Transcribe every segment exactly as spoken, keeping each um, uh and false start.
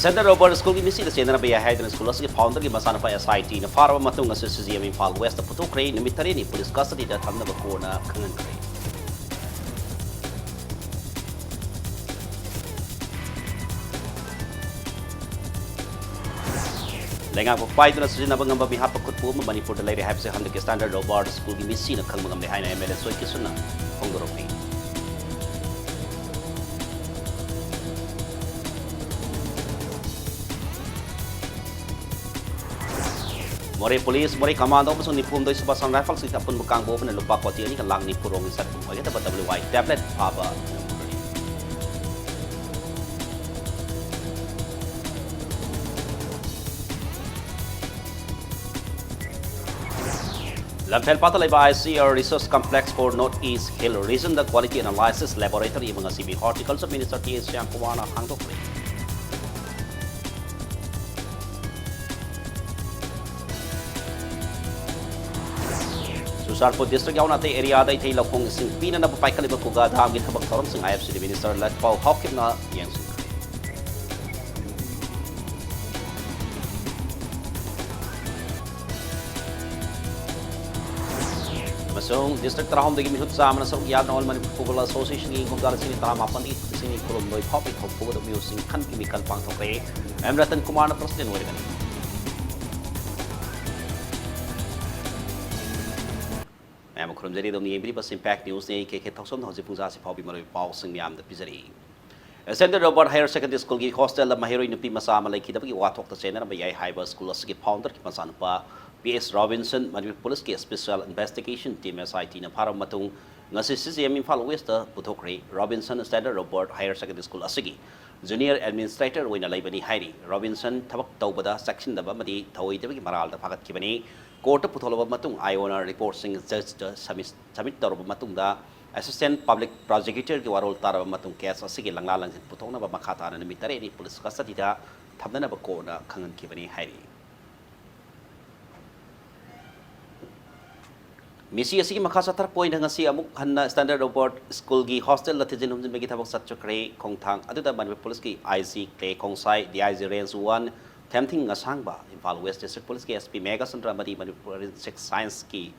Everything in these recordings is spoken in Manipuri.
ꯁꯦꯟꯇꯔ ꯔꯣꯕꯔꯠ ꯁ꯭ꯀꯨꯜꯒꯤ ꯃꯤꯁꯤꯗ ꯆꯦꯟꯅꯔꯝꯕ ꯌꯥꯏ ꯍꯥꯏꯗꯨꯅ ꯁ꯭ꯀꯨꯜ ꯑꯁꯤꯒꯤ ꯐꯥꯎꯟꯗꯔꯒꯤ ꯃꯆꯥꯅꯨꯄꯥ ꯑꯦꯁ ꯑꯥꯏ ꯇꯤꯅ ꯐꯥꯔꯕ ꯃꯇꯨꯡ ꯑꯁꯤ C G M Imphal west ꯄꯨꯊꯣꯛꯈ꯭ꯔꯦ꯫ ꯅꯨꯃꯤꯠ ꯇꯔꯦꯠꯅꯤ ꯄꯨꯂꯤꯁ ꯀꯁꯇꯗꯤꯗ ꯊꯝꯅꯕ ꯀꯣꯔꯠꯅ ꯈꯪꯍꯟꯈ꯭ꯔꯦ꯫ ꯂꯩꯉꯥꯛꯄ ꯄꯥꯏꯗꯨꯅ ꯁꯤꯖꯤꯟꯅꯕ ꯉꯝꯕ ꯃꯤꯍꯥꯠꯄ ꯈꯨꯠꯄꯨ ꯑꯃ ꯃꯅꯤꯄꯨꯔꯗ ꯂꯩꯔꯦ ꯍꯥꯏꯕꯁꯤ ꯍꯟꯗꯛꯀꯤ ꯁ꯭ꯇꯥꯟꯗꯔꯗ ꯔꯣꯕꯥꯔꯠ ꯁ꯭ꯀꯨꯜꯒꯤ ꯃꯤꯁꯤꯅ ꯈꯪꯕ ꯉꯝꯂꯦ ꯍꯥꯏꯅ ꯑꯦꯝ ꯑꯦꯜ ꯑꯦ ꯁꯣꯏ ꯀꯤꯁꯟꯅ ꯐꯣꯡꯗꯣꯔꯛꯂꯤ꯫ ꯃꯣꯔꯦ ꯄꯨꯂꯤꯁ, ꯃꯣꯔꯦ ꯀꯃꯥꯟꯗꯣ ꯑꯃꯁꯨꯡ ꯅꯤꯐꯨ ꯍꯨꯝꯗꯣꯏ ꯁꯨꯕ ꯑꯁꯥꯝ ꯔꯥꯏꯐꯜꯁꯀꯤ ꯑꯄꯨꯟꯕ ꯀꯥꯡꯕꯨ ꯑꯃꯅ ꯂꯨꯄꯥ ꯀꯣꯇꯤ ꯑꯅꯤꯒ ꯂꯥꯈ ꯅꯤꯐꯨ ꯔꯣꯝꯒꯤ ꯁꯦꯟꯐꯝ ꯑꯣꯏꯒꯗꯕ ꯗꯕ꯭ꯂꯤꯎ ꯑꯥꯏ ꯇꯦꯕ꯭ꯂꯦꯠ ꯐꯥꯕ ꯉꯝꯈ꯭ꯔꯦ꯫ ꯂꯝꯐꯦꯜꯄꯥꯠꯇ ꯂꯩꯕ I C R Research Complex for North East Hill Region the Quality Analysis Laboratory ꯑꯃ ꯉꯁꯤ ꯃꯤ Horticulture Minister ꯇꯤ ꯑꯦꯁ ꯁ꯭ꯌꯥꯝꯀꯨꯃꯥꯔꯅ ꯍꯥꯡꯗꯣꯛꯈ꯭ꯔꯦ꯫ ꯆꯨꯔꯆꯥꯟꯄꯨꯔ ꯗꯤꯁꯇ꯭ꯔꯤꯛ ꯌꯥꯎꯅ ꯑꯇꯩ ꯑꯦꯔꯤꯌꯥꯗ ꯏꯊꯩ ꯂꯧꯈꯣꯡ ꯏꯁꯤꯡ ꯄꯤꯅꯅꯕ ꯄꯥꯏꯈꯠꯂꯤꯕ ꯀꯨꯒꯥ ꯗꯥꯝꯒꯤ ꯊꯕꯛ ꯊꯧꯔꯝꯁꯤꯡ I F C D Minister ꯂꯠꯄꯥꯎ ꯍꯥꯎꯀꯤꯞꯅ ꯌꯦꯡꯁꯤꯟꯈ꯭ꯔꯦ꯫ ꯑꯃꯁꯨꯡ ꯗꯤꯁꯇ꯭ꯔꯤꯛ ꯇꯔꯥꯍꯨꯝꯗꯣꯏꯒꯤ ꯃꯤꯍꯨꯠ ꯆꯥꯝꯃꯅ ꯁꯔꯨꯛ ꯌꯥꯗꯨꯅ All Manipur Football Association ꯒꯤ ꯀꯨꯝꯖꯥ ꯂꯤꯁꯤꯡ ꯇꯔꯥꯃꯥꯄꯟꯗꯒꯤ ꯂꯤꯁꯤꯡ ꯀꯨꯟꯍꯨꯝꯗꯣꯏ ꯐꯥꯎꯕꯒꯤ ꯊꯧꯄꯨꯒꯗꯕ ꯃꯤꯑꯣꯏꯁꯤꯡ ꯈꯟꯕꯒꯤ ꯃꯤꯈꯜ ꯄꯥꯡꯊꯣꯛꯈ꯭ꯔꯦ꯫ ꯑꯦꯝ ꯔꯇꯟ ꯀꯨꯃꯥꯔꯅ president ꯑꯣꯏꯔꯒꯅꯤ꯫ ꯃꯌꯥꯝ ꯈꯨꯔꯨꯝꯖꯔꯤ꯫ ꯑꯗꯣꯝꯅ ꯌꯦꯡꯕꯤꯔꯤꯕ Impact News ꯅꯤ꯫ ꯑꯩ ꯀꯦ ꯀꯦ ꯊꯥꯎꯁꯣꯝꯅ ꯍꯧꯖꯤꯛ ꯄꯨꯡꯖꯥꯁꯤ ꯐꯥꯎꯕꯒꯤ ꯃꯔꯨꯑꯣꯏꯕ ꯄꯥꯎꯁꯤꯡ ꯃꯌꯥꯝꯗ ꯄꯤꯖꯔꯤ꯫ ꯁꯦꯟꯇꯔ ꯔꯣꯕꯥꯔꯠ ꯍꯥꯌꯔ ꯁꯦꯀꯦꯟꯗꯔꯤ ꯁ꯭ꯀꯨꯜꯒꯤ ꯍꯣꯁꯇꯦꯜꯗ ꯃꯍꯩꯔꯣꯏ ꯅꯨꯄꯤ ꯃꯆꯥ ꯑꯃ ꯂꯩꯈꯤꯗꯕꯒꯤ ꯋꯥꯊꯣꯛꯇ ꯆꯦꯟꯅꯔꯝꯕ ꯌꯥꯏ ꯍꯥꯏꯕ ꯁ꯭ꯀꯨꯜ ꯑꯁꯤꯒꯤ ꯐꯥꯎꯟꯗꯔꯒꯤ ꯃꯆꯥꯅꯨꯄꯥ ꯄꯤ ꯑꯦꯁ ꯔꯣꯕꯤꯟꯁꯟ ꯃꯅꯤꯄꯨꯔ ꯄꯨꯂꯤꯁꯀꯤ special investigation team, S I ꯇꯤꯅ ꯐꯥꯔꯕ ꯃꯇꯨꯡ ꯉꯁꯤ C G M Imphal west ꯄꯨꯊꯣꯛꯈ꯭ꯔꯦ꯫ Robinson standard Robert higher secondary school ꯑꯁꯤꯒꯤ ꯖꯨꯅꯤꯌꯔ ꯑꯦꯗꯃꯤꯅꯤꯁꯇ꯭ꯔꯦꯇꯔ ꯑꯣꯏꯅ ꯂꯩꯕꯅꯤ ꯍꯥꯏꯔꯤ꯫ ꯔꯣꯕꯤꯟꯁꯟ ꯊꯕꯛ ꯇꯧꯕꯗ ꯆꯦꯛꯁꯤꯟꯗꯕ ꯑꯃꯗꯤ ꯊꯧꯑꯣꯏꯗꯕꯒꯤ ꯃꯔꯥꯜꯗ ꯐꯥꯒꯠꯈꯤꯕꯅꯤ꯫ ꯀꯣꯔꯠꯇ ꯄꯨꯊꯣꯛꯂꯕ ꯃꯇꯨꯡ, ꯑꯥꯏ ꯑꯣꯅ ꯔꯤꯄꯣꯔꯠꯁꯤꯡ ꯖꯖꯇ ꯁꯕꯃꯤꯠ, ꯁꯕꯃꯤꯠ ꯇꯧꯔꯕ ꯃꯇꯨꯡꯗ, ꯑꯦꯁꯤꯁꯇꯦꯟꯠ ꯄꯕ꯭ꯂꯤꯛ ꯄ꯭ꯔꯣꯁꯤꯀ꯭ꯌꯨꯇꯔꯒꯤ ꯋꯥꯔꯣꯜ ꯇꯥꯔꯕ ꯃꯇꯨꯡ, ꯀꯦꯁ ꯑꯁꯤꯒꯤ ꯂꯪꯂꯥ ꯂꯪꯁꯤꯟ ꯄꯨꯊꯣꯛꯅꯕ ꯃꯈꯥ ꯇꯥꯅ ꯅꯨꯃꯤꯠ ꯇꯔꯦꯠꯅꯤ ꯄꯨꯂꯤꯁ ꯀꯁꯇꯗꯤꯗ ꯊꯝꯅꯅꯕ ꯀꯣꯔꯠꯅ ꯈꯪꯍꯟꯈꯤꯕꯅꯤ ꯍꯥꯏꯔꯤ꯫ ꯃꯤꯁꯤ ꯑꯁꯤꯒꯤ ꯃꯈꯥ ꯆꯠꯊꯔꯛꯄ ꯑꯣꯏꯅ ꯉꯁꯤ ꯑꯃꯨꯛ ꯍꯟꯅ Standard Robert Schoolꯒꯤ hostelꯗ ꯊꯤꯖꯤꯟ ꯍꯨꯝꯖꯤꯟꯕꯒꯤ ꯊꯕꯛ ꯆꯠꯆꯈ꯭ꯔꯦ꯫ ꯈꯣꯡꯊꯥꯡ ꯑꯗꯨꯗ ꯃꯅꯤꯄꯨꯔ Policeꯀꯤ I G Clay Khongsai, D I G Range one ꯊꯦꯝꯊꯤꯡ ꯑꯁꯥꯡꯕ, Imphal West District Policeꯀꯤ S P Meghachandra ꯑꯃꯗꯤ ꯃꯅꯤꯄꯨꯔ Forensic Scienceꯀꯤ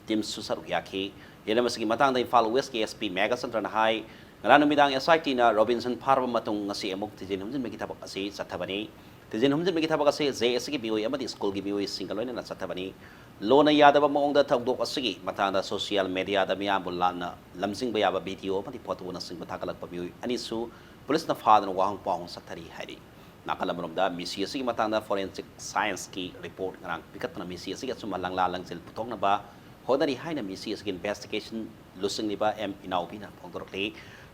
teamꯁꯨ ꯁꯔꯨꯛ ꯌꯥꯈꯤ꯫ ꯍꯦꯟꯅ ꯃꯁꯤꯒꯤ ꯃꯇꯥꯡꯗ ꯏꯝꯐꯥꯜ Westꯀꯤ S P ꯃꯦꯘꯆꯟꯗ꯭ꯔꯅ ꯍꯥꯏ, ꯉꯔꯥꯡ ꯅꯨꯃꯤꯗꯥꯡ S I Tꯅ ꯔꯣꯕꯤꯟꯁꯟ ꯐꯥꯔꯕ ꯃꯇꯨꯡ ꯉꯁꯤ ꯑꯃꯨꯛ ꯊꯤꯖꯤꯟ ꯍꯨꯝꯖꯤꯟꯕꯒꯤ ꯊꯕꯛ ꯑꯁꯤ ꯆꯠꯊꯕꯅꯤ꯫ ꯊꯤꯖꯤꯟ ꯍꯨꯝꯖꯤꯟꯕꯒꯤ ꯊꯕꯛ ꯑꯁꯤ J ꯑꯁꯤꯒꯤ ꯃꯤꯑꯣꯏ ꯑꯃꯗꯤ schoolꯒꯤ ꯃꯤꯑꯣꯏꯁꯤꯡꯒ ꯂꯣꯏꯅꯅ ꯆꯠꯊꯕꯅꯤ꯫ ꯂꯣꯟꯅ ꯌꯥꯗꯕ ꯃꯑꯣꯡꯗ ꯊꯧꯗꯣꯛ ꯑꯁꯤꯒꯤ ꯃꯇꯥꯡꯗ social mediaꯗ ꯃꯤꯌꯥꯝꯕꯨ ꯂꯥꯟꯅ ꯂꯝꯖꯤꯡꯕ ꯌꯥꯕ video ꯑꯃꯗꯤ photoꯅꯆꯤꯡꯕ ꯊꯥꯒꯠꯂꯛꯄ ꯃꯤꯑꯣꯏ ꯑꯅꯤꯁꯨ policeꯅ ꯐꯥꯗꯨꯅ ꯋꯥꯍꯪ ꯄꯥꯎꯍꯪ ꯆꯠꯊꯔꯤ ꯍꯥꯏꯔꯤ꯫ ꯅꯥꯀꯜ ꯑꯃꯔꯣꯝꯗ ꯃꯤꯁꯤ ꯑꯁꯤꯒꯤ ꯃꯇꯥꯡꯗ Forensic Scienceꯀꯤ report ꯉꯔꯥꯡ ꯄꯤꯈꯠꯇꯨꯅ ꯃꯤꯁꯤ ꯑꯁꯤꯒꯤ ꯑꯆꯨꯝꯕ ꯂꯪꯂꯥ ꯂꯪꯖꯤꯜ ꯄꯨꯊꯣꯛꯅꯕ ꯍꯣꯠꯅꯔꯤ ꯍꯥꯏꯅ ꯃꯤꯁꯤ ꯑꯁꯤꯒꯤ investigation ꯂꯨꯆꯤꯡꯂꯤꯕ M ꯏꯅꯥꯎꯕꯤꯅ ꯐꯣꯡꯗꯣꯔꯛꯂꯤ꯫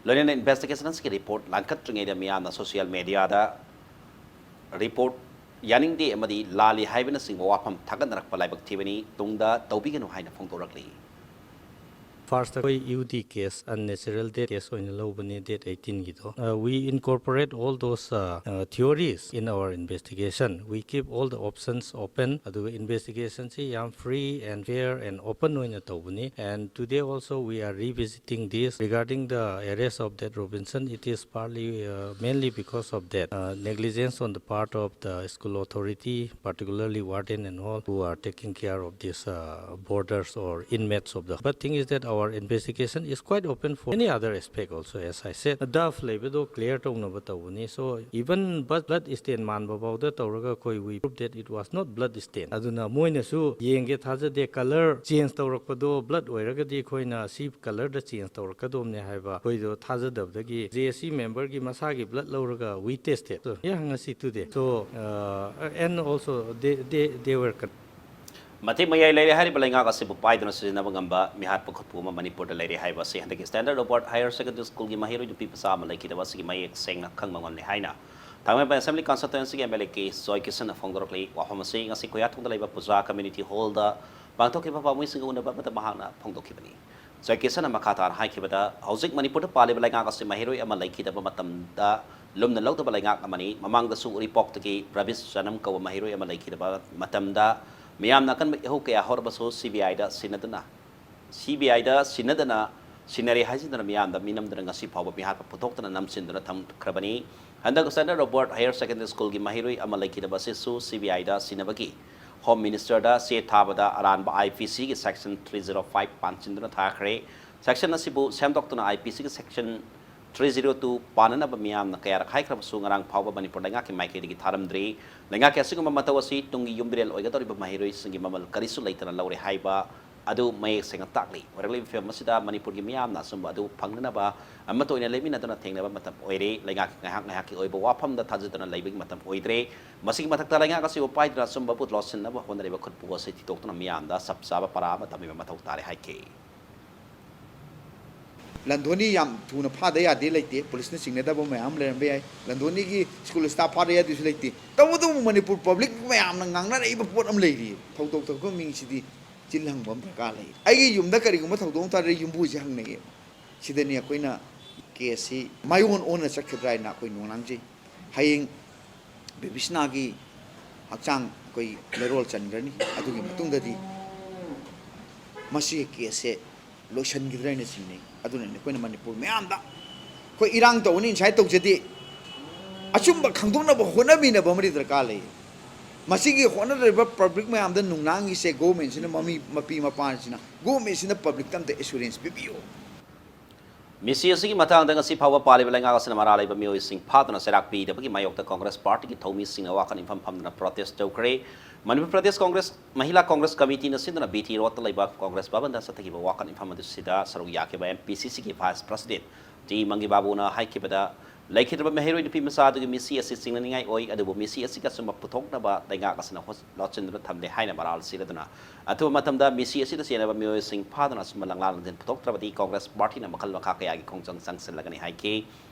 ꯂꯣꯏꯅꯅ investigation ꯑꯁꯤꯒꯤ report ꯂꯥꯡꯈꯠꯇ꯭ꯔꯤꯉꯩꯗ ꯃꯤꯌꯥꯝꯅ social mediaꯗ report ꯌꯥꯅꯤꯡꯗꯦ ꯑꯃꯗꯤ ꯂꯥꯜꯂꯤ ꯍꯥꯏꯕꯅꯆꯤꯡꯕ ꯋꯥꯐꯝ ꯊꯥꯒꯠꯅꯔꯛꯄ ꯂꯥꯏꯕꯛ ꯊꯤꯕꯅꯤ, ꯇꯨꯡꯗ ꯇꯧꯕꯤꯒꯅꯨ ꯍꯥꯏꯅ ꯐꯣꯡꯗꯣꯔꯛꯂꯤ꯫ First ꯑꯩꯈꯣꯏ U D case, unnatural death case ꯑꯣꯏꯅ ꯂꯧꯕꯅꯦ date eighteen ꯒꯤꯗꯣ꯫ Uh, we incorporate all those uh, uh, theories in our investigation. We keep all the options open. ꯑꯗꯨꯒ investigation ꯁꯤ ꯌꯥꯝ free and fair and open ꯑꯣꯏꯅ ꯇꯧꯕꯅꯤ꯫ And today also we are revisiting this regarding the arrest of that Robinson. It is partly uh, mainly because of that uh, negligence on the part of the school authority, particularly warden and all, who are taking care of these uh, boarders or inmates of the. But thing is that our investigation is quite open for any other aspect also, as I said. Dove ꯂꯩꯕꯗꯣ clear ꯇꯧꯅꯕ ꯇꯧꯕꯅꯤ꯫ So even blood stain ꯃꯥꯟꯕ ꯐꯥꯎꯗ ꯇꯧꯔꯒ ꯑꯩꯈꯣꯏ we prove that it was not blood stain. ꯑꯗꯨꯅ ꯃꯣꯏꯅꯁꯨ ꯌꯦꯡꯒꯦ ꯊꯥꯖꯗꯦ, colour change ꯇꯧꯔꯛꯄꯗꯣ blood ꯑꯣꯏꯔꯒꯗꯤ ꯑꯩꯈꯣꯏꯅ ꯁꯤ colourꯗ change ꯇꯧꯔꯛꯀꯗꯧꯕꯅꯦ ꯍꯥꯏꯕ ꯑꯩꯈꯣꯏꯗꯣ ꯊꯥꯖꯗꯕꯗꯒꯤ J S C memberꯒꯤ ꯃꯁꯥꯒꯤ blood ꯂꯧꯔꯒ we tested꯫ So, yeah, ꯉꯁꯤ today. So, uh, and also they, they, they were con- ꯃꯇꯤꯛ ꯃꯌꯥꯏ ꯂꯩꯔꯦ ꯍꯥꯏꯔꯤꯕ ꯂꯩꯉꯥꯛ ꯑꯁꯤꯕꯨ ꯄꯥꯏꯗꯨꯅ ꯁꯤꯖꯤꯟꯅꯕ ꯉꯝꯕ ꯃꯤꯍꯥꯠꯄ ꯈꯨꯠꯄꯨ ꯑꯃ ꯃꯅꯤꯄꯨꯔꯗ ꯂꯩꯔꯦ ꯍꯥꯏꯕ ꯑꯁꯤ ꯍꯟꯗꯛꯀꯤ Standard Robert Higher Secondary Schoolꯒꯤ ꯃꯍꯩꯔꯣꯏ ꯅꯨꯄꯤ ꯃꯆꯥ ꯑꯃ ꯂꯩꯈꯤꯗꯕ ꯑꯁꯤꯒꯤ ꯃꯌꯦꯛ ꯁꯦꯡꯅ ꯈꯪꯕ ꯉꯝꯂꯦ ꯍꯥꯏꯅ ꯊꯥꯡꯃꯩꯕꯟ Assembly Constituencyꯒꯤ M L A ꯀꯦ ꯖꯣꯏ ꯀꯤꯁꯟꯅ ꯐꯣꯡꯗꯣꯔꯛꯂꯤ꯫ ꯋꯥꯐꯝ ꯑꯁꯤ ꯉꯁꯤ ꯈꯨꯌꯥꯊꯣꯡꯗ ꯂꯩꯕ ꯄꯨꯖꯥ Community Hallꯗ ꯄꯥꯡꯊꯣꯛꯈꯤꯕ ꯄꯥꯝꯃꯤꯁꯤꯡꯒ ꯎꯅꯕ ꯑꯃꯗ ꯃꯍꯥꯛꯅ ꯐꯣꯡꯗꯣꯛꯈꯤꯕꯅꯤ꯫ ꯖꯣꯏ ꯀꯤꯁꯟꯅ ꯃꯈꯥ ꯇꯥꯅ ꯍꯥꯏꯈꯤꯕꯗ, ꯍꯧꯖꯤꯛ ꯃꯅꯤꯄꯨꯔꯗ ꯄꯥꯜꯂꯤꯕ ꯂꯩꯉꯥꯛ ꯑꯁꯤ ꯃꯍꯩꯔꯣꯏ ꯑꯃ ꯂꯩꯈꯤꯗꯕ ꯃꯇꯝꯗ ꯂꯨꯝꯅ ꯂꯧꯗꯕ ꯂꯩꯉꯥꯛ ꯑꯃꯅꯤ꯫ ꯃꯃꯥꯡꯗꯁꯨ ꯎꯔꯤꯄꯣꯛꯇꯒꯤ ꯄ꯭ꯔꯕꯤꯁ ꯖꯅꯝ ꯀꯧꯕ ꯃꯍꯩꯔꯣꯏ ꯑꯃ ꯂꯩꯈꯤꯗꯕ ꯃꯇꯝꯗ ꯃꯤꯌꯥꯝꯅ ꯑꯀꯟꯕ ꯏꯍꯧ ꯀꯌꯥ ꯍꯧꯔꯕꯁꯨ C B Iꯗ ꯁꯤꯟꯅꯗꯨꯅ ꯁꯤ ꯕꯤ ꯑꯥꯏꯗ ꯁꯤꯟꯅꯗꯅ ꯁꯤꯟꯅꯔꯦ ꯍꯥꯏꯖꯗꯅ ꯃꯤꯌꯥꯝꯗ ꯃꯤꯅꯝꯗꯅ ꯉꯁꯤ ꯐꯥꯎꯕ ꯃꯤꯍꯥꯠꯄ ꯄꯨꯊꯣꯛꯇꯅ ꯅꯝꯁꯤꯟꯗꯨꯅ ꯊꯝꯈ꯭ꯔꯕꯅꯤ꯫ ꯍꯟꯗꯛ ꯁꯦꯟꯇ꯭ꯔꯦꯜ ꯔꯣꯕꯔꯠ ꯍꯥꯌꯔ ꯁꯦꯀꯦꯟꯗꯔꯤ ꯁ꯭ꯀꯨꯜꯒꯤ ꯃꯍꯩꯔꯣꯏ ꯑꯃ ꯂꯩꯈꯤꯗꯕ ꯑꯁꯤꯁꯨ ꯁꯤ ꯕꯤ ꯑꯥꯏꯗ ꯁꯤꯟꯅꯕꯒꯤ ꯍꯣꯝ ꯃꯤꯅꯤꯁꯇꯔꯗ ꯆꯦ ꯊꯥꯕꯗ ꯑꯔꯥꯟꯕ ꯑꯥꯏ ꯄꯤ ꯁꯤꯒꯤ ꯁꯦꯛꯁꯟ ꯊ꯭ꯔꯤ ꯖꯤꯔꯣ ꯐꯥꯏꯚ ꯄꯥꯟꯁꯤꯟꯗꯨꯅ ꯊꯥꯈ꯭ꯔꯦ꯫ ꯁꯦꯛꯁꯟ ꯑꯁꯤꯕꯨ ꯁꯦꯝꯗꯣꯛꯇꯨꯅ ꯑꯥꯏ ꯄꯤ ꯁꯤꯒꯤ ꯁꯦꯛꯁꯟ ꯊ꯭ꯔꯤ ꯖꯤꯔꯣ ꯇꯨ ꯄꯥꯟꯅꯅꯕ ꯃꯤꯌꯥꯝꯅ ꯀꯌꯥꯔꯛ ꯍꯥꯏꯈ꯭ꯔꯕꯁꯨ ꯉꯔꯥꯡ ꯐꯥꯎꯕ ꯃꯅꯤꯄꯨꯔ ꯂꯩꯉꯥꯛꯀꯤ ꯃꯥꯏꯀꯩꯗꯒꯤ ꯊꯥꯔꯝꯗ꯭ꯔꯤ꯫ ꯂꯩꯉꯥꯛꯀꯤ ꯑꯁꯤꯒꯨꯝꯕ ꯃꯇꯧ ꯑꯁꯤ ꯇꯨꯡꯒꯤ ꯌꯨꯝꯕꯤꯔꯦꯜ ꯑꯣꯏꯒꯗꯧꯔꯤꯕ ꯃꯍꯩꯔꯣꯏꯁꯤꯡꯒꯤ ꯃꯃꯜ ꯀꯔꯤꯁꯨ ꯂꯩꯇꯅ ꯂꯧꯔꯦ ꯍꯥꯏꯕ ꯑꯗꯨ ꯃꯌꯦꯛ ꯁꯦꯡꯅ ꯇꯥꯛꯂꯤ꯫ ꯑꯣꯏꯔꯛꯂꯤꯕ ꯐꯤꯕꯝ ꯑꯁꯤꯗ ꯃꯅꯤꯄꯨꯔꯒꯤ ꯃꯤꯌꯥꯝꯅ ꯑꯆꯨꯝꯕ ꯑꯗꯨ ꯐꯪꯅꯅꯕ ꯑꯃꯠꯇ ꯑꯣꯏꯅ ꯂꯦꯞꯃꯤꯟꯅꯗꯨꯅ ꯊꯦꯡꯅꯕ ꯃꯇꯝ ꯑꯣꯏꯔꯦ꯫ ꯂꯩꯉꯥꯛꯀꯤ ꯉꯥꯏꯍꯥꯛ ꯉꯥꯏꯍꯥꯛꯀꯤ ꯑꯣꯏꯕ ꯋꯥꯐꯝꯗ ꯊꯥꯖꯗꯨꯅ ꯂꯩꯕꯒꯤ ꯃꯇꯝ ꯑꯣꯏꯗ꯭ꯔꯦ꯫ ꯃꯁꯤꯒꯤ ꯃꯊꯛꯇ ꯂꯩꯉꯥꯛ ꯑꯁꯤꯕꯨ ꯄꯥꯏꯗꯨꯅ ꯑꯆꯨꯝꯕꯕꯨ ꯂꯣꯠꯁꯤꯟꯅꯕ ꯍꯣꯠꯅꯔꯤꯕ ꯈꯨꯠꯄꯨ ꯑꯁꯤ ꯊꯤꯗꯣꯛꯇꯨꯅ ꯃꯤꯌꯥꯝꯗ ꯆꯞ ꯆꯥꯕ ꯄꯔꯥ ꯑꯃ ꯇꯝꯕꯤꯕ ꯃꯊꯧ ꯇꯥꯔꯦ ꯍꯥꯏꯈꯤ꯫ ꯂꯟꯗꯣꯅꯤ ꯌꯥꯝ ꯊꯨꯅ ꯐꯥꯗ ꯌꯥꯗꯦ ꯂꯩꯇꯦ, ꯄꯨꯂꯤꯁꯅ ꯆꯤꯡꯅꯗꯕ ꯃꯌꯥꯝ ꯑꯃ ꯂꯩꯔꯝꯕ ꯌꯥꯏ꯫ ꯂꯟꯗꯣꯅꯤꯒꯤ ꯁ꯭ꯀꯨꯜ ꯁ꯭ꯇꯥꯐ ꯐꯥꯗ ꯌꯥꯗꯦꯁꯨ ꯂꯩꯇꯦ꯫ ꯇꯧꯕꯇꯕꯨ ꯃꯅꯤꯄꯨꯔ ꯄꯕ꯭ꯂꯤꯛ ꯃꯌꯥꯝꯅ ꯉꯥꯡꯅꯔꯛꯏꯕ ꯄꯣꯠ ꯑꯃ ꯂꯩꯔꯤ꯫ ꯊꯧꯗꯣꯛ ꯊꯣꯛꯄ ꯃꯤꯁꯤꯗꯤ ꯆꯤꯜ ꯍꯪꯕ ꯑꯃ ꯗꯔꯀꯥꯔ ꯂꯩ꯫ ꯑꯩꯒꯤ ꯌꯨꯝꯗ ꯀꯔꯤꯒꯨꯝꯕ ꯊꯧꯗꯣꯛ ꯑꯃ ꯊꯣꯛꯑꯗꯤ ꯌꯨꯝꯕꯨꯁꯦ ꯍꯪꯅꯩꯌꯦ꯫ ꯁꯤꯗꯅꯤ ꯑꯩꯈꯣꯏꯅ ꯀꯦꯁꯁꯤ ꯃꯥꯏꯑꯣꯟ ꯑꯣꯟꯅ ꯆꯠꯈꯤꯗ꯭ꯔꯥ ꯍꯥꯏꯅ ꯑꯩꯈꯣꯏ ꯅꯨꯡꯅꯥꯡꯖꯩ꯫ ꯍꯌꯦꯡ ꯕꯦꯕꯤꯁꯅꯥꯒꯤ ꯍꯛꯆꯥꯡ ꯑꯩꯈꯣꯏ ꯂꯩꯔꯣꯜ ꯆꯟꯈ꯭ꯔꯅꯤ꯫ ꯑꯗꯨꯒꯤ ꯃꯇꯨꯡꯗꯗꯤ ꯃꯁꯤꯒꯤ ꯀꯦꯁꯁꯦ ꯂꯣꯏꯁꯤꯟꯈꯤꯗ꯭ꯔꯥ ꯍꯥꯏꯅ ꯆꯤꯡꯅꯩ꯫ ꯑꯗꯨꯅꯅꯤ ꯑꯩꯈꯣꯏꯅ ꯃꯅꯤꯄꯨꯔ ꯃꯌꯥꯝꯗ ꯑꯩꯈꯣꯏ ꯏꯔꯥꯡ ꯇꯧꯒꯅꯤ ꯉꯁꯥꯏ ꯇꯧꯖꯗꯦ꯫ ꯑꯆꯨꯝꯕ ꯈꯪꯗꯣꯛꯅꯕ ꯍꯣꯠꯅꯃꯤꯟꯅꯕ ꯑꯃꯗꯤ ꯗꯔꯀꯥꯔ ꯂꯩ꯫ ꯃꯁꯤꯒꯤ ꯍꯣꯠꯅꯔꯤꯕ ꯄꯕ꯭ꯂꯤꯛ ꯃꯌꯥꯝꯗ ꯅꯨꯡꯅꯥꯡꯒꯤꯁꯦ ꯒꯣꯔꯃꯦꯟꯁꯤꯅ ꯃꯃꯤ ꯃꯄꯤ ꯃꯄꯥꯁꯤꯅ ꯒꯣꯔꯃꯦꯟꯁꯤꯅ ꯄꯕ꯭ꯂꯤꯛꯇ ꯑꯝꯇ ꯑꯦꯁꯨꯔꯦꯟꯁ ꯄꯤꯕꯤꯌꯨ꯫ ꯃꯤꯁꯤ ꯑꯁꯤꯒꯤ ꯃꯇꯥꯡꯗ ꯉꯁꯤ ꯐꯥꯎꯕ ꯄꯥꯜꯂꯤꯕ ꯂꯩꯉꯥꯛ ꯑꯁꯤꯅ ꯃꯔꯥ ꯂꯩꯕ ꯃꯤꯑꯣꯏꯁꯤꯡ ꯐꯥꯗꯨꯅ ꯆꯩꯔꯥꯛ ꯄꯤꯗꯕꯒꯤ ꯃꯥꯌꯣꯛꯇ ꯀꯪꯒ꯭ꯔꯦꯁ ꯄꯥꯔꯇꯤꯒꯤ ꯊꯧꯃꯤꯁꯤꯡꯅ ꯋꯥꯀꯠ ꯏꯐꯝ ꯐꯝꯗꯨꯅ ꯄ꯭ꯔꯣꯇꯦꯁ ꯇꯧꯈ꯭ꯔꯦ꯫ ꯃꯅꯤꯄꯨꯔ ꯄ꯭ꯔꯗꯦꯁ ꯀꯪꯒ꯭ꯔꯦꯁ ꯃꯍꯤꯂꯥ ꯀꯪꯒ꯭ꯔꯦꯁ ꯀꯃꯤꯇꯤꯅ ꯁꯤꯟꯗꯨꯅ ꯕꯤ ꯇꯤ ꯔꯣꯗꯇ ꯂꯩꯕ ꯀꯪꯒ꯭ꯔꯦꯁ ꯚꯕꯟꯗ ꯆꯠꯊꯈꯤꯕ ꯋꯥꯀꯠ ꯏꯐꯝ ꯑꯗꯨꯁꯤꯗ ꯁꯔꯨꯛ ꯌꯥꯈꯤꯕ ꯑꯦꯝ ꯄꯤ ꯁꯤ ꯁꯤꯒꯤ ꯚꯥꯏꯁ ꯄ꯭ꯔꯁꯤꯗꯦꯟ ꯇꯤ ꯃꯪꯒꯤ ꯕꯥꯕꯨꯅ ꯍꯥꯏꯈꯤꯕꯗ, ꯂꯩꯈꯤꯗ꯭ꯔꯕ ꯃꯍꯩꯔꯣꯏ ꯅꯨꯄꯤ ꯃꯆꯥ ꯑꯗꯨꯒꯤ ꯃꯤꯁꯤ ꯑꯁꯤ ꯆꯤꯡꯅꯅꯤꯡꯉꯥꯏ ꯑꯣꯏ, ꯑꯗꯨꯕꯨ ꯃꯤꯁꯤ ꯑꯁꯤꯒꯤ ꯑꯆꯨꯝꯕ ꯄꯨꯊꯣꯛꯅꯕ ꯂꯩꯉꯥꯛ ꯑꯁꯤꯅ ꯍꯣ-, ꯂꯣꯠꯁꯤꯟꯗꯨꯅ ꯊꯝꯂꯦ ꯍꯥꯏꯅ ꯃꯔꯥꯜ ꯁꯤꯔꯗꯨꯅ ꯑꯊꯨꯕ ꯃꯇꯝꯗ ꯃꯤꯁꯤ ꯑꯁꯤꯗ ꯆꯦꯟꯅꯕ ꯃꯤꯑꯣꯏꯁꯤꯡ ꯐꯥꯗꯨꯅ ꯑꯆꯨꯝꯕ ꯂꯪꯂꯥ ꯂꯪꯖꯤꯟ ꯄꯨꯊꯣꯛꯇ꯭ꯔꯕꯗꯤ ꯀꯪꯒ꯭ꯔꯦꯁ ꯄꯥꯔꯇꯤꯅ ꯃꯈꯜ ꯃꯈꯥ ꯀꯌꯥꯒꯤ ꯈꯣꯡꯖꯪ ꯆꯪꯁꯤꯜꯂꯒꯅꯤ ꯍꯥꯏꯈꯤ꯫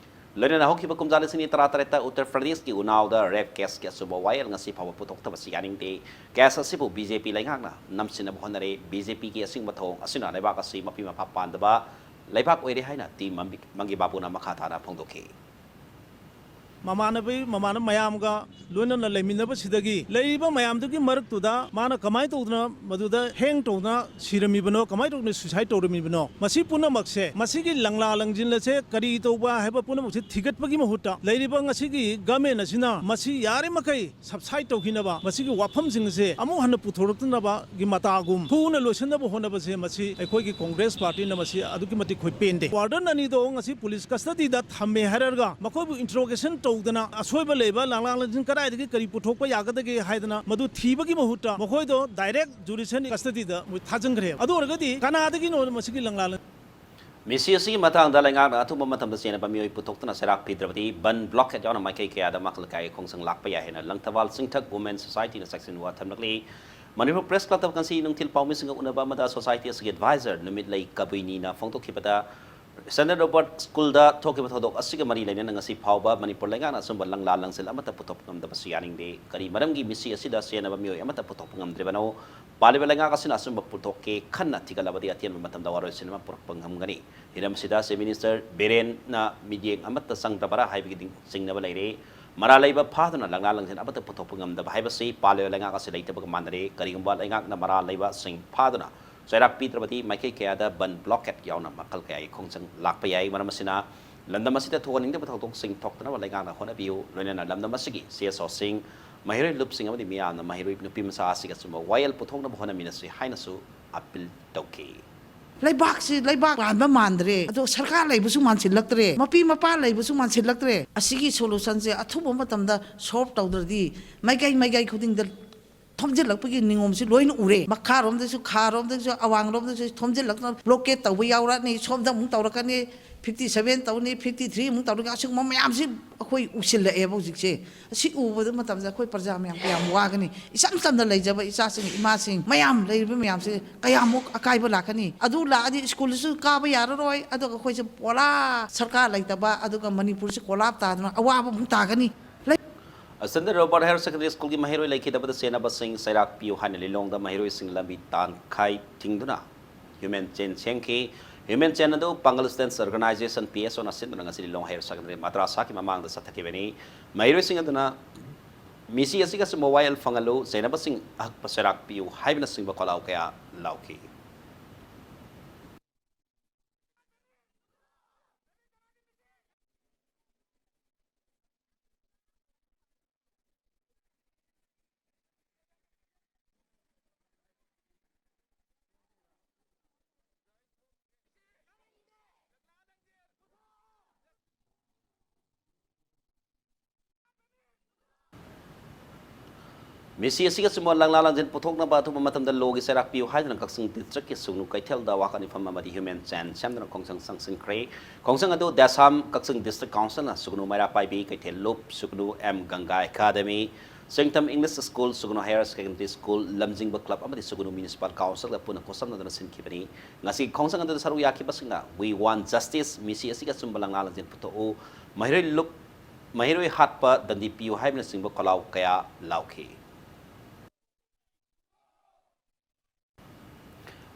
ꯂꯣꯏꯅꯅ ꯍꯧꯈꯤꯕ ꯀꯨꯝꯖꯥ ꯂꯤꯁꯤꯡ ꯑꯅꯤ ꯇꯔꯥꯇꯔꯦꯠꯇ ꯎꯠꯇꯔ ꯄ꯭ꯔꯗꯦꯁꯀꯤ ꯎꯅꯥꯎꯗ ꯔꯦꯞ ꯀꯦꯁꯀꯤ ꯑꯆꯨꯝꯕ ꯋꯥꯌꯦꯜ ꯉꯁꯤ ꯐꯥꯎꯕ ꯄꯨꯊꯣꯛꯇꯕꯁꯤ ꯌꯥꯅꯤꯡꯗꯦ꯫ ꯀꯦꯁ ꯑꯁꯤꯕꯨ ꯕꯤ ꯖꯦ ꯄꯤ ꯂꯩꯉꯥꯛꯅ ꯅꯝꯁꯤꯟꯅꯕ ꯍꯣꯠꯅꯔꯦ꯫ ꯕꯤ ꯖꯦ ꯄꯤꯒꯤ ꯑꯁꯤꯒꯨꯝꯕ ꯊꯧꯑꯣꯡ ꯑꯁꯤꯅ ꯂꯩꯕꯥꯛ ꯑꯁꯤ ꯃꯄꯤ ꯃꯄꯥ ꯄꯥꯟꯗꯕ ꯂꯩꯕꯥꯛ ꯑꯣꯏꯔꯦ ꯍꯥꯏꯅ ꯇꯤ ꯃꯝꯕꯤ-, ꯃꯪꯒꯤ ꯕꯥꯕꯨꯅ ꯃꯈꯥ ꯇꯥꯅ ꯐꯣꯡꯗꯣꯛꯈꯤ꯫ ꯃꯃꯥꯟꯅꯕꯤ ꯃꯃꯥꯟꯅꯕ ꯃꯌꯥꯝꯒ ꯂꯣꯏꯅꯅ ꯂꯩꯃꯤꯟꯅꯕꯁꯤꯗꯒꯤ ꯂꯩꯔꯤꯕ ꯃꯌꯥꯝꯗꯨꯒꯤ ꯃꯔꯛꯇꯨꯗ ꯃꯥꯅ ꯀꯃꯥꯏꯅ ꯇꯧꯗꯅ ꯃꯗꯨꯗ ꯍꯦꯡ ꯇꯧꯗꯅ ꯁꯤꯔꯝꯃꯤꯕꯅꯣ, ꯀꯃꯥꯏꯅ ꯇꯧꯗꯅ ꯁꯨꯏꯁꯥꯏꯠ ꯇꯧꯔꯝꯃꯤꯕꯅꯣ, ꯃꯁꯤ ꯄꯨꯝꯅꯃꯛꯁꯦ, ꯃꯁꯤꯒꯤ ꯂꯪꯂꯥ ꯂꯪꯖꯤꯟ ꯑꯁꯦ ꯀꯔꯤ ꯇꯧꯕ ꯍꯥꯏꯕ ꯄꯨꯝꯅꯃꯛꯁꯦ ꯊꯤꯒꯠꯄꯒꯤ ꯃꯍꯨꯠꯇ ꯂꯩꯔꯤꯕ ꯉꯁꯤꯒꯤ ꯒꯃꯦꯟ ꯑꯁꯤꯅ ꯃꯁꯤ ꯌꯥꯔꯤꯃꯈꯩ ꯁꯕꯁꯥꯏꯠ ꯇꯧꯈꯤꯅꯕ, ꯃꯁꯤꯒꯤ ꯋꯥꯐꯝꯁꯤꯡ ꯑꯁꯦ ꯑꯃꯨꯛ ꯍꯟꯅ ꯄꯨꯊꯣꯔꯛꯇꯅꯕꯒꯤ ꯃꯇꯥꯒꯨꯝ ꯊꯨꯅ ꯂꯣꯏꯁꯤꯟꯅꯕ ꯍꯣꯠꯅꯕꯁꯦ, ꯃꯁꯤ ꯑꯩꯈꯣꯏꯒꯤ ꯀꯣꯡꯒ꯭ꯔꯦꯁ ꯄꯥꯔꯇꯤꯅ ꯃꯁꯤ ꯑꯗꯨꯛꯀꯤ ꯃꯇꯤꯛ ꯑꯩꯈꯣꯏ ꯄꯦꯟꯗꯦ꯫ ꯋꯥꯔꯗꯟ ꯑꯅꯤꯗꯣ ꯉꯁꯤ ꯄꯨꯂꯤꯁ ꯀꯁꯇꯗꯤꯗ ꯊꯝꯃꯦ ꯍꯥꯏꯔꯒ ꯃꯈꯣꯏꯕꯨ ꯏꯟꯇꯔꯣꯒꯦꯁꯟ ꯇꯧꯗꯅ ꯑꯁꯣꯏꯕ ꯂꯩꯕ ꯂꯥꯡꯂꯥꯡ ꯂꯪꯖꯤꯟ ꯀꯗꯥꯏꯗꯒꯤ ꯀꯔꯤ ꯄꯨꯊꯣꯛꯄ ꯌꯥꯒꯗꯒꯦ ꯍꯥꯏꯗꯅ ꯃꯗꯨ ꯊꯤꯕꯒꯤ ꯃꯍꯨꯠꯇ ꯃꯈꯣꯏꯗꯣ ꯗꯥꯏꯔꯦꯛ ꯖꯨꯗꯤꯁꯤꯌꯦꯜ ꯀꯁꯇꯗꯤꯗ ꯃꯣꯏ ꯊꯥꯖꯤꯟꯈ꯭ꯔꯦꯕ꯫ ꯑꯗꯨ ꯑꯣꯏꯔꯒꯗꯤ ꯀꯅꯥꯗꯒꯤꯅꯣ ꯃꯁꯤꯒꯤ ꯂꯪꯂꯥ ꯂꯪ- ꯃꯤꯁꯤ ꯑꯁꯤꯒꯤ ꯃꯇꯥꯡꯗ ꯂꯩꯉꯥꯛꯅ ꯑꯊꯨꯕ ꯃꯇꯝꯗ ꯆꯦꯟꯅꯕ ꯃꯤꯑꯣꯏ ꯄꯨꯊꯣꯛꯇꯨꯅ ꯆꯩꯔꯥꯛ ꯄꯤꯗ꯭ꯔꯕꯗꯤ ꯕꯟ ꯕ꯭ꯂꯣꯀꯦꯠ ꯌꯥꯎꯅ ꯃꯥꯏꯀꯩ ꯀꯌꯥꯗ ꯃꯈꯜ ꯀꯌꯥꯒꯤ ꯈꯣꯡꯖꯪ ꯂꯥꯛꯄ ꯌꯥꯏ ꯍꯥꯏꯅ ꯂꯪꯊꯕꯥꯜ ꯆꯤꯡꯊꯛ ꯋꯨꯃꯦꯟ ꯁꯣꯁꯥꯏꯇꯤꯅ ꯆꯦꯛꯁꯤꯟꯋꯥ ꯊꯝꯂꯛꯂꯤ꯫ ꯃꯅꯤꯄꯨꯔ ꯄ꯭ꯔꯦꯁ ꯀ꯭ꯂꯕꯇ ꯉꯁꯤ ꯅꯨꯡꯊꯤꯜ ꯄꯥꯎꯃꯤꯁꯤꯡꯒ ꯎꯅꯕ ꯑꯃꯗ ꯁꯣꯁꯥꯏꯇꯤ ꯑꯁꯤꯒꯤ ꯑꯦꯗꯚꯥꯏꯖꯔ ꯅꯨꯃꯤꯠꯂꯩ ꯀꯕꯨꯏꯅꯤꯅ ꯐꯣꯡꯗꯣꯛꯈꯤꯕꯗ, ꯁꯦꯟꯠ ꯔꯣꯕꯥꯔꯠ ꯁ꯭ꯀꯨꯜꯗ ꯊꯣꯛꯈꯤꯕ ꯊꯧꯗꯣꯛ ꯑꯁꯤꯒ ꯃꯔꯤ ꯂꯩꯅꯅ ꯉꯁꯤ ꯐꯥꯎꯕ ꯃꯅꯤꯄꯨꯔ ꯂꯩꯉꯥꯛꯅ ꯑꯆꯨꯝꯕ ꯂꯪꯂꯥ ꯂꯪꯖꯤꯜ ꯑꯃꯠꯇ ꯄꯨꯊꯣꯛꯄ ꯉꯝꯗꯕꯁꯤ ꯌꯥꯅꯤꯡꯗꯦ꯫ ꯀꯔꯤ ꯃꯔꯝꯒꯤ ꯃꯤꯁꯤ ꯑꯁꯤꯗ ꯆꯦꯟꯅꯕ ꯃꯤꯑꯣꯏ ꯑꯃꯠꯇ ꯄꯨꯊꯣꯛꯄ ꯉꯝꯗ꯭ꯔꯤꯕꯅꯣ? ꯄꯥꯜꯂꯤꯕ ꯂꯩꯉꯥꯛ ꯑꯁꯤꯅ ꯑꯆꯨꯝꯕ ꯄꯨꯊꯣꯛꯀꯦ ꯈꯟꯅ ꯊꯤꯒꯠꯂꯕꯗꯤ ꯑꯇꯦꯟꯕ ꯃꯇꯝꯗ ꯋꯥꯔꯣꯏꯁꯤꯟ ꯑꯃ ꯄꯨꯔꯛꯄ ꯉꯝꯒꯅꯤ꯫ ꯍꯤꯔꯝ ꯑꯁꯤꯗ ꯆꯤꯐ ꯃꯤꯅꯤꯁꯇꯔ ꯕꯤꯔꯦꯟꯅ ꯃꯤꯠꯌꯦꯡ ꯑꯃꯠꯇ ꯆꯪꯗꯕꯔꯥ ꯍꯥꯏꯕꯒꯤ ꯆꯤꯡꯅꯕ ꯂꯩꯔꯦ꯫ ꯃꯔꯥꯜ ꯂꯩꯕ ꯐꯥꯗꯨꯅ ꯂꯪꯂꯥ ꯂꯪꯖꯤꯟ ꯑꯃꯠꯇ ꯄꯨꯊꯣꯛꯄ ꯉꯝꯗꯕ ꯍꯥꯏꯕꯁꯤ ꯄꯥꯜꯂꯤꯕ ꯂꯩꯉꯥꯛ ꯑꯁꯤ ꯂꯩꯇꯕꯒ ꯃꯥꯟꯅꯔꯦ꯫ ꯀꯔꯤꯒꯨꯝꯕ ꯂꯩꯉꯥꯛꯅ ꯃꯔꯥꯜ ꯂꯩꯕꯁꯤꯡ ꯐꯥꯗꯨꯅ ꯆꯩꯔꯥꯛ ꯄꯤꯗ꯭ꯔꯕꯗꯤ ꯃꯥꯏꯀꯩ ꯀꯌꯥꯗ ꯕꯟ ꯕ꯭ꯂꯣꯀꯦꯠ ꯌꯥꯎꯅ ꯃꯈꯜ ꯀꯌꯥꯒꯤ ꯈꯣꯡꯖꯪ ꯂꯥꯛꯄ ꯌꯥꯏ꯫ ꯃꯔꯝ ꯑꯁꯤꯅ ꯂꯝꯗꯝ ꯑꯁꯤꯗ ꯊꯣꯛꯍꯟꯅꯤꯡꯗꯕ ꯊꯧꯗꯣꯛꯁꯤꯡ ꯊꯣꯛꯇꯅꯕ ꯂꯩꯉꯥꯛꯅ ꯍꯣꯠꯅꯕꯤꯌꯨ꯫ ꯂꯣꯏꯅꯅ ꯂꯝꯗꯝ ꯑꯁꯤꯒꯤ ꯁꯤ ꯑꯦꯁ ꯑꯣꯁꯤꯡ, ꯃꯍꯩꯔꯣꯏ ꯂꯨꯞꯁꯤꯡ ꯑꯃꯗꯤ ꯃꯤꯌꯥꯝꯅ ꯃꯍꯩꯔꯣꯏ ꯅꯨꯄꯤ ꯃꯆꯥ ꯑꯁꯤꯒꯤ ꯑꯆꯨꯝꯕ ꯋꯥꯌꯦꯜ ꯄꯨꯊꯣꯛꯅꯕ ꯍꯣꯠꯅꯃꯤꯟꯅꯁꯤ ꯍꯥꯏꯅꯁꯨ ꯑꯄꯤꯜ ꯇꯧꯈꯤ꯫ ꯂꯩꯕꯥꯛꯁꯤ ꯂꯩꯕꯥꯛ ꯄꯥꯟꯕ ꯃꯥꯟꯗ꯭ꯔꯦ, ꯑꯗꯣ ꯁꯔꯀꯥꯔ ꯂꯩꯕꯁꯨ ꯃꯥꯟꯁꯤꯜꯂꯛꯇ꯭ꯔꯦ, ꯃꯄꯤ ꯃꯄꯥ ꯂꯩꯕꯁꯨ ꯃꯥꯟꯁꯤꯜꯂꯛꯇ꯭ꯔꯦ꯫ ꯑꯁꯤꯒꯤ ꯁꯣꯂꯨꯁꯟꯁꯦ ꯑꯊꯨꯕ ꯃꯇꯝꯗ ꯁꯣꯜꯕ ꯇꯧꯗ꯭ꯔꯗꯤ ꯃꯥꯏꯀꯩ ꯃꯥꯏꯀꯩ ꯈꯨꯗꯤꯡꯗ ꯊꯣꯝꯖꯤꯜꯂꯛꯄꯒꯤ ꯅꯤꯉꯣꯝꯁꯤ ꯂꯣꯏꯅ ꯎꯔꯦ꯫ ꯃꯈꯥꯔꯣꯝꯗꯁꯨ, ꯈꯥꯔꯣꯝꯗꯁꯨ, ꯑꯋꯥꯡꯔꯣꯝꯗꯁꯨ ꯊꯣꯝꯖꯤꯜꯂꯛꯇꯅ ꯕ꯭ꯂꯣꯀꯦꯠ ꯇꯧꯕ ꯌꯥꯎꯔꯛꯑꯅꯤ, ꯁꯣꯝꯗ ꯑꯃꯨꯛ ꯇꯧꯔꯛꯀꯅꯤ, ꯐꯤꯐꯇꯤ ꯁꯚꯦꯟ ꯇꯧꯅꯤ, ꯐꯤꯐꯇꯤ ꯊ꯭ꯔꯤ ꯑꯃꯨꯛ ꯇꯧꯔꯒ ꯑꯁꯤꯒꯨꯝꯕ ꯃꯌꯥꯝꯁꯤ ꯑꯩꯈꯣꯏ ꯎꯁꯤꯜꯂꯛꯑꯦꯕ ꯍꯧꯖꯤꯛꯁꯦ꯫ ꯑꯁꯤ ꯎꯕꯗ ꯃꯇꯝꯗ ꯑꯩꯈꯣꯏ ꯄ꯭ꯔꯖꯥ ꯃꯌꯥꯝ ꯀꯌꯥꯝ ꯋꯥꯒꯅꯤ? ꯏꯆꯝ ꯆꯝꯅ ꯂꯩꯖꯕ ꯏꯆꯥꯁꯤꯡ, ꯏꯃꯥꯁꯤꯡ ꯃꯌꯥꯝ ꯂꯩꯔꯤꯕ ꯃꯌꯥꯝꯁꯦ ꯀꯌꯥꯃꯨꯛ ꯑꯀꯥꯏꯕ ꯂꯥꯛꯀꯅꯤ? ꯑꯗꯨ ꯂꯥꯛꯑꯗꯤ ꯁ꯭ꯀꯨꯜꯗꯁꯨ ꯀꯥꯕ ꯌꯥꯔꯔꯣꯏ, ꯑꯗꯨꯒ ꯑꯩꯈꯣꯏꯁꯦ ꯄꯨꯔꯥ ꯁꯔꯀꯥꯔ ꯂꯩꯇꯕ, ꯑꯗꯨꯒ ꯃꯅꯤꯄꯨꯔꯁꯦ ꯀꯣꯂꯥꯞ ꯇꯥꯗꯅ ꯑꯋꯥꯕ ꯑꯃꯨꯛ ꯇꯥꯒꯅꯤ꯫ ꯂꯩ- ꯁꯦꯟꯠ ꯔꯣꯕꯥꯔꯠ ꯍꯥꯌꯔ ꯁꯦꯀꯦꯟꯗꯔꯤ ꯁ꯭ꯀꯨꯜꯒꯤ ꯃꯍꯩꯔꯣꯏ ꯂꯩꯈꯤꯗꯕꯗ ꯆꯦꯟꯅꯕꯁꯤꯡ ꯆꯩꯔꯥꯛ ꯄꯤꯌꯨ ꯍꯥꯏꯅ ꯂꯤꯂꯣꯡꯗ ꯃꯍꯩꯔꯣꯏꯁꯤꯡ ꯂꯝꯕꯤ ꯇꯪꯈꯥꯏ ꯊꯤꯡꯗꯨꯅ ꯍ꯭ꯌꯨꯃꯦꯟ ꯆꯦꯟ ꯁꯦꯝꯈꯤ꯫ Human Chain ꯑꯗꯨ Pangal Students Organization, P S O, ꯅ ꯁꯤꯟꯗꯨꯅ ꯉꯁꯤ ꯂꯤꯂꯣꯡ Higher Secondary ꯃꯗ꯭ꯔꯥꯁꯥꯒꯤ ꯃꯃꯥꯡꯗ ꯆꯠꯊꯈꯤꯕꯅꯤ꯫ ꯃꯍꯩꯔꯣꯏꯁꯤꯡ ꯑꯗꯨꯅ "ꯃꯤꯁꯤ ꯑꯁꯤꯒ ꯑꯆꯨꯝꯕ ꯋꯥꯌꯦꯜ ꯐꯪꯍꯜꯂꯨ, ꯆꯩꯅꯕꯁꯤꯡ ꯑꯍꯛꯄ ꯆꯩꯔꯥꯛ ꯄꯤꯌꯨ" ꯍꯥꯏꯕꯅꯆꯤꯡꯕ ꯈꯣꯜꯂꯥꯎ ꯀꯌꯥ ꯂꯥꯎꯈꯤ꯫ "ꯃꯤꯁꯤ ꯑꯁꯤꯒ ꯑꯆꯨꯝꯕ ꯂꯪꯂꯥ ꯂꯪꯖꯦꯜ ꯄꯨꯊꯣꯛꯅꯕ ꯑꯊꯨꯕ ꯃꯇꯝꯗ ꯂꯣꯒꯤ ꯆꯩꯔꯥꯛ ꯄꯤꯌꯨ" ꯍꯥꯏꯗꯨꯅ ꯀꯛꯆꯤꯡ ꯗꯤꯁꯇ꯭ꯔꯤꯛꯀꯤ ꯁꯨꯒꯅꯨ ꯀꯩꯊꯦꯜꯗ ꯋꯥꯀꯠ ꯃꯤꯐꯝ ꯑꯃꯗꯤ ꯍ꯭ꯌꯨꯃꯦꯟ ꯆꯦꯟ ꯁꯦꯝꯗꯨꯅ ꯈꯣꯡꯖꯪ ꯆꯪꯁꯤꯟꯈ꯭ꯔꯦ꯫ ꯈꯣꯡꯖꯪ ꯑꯗꯨ ꯗꯦꯁꯥꯝ ꯀꯛꯆꯤꯡ ꯗꯤꯁꯇ꯭ꯔꯤꯛ ꯀꯥꯎꯟꯁꯤꯜꯅ ꯁꯨꯒꯅꯨ ꯃꯩꯔꯥ ꯄꯥꯏꯕꯤ ꯀꯩꯊꯦꯜ ꯂꯨꯞ, ꯁꯨꯒꯅꯨ ꯑꯦꯝ ꯒꯪꯒꯥ academy, Chingtham English school, Sugnu higher secondary school, Lamjingba club ꯑꯃꯗꯤ ꯁꯨꯒꯅꯨ ꯃ꯭ꯌꯨꯅꯤꯁꯤꯄꯥꯜ ꯀꯥꯎꯟꯁꯤꯜꯒ ꯄꯨꯟꯅ ꯈꯣꯠꯁꯝꯅꯗꯨꯅ ꯁꯤꯟꯈꯤꯕꯅꯤ꯫ ꯉꯁꯤ ꯈꯣꯡꯖꯪ ꯑꯗꯨꯗ ꯁꯔꯨꯛ ꯌꯥꯈꯤꯕꯁꯤꯡꯅ "We want justice", "ꯃꯤꯁꯤ ꯑꯁꯤꯒꯤ ꯑꯆꯨꯝꯕ ꯂꯪꯂꯥ ꯂꯪꯖꯦꯜ ꯄꯨꯊꯣꯛꯎ", "ꯃꯍꯩꯔꯣꯏ ꯂꯨꯞ-, ꯃꯍꯩꯔꯣꯏ ꯍꯥꯠꯄ ꯗꯟꯗꯤ ꯄꯤꯌꯨ" ꯍꯥꯏꯕꯅꯆꯤꯡꯕ ꯈꯣꯜꯂꯥꯎ ꯀꯌꯥ ꯂꯥꯎꯈꯤ꯫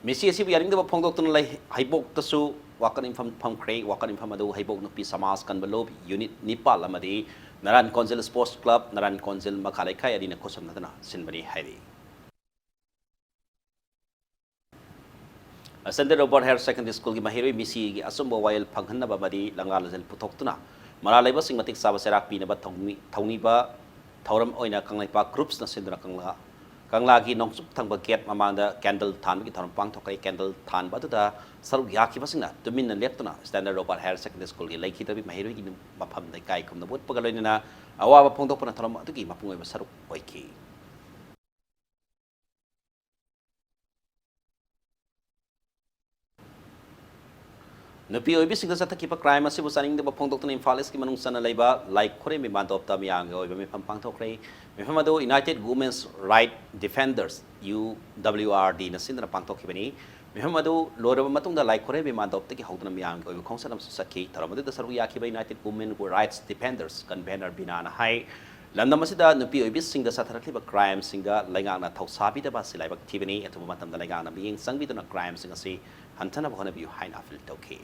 ꯃꯤꯁꯤ ꯑꯁꯤꯕꯨ ꯌꯥꯅꯤꯡꯗꯕ ꯐꯣꯡꯗꯣꯛꯇꯨꯅ ꯂꯩ-, ꯍꯩꯕꯣꯛꯇꯁꯨ ꯋꯥꯀꯠ ꯃꯤꯐꯝ ꯐꯝꯈ꯭ꯔꯦ꯫ ꯋꯥꯀꯠ ꯃꯤꯐꯝ ꯑꯗꯨ ꯍꯩꯕꯣꯛ ꯅꯨꯄꯤ ꯁꯃꯥꯖ ꯀꯟꯕ ꯂꯨꯞ ꯌꯨꯅꯤꯠ ꯅꯤꯄꯥꯜ ꯑꯃꯗꯤ ꯅꯔꯥꯟ ꯀꯣꯟꯖꯦꯜ ꯁ꯭ꯄꯣꯔꯠꯁ ꯀ꯭ꯂꯕ, ꯅꯔꯥꯟ ꯀꯣꯟꯖꯦꯜ ꯃꯈꯥ ꯂꯩꯀꯥꯏ ꯑꯅꯤꯅ ꯈꯨꯠꯁꯝꯅꯗꯨꯅ ꯁꯤꯟꯕꯅꯤ ꯍꯥꯏꯔꯤ꯫ ꯁꯦꯟꯇꯔ ꯔꯣꯕꯥꯔꯠ ꯍꯥꯌꯔ ꯁꯦꯀꯦꯟꯗꯔꯤ ꯁ꯭ꯀꯨꯜꯒꯤ ꯃꯍꯩꯔꯣꯏ ꯃꯤꯁꯤꯒꯤ ꯑꯆꯨꯝꯕ ꯋꯥꯌꯦꯜ ꯐꯪꯍꯟꯅꯕ ꯑꯃꯗꯤ ꯂꯪꯂꯥ ꯂꯪꯖꯦꯜ ꯄꯨꯊꯣꯛꯇꯨꯅ ꯃꯔꯥꯜ ꯂꯩꯕꯁꯤꯡ ꯃꯇꯤꯛ ꯆꯥꯕ ꯆꯩꯔꯥꯛ ꯄꯤꯅꯕ ꯊꯧꯅꯤ-, ꯊꯧꯅꯤꯕ ꯊꯧꯔꯝ ꯑꯣꯏꯅ ꯀꯪꯂꯩꯄꯥꯛ ꯒ꯭ꯔꯨꯞꯁꯅ ꯁꯤꯟꯗꯨꯅ ꯀꯪꯂꯥ, ꯀꯪꯂꯥꯒꯤ ꯅꯣꯡꯆꯨꯞ ꯊꯪꯕ ꯒꯦꯠ ꯃꯃꯥꯡꯗ ꯀꯦꯟꯗꯜ ꯊꯥꯟꯕꯒꯤ ꯊꯧꯔꯝ ꯄꯥꯡꯊꯣꯛꯈ꯭ꯔꯦ꯫ ꯀꯦꯟꯗꯜ ꯊꯥꯟꯕ ꯑꯗꯨꯗ ꯁꯔꯨꯛ ꯌꯥꯈꯤꯕꯁꯤꯡꯅ ꯇꯨꯃꯤꯟꯅ ꯂꯦꯞꯇꯨꯅ ꯁ꯭ꯇꯦꯟꯗꯔꯠ ꯔꯣꯕꯥꯔꯠ ꯍꯥꯌꯔ ꯁꯦꯀꯦꯟꯗꯔꯤ ꯁ꯭ꯀꯨꯜꯒꯤ ꯂꯩꯈꯤꯗꯕꯤ ꯃꯍꯩꯔꯣꯏꯒꯤ ꯃꯐꯝꯗ ꯏꯀꯥꯏ ꯈꯨꯝꯅꯕ ꯎꯠꯄꯒ ꯂꯣꯏꯅꯅ ꯑꯋꯥꯕ ꯐꯣꯡꯗꯣꯛꯄꯅ ꯊꯧꯔꯝ ꯑꯗꯨꯒꯤ ꯃꯄꯨꯡ ꯑꯣꯏꯕ ꯁꯔꯨꯛ ꯑꯣꯏꯈꯤ꯫ ꯅꯨꯄꯤ ꯑꯣꯏꯕꯤꯁꯤꯡꯗ ꯆꯠꯊꯈꯤꯕ ꯀ꯭ꯔꯥꯏꯝ ꯑꯁꯤꯕꯨ ꯆꯥꯅꯤꯡꯗꯕ ꯐꯣꯡꯗꯣꯛꯇꯨꯅ ꯏꯝꯐꯥꯜ ꯏꯁꯀꯤ ꯃꯅꯨꯡ ꯆꯟꯅ ꯂꯩꯕ ꯂꯥꯏꯈꯣꯔꯦꯝꯕꯤ ꯃꯥꯟꯗꯣꯞꯇ ꯃꯤꯌꯥꯝꯒꯤ ꯑꯣꯏꯕ ꯃꯤꯐꯝ ꯄꯥꯡꯊꯣꯛꯈ꯭ꯔꯦ꯫ ꯃꯤꯐꯝ ꯑꯗꯨ United Women's Right Defenders, U W R D, ꯅ ꯁꯤꯟꯗꯨꯅ ꯄꯥꯡꯊꯣꯛꯈꯤꯕꯅꯤ꯫ ꯃꯤꯐꯝ ꯑꯗꯨ ꯂꯣꯏꯔꯕ ꯃꯇꯨꯡꯗ ꯂꯥꯏꯈꯣꯔꯦꯝꯕꯤ ꯃꯥꯟꯗꯣꯞꯇꯒꯤ ꯍꯧꯗꯨꯅ ꯃꯤꯌꯥꯝꯒꯤ ꯑꯣꯏꯕ ꯈꯣꯡꯆꯠ ꯑꯃꯁꯨ ꯆꯠꯈꯤ꯫ ꯊꯧꯔꯝ ꯑꯗꯨꯗ ꯁꯔꯨꯛ ꯌꯥꯈꯤꯕ United Women Rights Defenders convener ꯕꯤꯅꯥꯅ ꯍꯥꯏ, ꯂꯝꯗꯝ ꯑꯁꯤꯗ ꯅꯨꯄꯤ ꯑꯣꯏꯕꯤꯁꯤꯡꯗ ꯆꯠꯊꯔꯛꯂꯤꯕ ꯀ꯭ꯔꯥꯏꯝꯁꯤꯡꯗ ꯂꯩꯉꯥꯛꯅ ꯊꯧꯁꯥꯕꯤꯗꯕ ꯑꯁꯤ ꯂꯥꯏꯕꯛ ꯊꯤꯕꯅꯤ꯫ ꯑꯊꯨꯕ ꯃꯇꯝꯗ ꯂꯩꯉꯥꯛꯅ ꯃꯤꯠꯌꯦꯡ ꯆꯪꯕꯤꯗꯨꯅ ꯀ꯭ꯔꯥꯏꯝꯁꯤꯡ ꯑꯁꯤ ꯍꯟꯊꯅꯕ ꯍꯣꯠꯅꯕꯤꯌꯨ ꯍꯥꯏꯅ ꯑꯄꯤꯜ ꯇꯧꯈꯤ꯫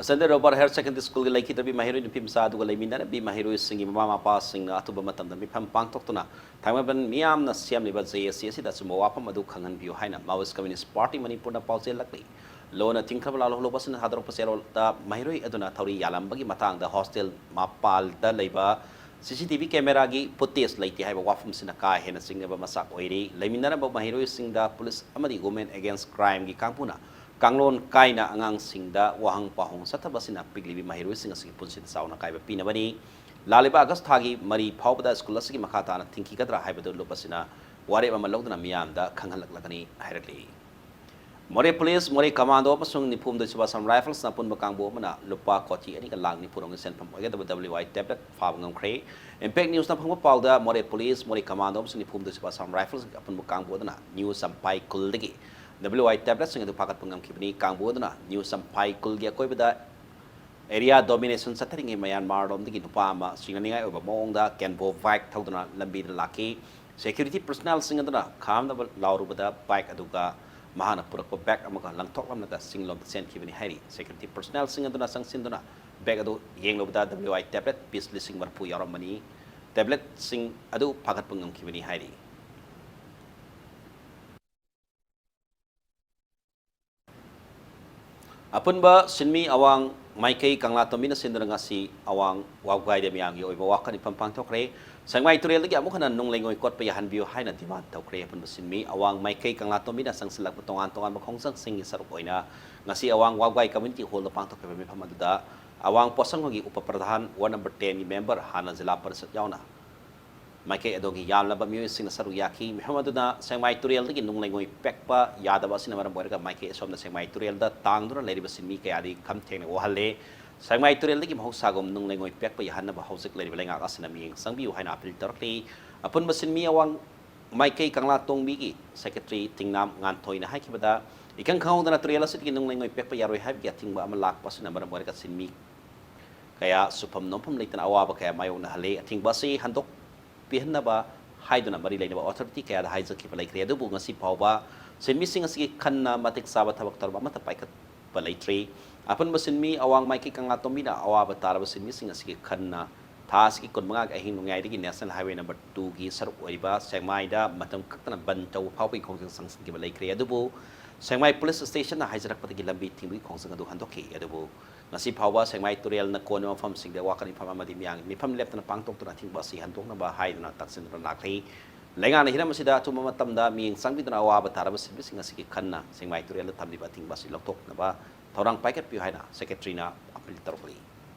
ꯑꯁꯟꯗ ꯔꯣꯕꯥꯔꯠ ꯍꯥꯌꯔ ꯁꯦꯀꯦꯟꯗꯔꯤ ꯁ꯭ꯀꯨꯜꯒꯤ ꯂꯩꯈꯤꯗ꯭ꯔꯕꯤ ꯃꯍꯩꯔꯣꯏ ꯅꯨꯄꯤ ꯃꯆꯥ ꯑꯗꯨꯒ ꯂꯩꯃꯤꯟꯅꯔꯝꯕꯤ ꯃꯍꯩꯔꯣꯏꯁꯤꯡꯒꯤ ꯃꯃꯥ ꯃꯄꯥꯁꯤꯡꯅ ꯑꯊꯨꯕ ꯃꯇꯝꯗ ꯃꯤꯐꯝ ꯄꯥꯡꯊꯣꯛꯇꯨꯅ ꯊꯥꯡꯃꯩꯕꯟ ꯃꯤꯌꯥꯝꯅ ꯁꯦꯝꯂꯤꯕ ꯖꯦ ꯑꯦ ꯁꯤ ꯑꯁꯤꯗ ꯑꯆꯨꯝꯕ ꯋꯥꯐꯝ ꯑꯗꯨ ꯈꯪꯍꯟꯕꯤꯌꯨ ꯍꯥꯏꯅ ꯃꯥꯋꯣꯏꯁ ꯀꯝꯃ꯭ꯌꯨꯅꯤꯁ ꯄꯥꯔꯇꯤ ꯃꯅꯤꯄꯨꯔꯅ ꯄꯥꯎꯖꯦꯜꯂꯛꯂꯤ꯫ ꯂꯣꯟꯅ ꯊꯤꯡꯈ꯭ꯔꯕ ꯂꯥꯜꯍꯧꯂꯨꯕꯁꯤꯡꯅ ꯊꯥꯗꯣꯔꯛꯄ ꯆꯦꯔꯣꯜꯗ ꯃꯍꯩꯔꯣꯏ ꯑꯗꯨꯅ ꯊꯧꯔꯤ ꯌꯥꯜꯂꯝꯕꯒꯤ ꯃꯇꯥꯡꯗ ꯍꯣꯁꯇꯦꯜ ꯃꯄꯥꯜꯗ ꯂꯩꯕ ꯁꯤ ꯁꯤ ꯇꯤ ꯚꯤ ꯀꯦꯃꯦꯔꯥꯒꯤ ꯐꯨꯇꯦꯖ ꯂꯩꯇꯦ ꯍꯥꯏꯕ ꯋꯥꯐꯝꯁꯤꯅ ꯀꯥ ꯍꯦꯟꯅ ꯆꯤꯡꯅꯕ ꯃꯆꯥꯛ ꯑꯣꯏꯔꯤ꯫ ꯂꯩꯃꯤꯟꯅꯔꯝꯕ ꯃꯍꯩꯔꯣꯏꯁꯤꯡꯗ ꯄꯨꯂꯤꯁ ꯑꯃꯗꯤ ꯋꯨꯃꯦꯟ ꯑꯦꯒꯦꯟꯁ ꯀ꯭ꯔꯥꯏꯝꯒꯤ ꯀꯥꯡꯕꯨꯅ ꯀꯥꯡꯂꯣꯟ ꯀꯥꯏꯅ ꯑꯉꯥꯡꯁꯤꯡꯗ ꯋꯥꯍꯪ ꯄꯥꯎꯍꯪ ꯆꯠꯊꯕ ꯑꯁꯤꯅ ꯄꯤꯛꯂꯤꯕꯤ ꯃꯍꯩꯔꯣꯏꯁꯤꯡ ꯑꯁꯤꯒꯤ ꯄꯨꯟꯁꯤꯗ ꯆꯥꯎꯅ ꯑꯀꯥꯏꯕ ꯄꯤꯅꯕꯅꯤ꯫ ꯂꯥꯛꯂꯤꯕ ꯑꯥꯒꯁ ꯊꯥꯒꯤ ꯃꯔꯤ ꯐꯥꯎꯕꯗ ꯁ꯭ꯀꯨꯜ ꯑꯁꯤꯒꯤ ꯃꯈꯥ ꯇꯥꯅ ꯊꯤꯡꯈꯤꯒꯗ꯭ꯔꯥ ꯍꯥꯏꯕꯗꯨ ꯂꯨꯞ ꯑꯁꯤꯅ ꯋꯥꯔꯦꯞ ꯑꯃ ꯂꯧꯗꯨꯅ ꯃꯤꯌꯥꯝꯗ ꯈꯪꯍꯜꯂꯛꯂꯒꯅꯤ ꯍꯥꯏꯔꯛꯂꯤ꯫ ꯃꯣꯔꯦ ꯄꯨꯂꯤꯁ, ꯃꯣꯔꯦ ꯀꯃꯥꯟꯗꯣ ꯑꯃꯁꯨꯡ ꯅꯤꯐꯨ ꯍꯨꯝꯗꯣꯏ ꯁꯨꯕ ꯑꯁꯥꯝ ꯔꯥꯏꯐꯜꯁꯅ ꯑꯄꯨꯟꯕ ꯀꯥꯡꯕꯨ ꯑꯃꯅ ꯂꯨꯄꯥ ꯀꯣꯇꯤ ꯑꯅꯤꯒ ꯂꯥꯈ ꯅꯤꯐꯨ ꯔꯣꯝꯒꯤ ꯁꯦꯟꯐꯝ ꯑꯣꯏꯒꯗꯕ ꯗꯕ꯭ꯂꯤꯎ ꯑꯥꯏ ꯇꯦꯕ꯭ꯂꯦꯠ ꯐꯥꯕ ꯉꯝꯈ꯭ꯔꯦ꯫ ꯏꯝꯄꯦꯛ ꯅ꯭ꯌꯨꯁꯅ ꯐꯪꯕ ꯄꯥꯎꯗ ꯃꯣꯔꯦ ꯄꯨꯂꯤꯁ, ꯃꯣꯔꯦ ꯀꯃꯥꯟꯗꯣ ꯑꯃꯁꯨꯡ ꯅꯤꯐꯨ ꯍꯨꯝꯗꯣꯏ ꯁꯨꯕ ꯑꯁꯥꯝ ꯔꯥꯏꯐꯜꯁꯀꯤ ꯑꯄꯨꯟꯕ ꯀꯥꯡꯕꯨ ꯑꯗꯨꯅ ꯅ꯭ꯌꯨ ꯆꯝꯄꯥꯏ ꯈꯨꯜꯗꯒꯤ ꯗꯕ꯭ꯂꯤꯎ ꯑꯥꯏ ꯇꯦꯕ꯭ꯂꯦꯠꯁꯤꯡ ꯑꯗꯨ ꯐꯥꯒꯠꯄ ꯉꯝꯈꯤꯕꯅꯤ꯫ ꯀꯥꯡꯕꯨ ꯑꯗꯨꯅ ꯅ꯭ꯌꯨ ꯆꯝꯄꯥꯏ ꯈꯨꯜꯒꯤ ꯑꯀꯣꯏꯕꯗ ꯑꯦꯔꯤꯌꯥ ꯗꯣꯃꯤꯅꯦꯁꯟ ꯆꯠꯊꯔꯤꯉꯩ ꯃꯌꯥꯟꯃꯥꯔ ꯂꯣꯝꯗꯒꯤ ꯅꯨꯄꯥ ꯑꯃ ꯆꯤꯡꯅꯅꯤꯡꯉꯥꯏ ꯑꯣꯏꯕ ꯃꯑꯣꯡꯗ ꯀꯦꯟꯕꯣ ꯕꯥꯏꯛ ꯊꯧꯗꯨꯅ ꯂꯝꯕꯤꯗ ꯂꯥꯛꯈꯤ꯫ ꯁꯦꯀ꯭ꯌꯨꯔꯤꯇꯤ ꯄꯔꯁꯣꯅꯦꯜꯁꯤꯡ ꯑꯗꯨꯅ ꯈꯥꯝꯅꯕ ꯂꯥꯎꯔꯨꯕꯗ ꯕꯥꯏꯛ ꯑꯗꯨꯒ ꯃꯍꯥꯛꯅ ꯄꯨꯔꯛꯄ ꯕꯦꯛ ꯑꯃꯒ ꯂꯪꯊꯣꯛꯂꯝꯂꯒ ꯆꯤꯡꯂꯣꯝꯗ ꯆꯦꯟꯈꯤꯕꯅꯤ ꯍꯥꯏꯔꯤ꯫ ꯁꯦꯀ꯭ꯌꯨꯔꯤꯇꯤ ꯄꯔꯁꯣꯅꯦꯜꯁꯤꯡ ꯑꯗꯨꯅ ꯆꯪꯁꯤꯟꯗꯨꯅ ꯕꯦꯛ ꯑꯗꯨ ꯌꯦꯡꯂꯨꯕꯗ ꯗꯕ꯭ꯂꯤꯎ ꯑꯥꯏ ꯇꯦꯕ꯭ꯂꯦꯠ ꯄꯤꯁ ꯂꯤꯁꯤꯡ ꯃꯔꯤꯐꯨ ꯌꯥꯎꯔꯝꯕꯅꯤ꯫ ꯇꯦꯕ꯭ꯂꯦꯠꯁꯤꯡ ꯑꯗꯨ ꯐꯥꯒꯠꯄ ꯉꯝꯈꯤꯕꯅꯤ ꯍꯥꯏꯔꯤ꯫ ꯑꯄꯨꯟꯕ ꯁꯤꯟꯃꯤ ꯑꯋꯥꯡ ꯃꯥꯏꯀꯩ ꯀꯪꯂꯥꯇꯣꯝꯕꯤꯅ ꯁꯤꯟꯗꯨꯅ ꯉꯁꯤ ꯑꯋꯥꯡ ꯋꯥꯕꯒꯥꯏꯗ ꯃꯤꯌꯥꯝꯒꯤ ꯑꯣꯏꯕ ꯋꯥꯀꯠ ꯃꯤꯐꯝ ꯄꯥꯡꯊꯣꯛꯈ꯭ꯔꯦ꯫ ꯁꯦꯡꯃꯥꯏ ꯇꯨꯔꯦꯜꯗꯒꯤ ꯑꯃꯨꯛ ꯍꯟꯅ ꯅꯨꯡ ꯂꯩꯉꯣꯏ ꯀꯣꯠꯄ ꯌꯥꯍꯟꯕꯤꯌꯨ ꯍꯥꯏꯅ ꯗꯤꯃꯥꯟ ꯇꯧꯈ꯭ꯔꯦ꯫ ꯑꯄꯨꯟꯕ ꯁꯤꯟꯃꯤ ꯑꯋꯥꯡ ꯃꯥꯏꯀꯩ ꯀꯪꯂꯥꯇꯣꯝꯕꯤꯅ ꯆꯪꯁꯤꯜꯂꯛꯄ ꯇꯣꯉꯥꯟ ꯇꯣꯉꯥꯟꯕ ꯈꯣꯡꯖꯪꯁꯤꯡꯒꯤ ꯁꯔꯨꯛ ꯑꯣꯏꯅ ꯉꯁꯤ ꯑꯋꯥꯡ ꯋꯥꯕꯒꯥꯏ ꯀꯝꯃ꯭ꯌꯨꯅꯤꯇꯤ ꯍꯣꯜꯗ ꯄꯥꯡꯊꯣꯛꯈꯤꯕ ꯃꯤꯐꯝ ꯑꯗꯨꯗ ꯑꯋꯥꯡ ꯄꯣꯠꯁꯪꯕꯝꯒꯤ ꯎꯄ ꯄ꯭ꯔꯙꯥꯟ, ꯋꯥꯔꯗ ꯅꯝꯕꯔ ꯇꯦꯟꯒꯤ ꯃꯦꯝꯕꯔ, ꯍꯥꯟꯅ ꯖꯤꯂꯥ ꯄꯔꯤꯁꯠ ꯌꯥꯎꯅ ꯃꯥꯏꯀꯩ ꯑꯗꯣꯝꯒꯤ ꯌꯥꯝꯂꯕ ꯃꯤꯑꯣꯏꯁꯤꯡꯅ ꯁꯔꯨꯛ ꯌꯥꯈꯤ꯫ ꯃꯤꯐꯝ ꯑꯗꯨꯗ ꯁꯦꯡꯃꯥꯏ ꯇꯨꯔꯦꯜꯗꯒꯤ ꯅꯨꯡ ꯂꯩꯉꯣꯏ ꯄꯦꯛꯄ ꯌꯥꯗꯕ ꯑꯁꯤꯅ ꯃꯔꯝ ꯑꯣꯏꯔꯒ ꯃꯥꯏꯀꯩ ꯑꯁꯣꯝꯗ ꯁꯦꯡꯃꯥꯏ ꯇꯨꯔꯦꯜꯗ ꯇꯥꯡꯗꯨꯅ ꯂꯩꯔꯤꯕ ꯁꯤꯟꯃꯤ ꯀꯌꯥꯗꯤ ꯈꯝ ꯊꯦꯡꯅ ꯋꯥꯍꯜꯂꯦ꯫ ꯁꯦꯡꯃꯥꯏ ꯇꯨꯔꯦꯜꯗꯒꯤ ꯃꯍꯧꯁꯥꯒꯨꯝ ꯅꯨꯡ ꯂꯩꯉꯣꯏ ꯄꯦꯛꯄ ꯌꯥꯍꯟꯅꯕ ꯍꯧꯖꯤꯛ ꯂꯩꯔꯤꯕ ꯂꯩꯉꯥꯛ ꯑꯁꯤꯅ ꯃꯤꯠꯌꯦꯡ ꯆꯪꯕꯤꯌꯨ ꯍꯥꯏꯅ ꯑꯄꯤꯜ ꯇꯧꯔꯛꯂꯤ꯫ ꯑꯄꯨꯟꯕ ꯁꯤꯟꯃꯤ ꯑꯋꯥꯡ ꯃꯥꯏꯀꯩ ꯀꯪꯂꯥꯇꯣꯡꯕꯤꯒꯤ ꯁꯦꯀ꯭ꯔꯦꯇꯔꯤ ꯇꯤꯡꯅꯥꯝ ꯉꯥꯟꯊꯣꯏꯅ ꯍꯥꯏꯈꯤꯕꯗ, ꯏꯈꯪ ꯈꯪꯍꯧꯗꯅ ꯇꯨꯔꯦꯜ ꯑꯁꯤꯗꯒꯤ ꯅꯨꯡ ꯂꯩꯉꯣꯏ ꯄꯦꯛꯄ ꯌꯥꯔꯣꯏ ꯍꯥꯏꯕꯒꯤ ꯑꯊꯤꯡꯕ ꯑꯃ ꯂꯥꯛꯄ ꯑꯁꯤꯅ ꯃꯔꯝ ꯑꯣꯏꯔꯒ ꯁꯤꯟꯃꯤ ꯀꯌꯥ ꯁꯨꯐꯝ ꯅꯣꯝꯐꯝ ꯂꯩꯇꯅ ꯑꯋꯥꯕ ꯀꯌꯥ ꯃꯥꯌꯣꯛꯅꯍꯜꯂꯦ꯫ ꯑꯊꯤꯡꯕ ꯑꯁꯤ ꯍꯟꯗꯣꯛꯄꯤꯍꯟꯅꯕ ꯍꯥꯏꯗꯨꯅ ꯃꯔꯤ ꯂꯩꯅꯕ ꯑꯣꯊꯣꯔꯤꯇꯤ ꯀꯌꯥꯗ ꯍꯥꯏꯖꯈꯤꯕ ꯂꯩꯈ꯭ꯔꯦ, ꯑꯗꯨꯕꯨ ꯉꯁꯤ ꯐꯥꯎꯕ ꯁꯤꯟꯃꯤꯁꯤꯡ ꯑꯁꯤꯒꯤ ꯈꯟꯅ ꯃꯇꯤꯛ ꯆꯥꯕ ꯊꯕꯛ ꯊꯧꯔꯝ ꯑꯃꯠꯇ ꯄꯥꯏꯈꯠꯄ ꯂꯩꯇ꯭ꯔꯤ꯫ ꯑꯄꯨꯟꯕ ꯁꯤꯟꯃꯤ ꯑꯋꯥꯡ ꯃꯥꯏꯀꯩ ꯀꯪꯂꯥꯇꯣꯝꯕꯤꯅ ꯑꯋꯥꯕ ꯇꯥꯔꯕ ꯁꯤꯟꯃꯤꯁꯤꯡ ꯑꯁꯤꯒꯤ ꯈꯟꯅ ꯊꯥ ꯑꯁꯤꯒꯤ ꯀꯨꯟꯃꯉꯥꯒꯤ ꯑꯍꯤꯡ ꯅꯣꯡꯌꯥꯏꯗꯒꯤ ꯅꯦꯁꯅꯦꯜ ꯍꯥꯏꯋꯦ ꯅꯝꯕꯔ ꯇꯨꯒꯤ ꯁꯔꯨꯛ ꯑꯣꯏꯔꯤꯕ ꯁꯦꯛꯃꯥꯏꯗ ꯃꯇꯝ ꯀꯛꯇꯅ ꯕꯟ ꯇꯧꯕ ꯐꯥꯎꯕꯒꯤ ꯈꯣꯡꯖꯪ ꯆꯪꯁꯤꯟꯈꯤꯕ ꯂꯩꯈ꯭ꯔꯦ꯫ ꯑꯗꯨꯕꯨ ꯁꯦꯛꯃꯥꯏ ꯄꯨꯂꯤꯁ ꯁ꯭ꯇꯦꯁꯟꯅ ꯍꯥꯏꯖꯔꯛꯄꯗꯒꯤ ꯂꯝꯕꯤ ꯊꯤꯡꯕꯒꯤ ꯈꯣꯡꯖꯪ ꯑꯗꯨ ꯍꯟꯗꯣꯛꯈꯤ꯫ ꯑꯗꯨꯕꯨ ꯉꯁꯤ ꯐꯥꯎꯕ ꯁꯦꯛꯃꯥꯏ ꯇꯨꯔꯦꯜꯅ ꯀꯣꯟꯕ ꯃꯐꯝꯁꯤꯡꯗ ꯋꯥꯀꯠ ꯃꯤꯐꯝ ꯑꯃꯗꯤ ꯃꯤꯌꯥꯝꯒꯤ ꯃꯤꯐꯝ ꯂꯦꯞꯇꯅ ꯄꯥꯡꯊꯣꯛꯇꯨꯅ ꯑꯊꯤꯡꯕ ꯑꯁꯤ ꯍꯟꯗꯣꯛꯅꯕ ꯍꯥꯏꯗꯨꯅ ꯇꯛꯁꯤꯟꯗꯨꯅ ꯂꯥꯛꯂꯤ꯫ ꯂꯩꯉꯥꯛꯅ ꯍꯤꯔꯝ ꯑꯁꯤꯗ ꯑꯊꯨꯕ ꯃꯇꯝꯗ ꯃꯤꯠꯌꯦꯡ ꯆꯪꯕꯤꯗꯨꯅ ꯑꯋꯥꯕ ꯇꯥꯔꯕ ꯁꯤꯟꯃꯤꯁꯤꯡ ꯑꯁꯤꯒꯤ ꯈꯟꯅ ꯁꯦꯛꯃꯥꯏ ꯇꯨꯔꯦꯜꯗ ꯊꯝꯂꯤꯕ ꯑꯊꯤꯡꯕ ꯑꯁꯤ ꯂꯧꯊꯣꯛꯅꯕ ꯊꯧꯔꯥꯡ ꯄꯥꯏꯈꯠꯄꯤꯌꯨ ꯍꯥꯏꯅ ꯁꯦꯀ꯭ꯔꯦꯇꯔꯤꯅ ꯑꯄꯤꯜ ꯇꯧꯔꯛꯂꯤ꯫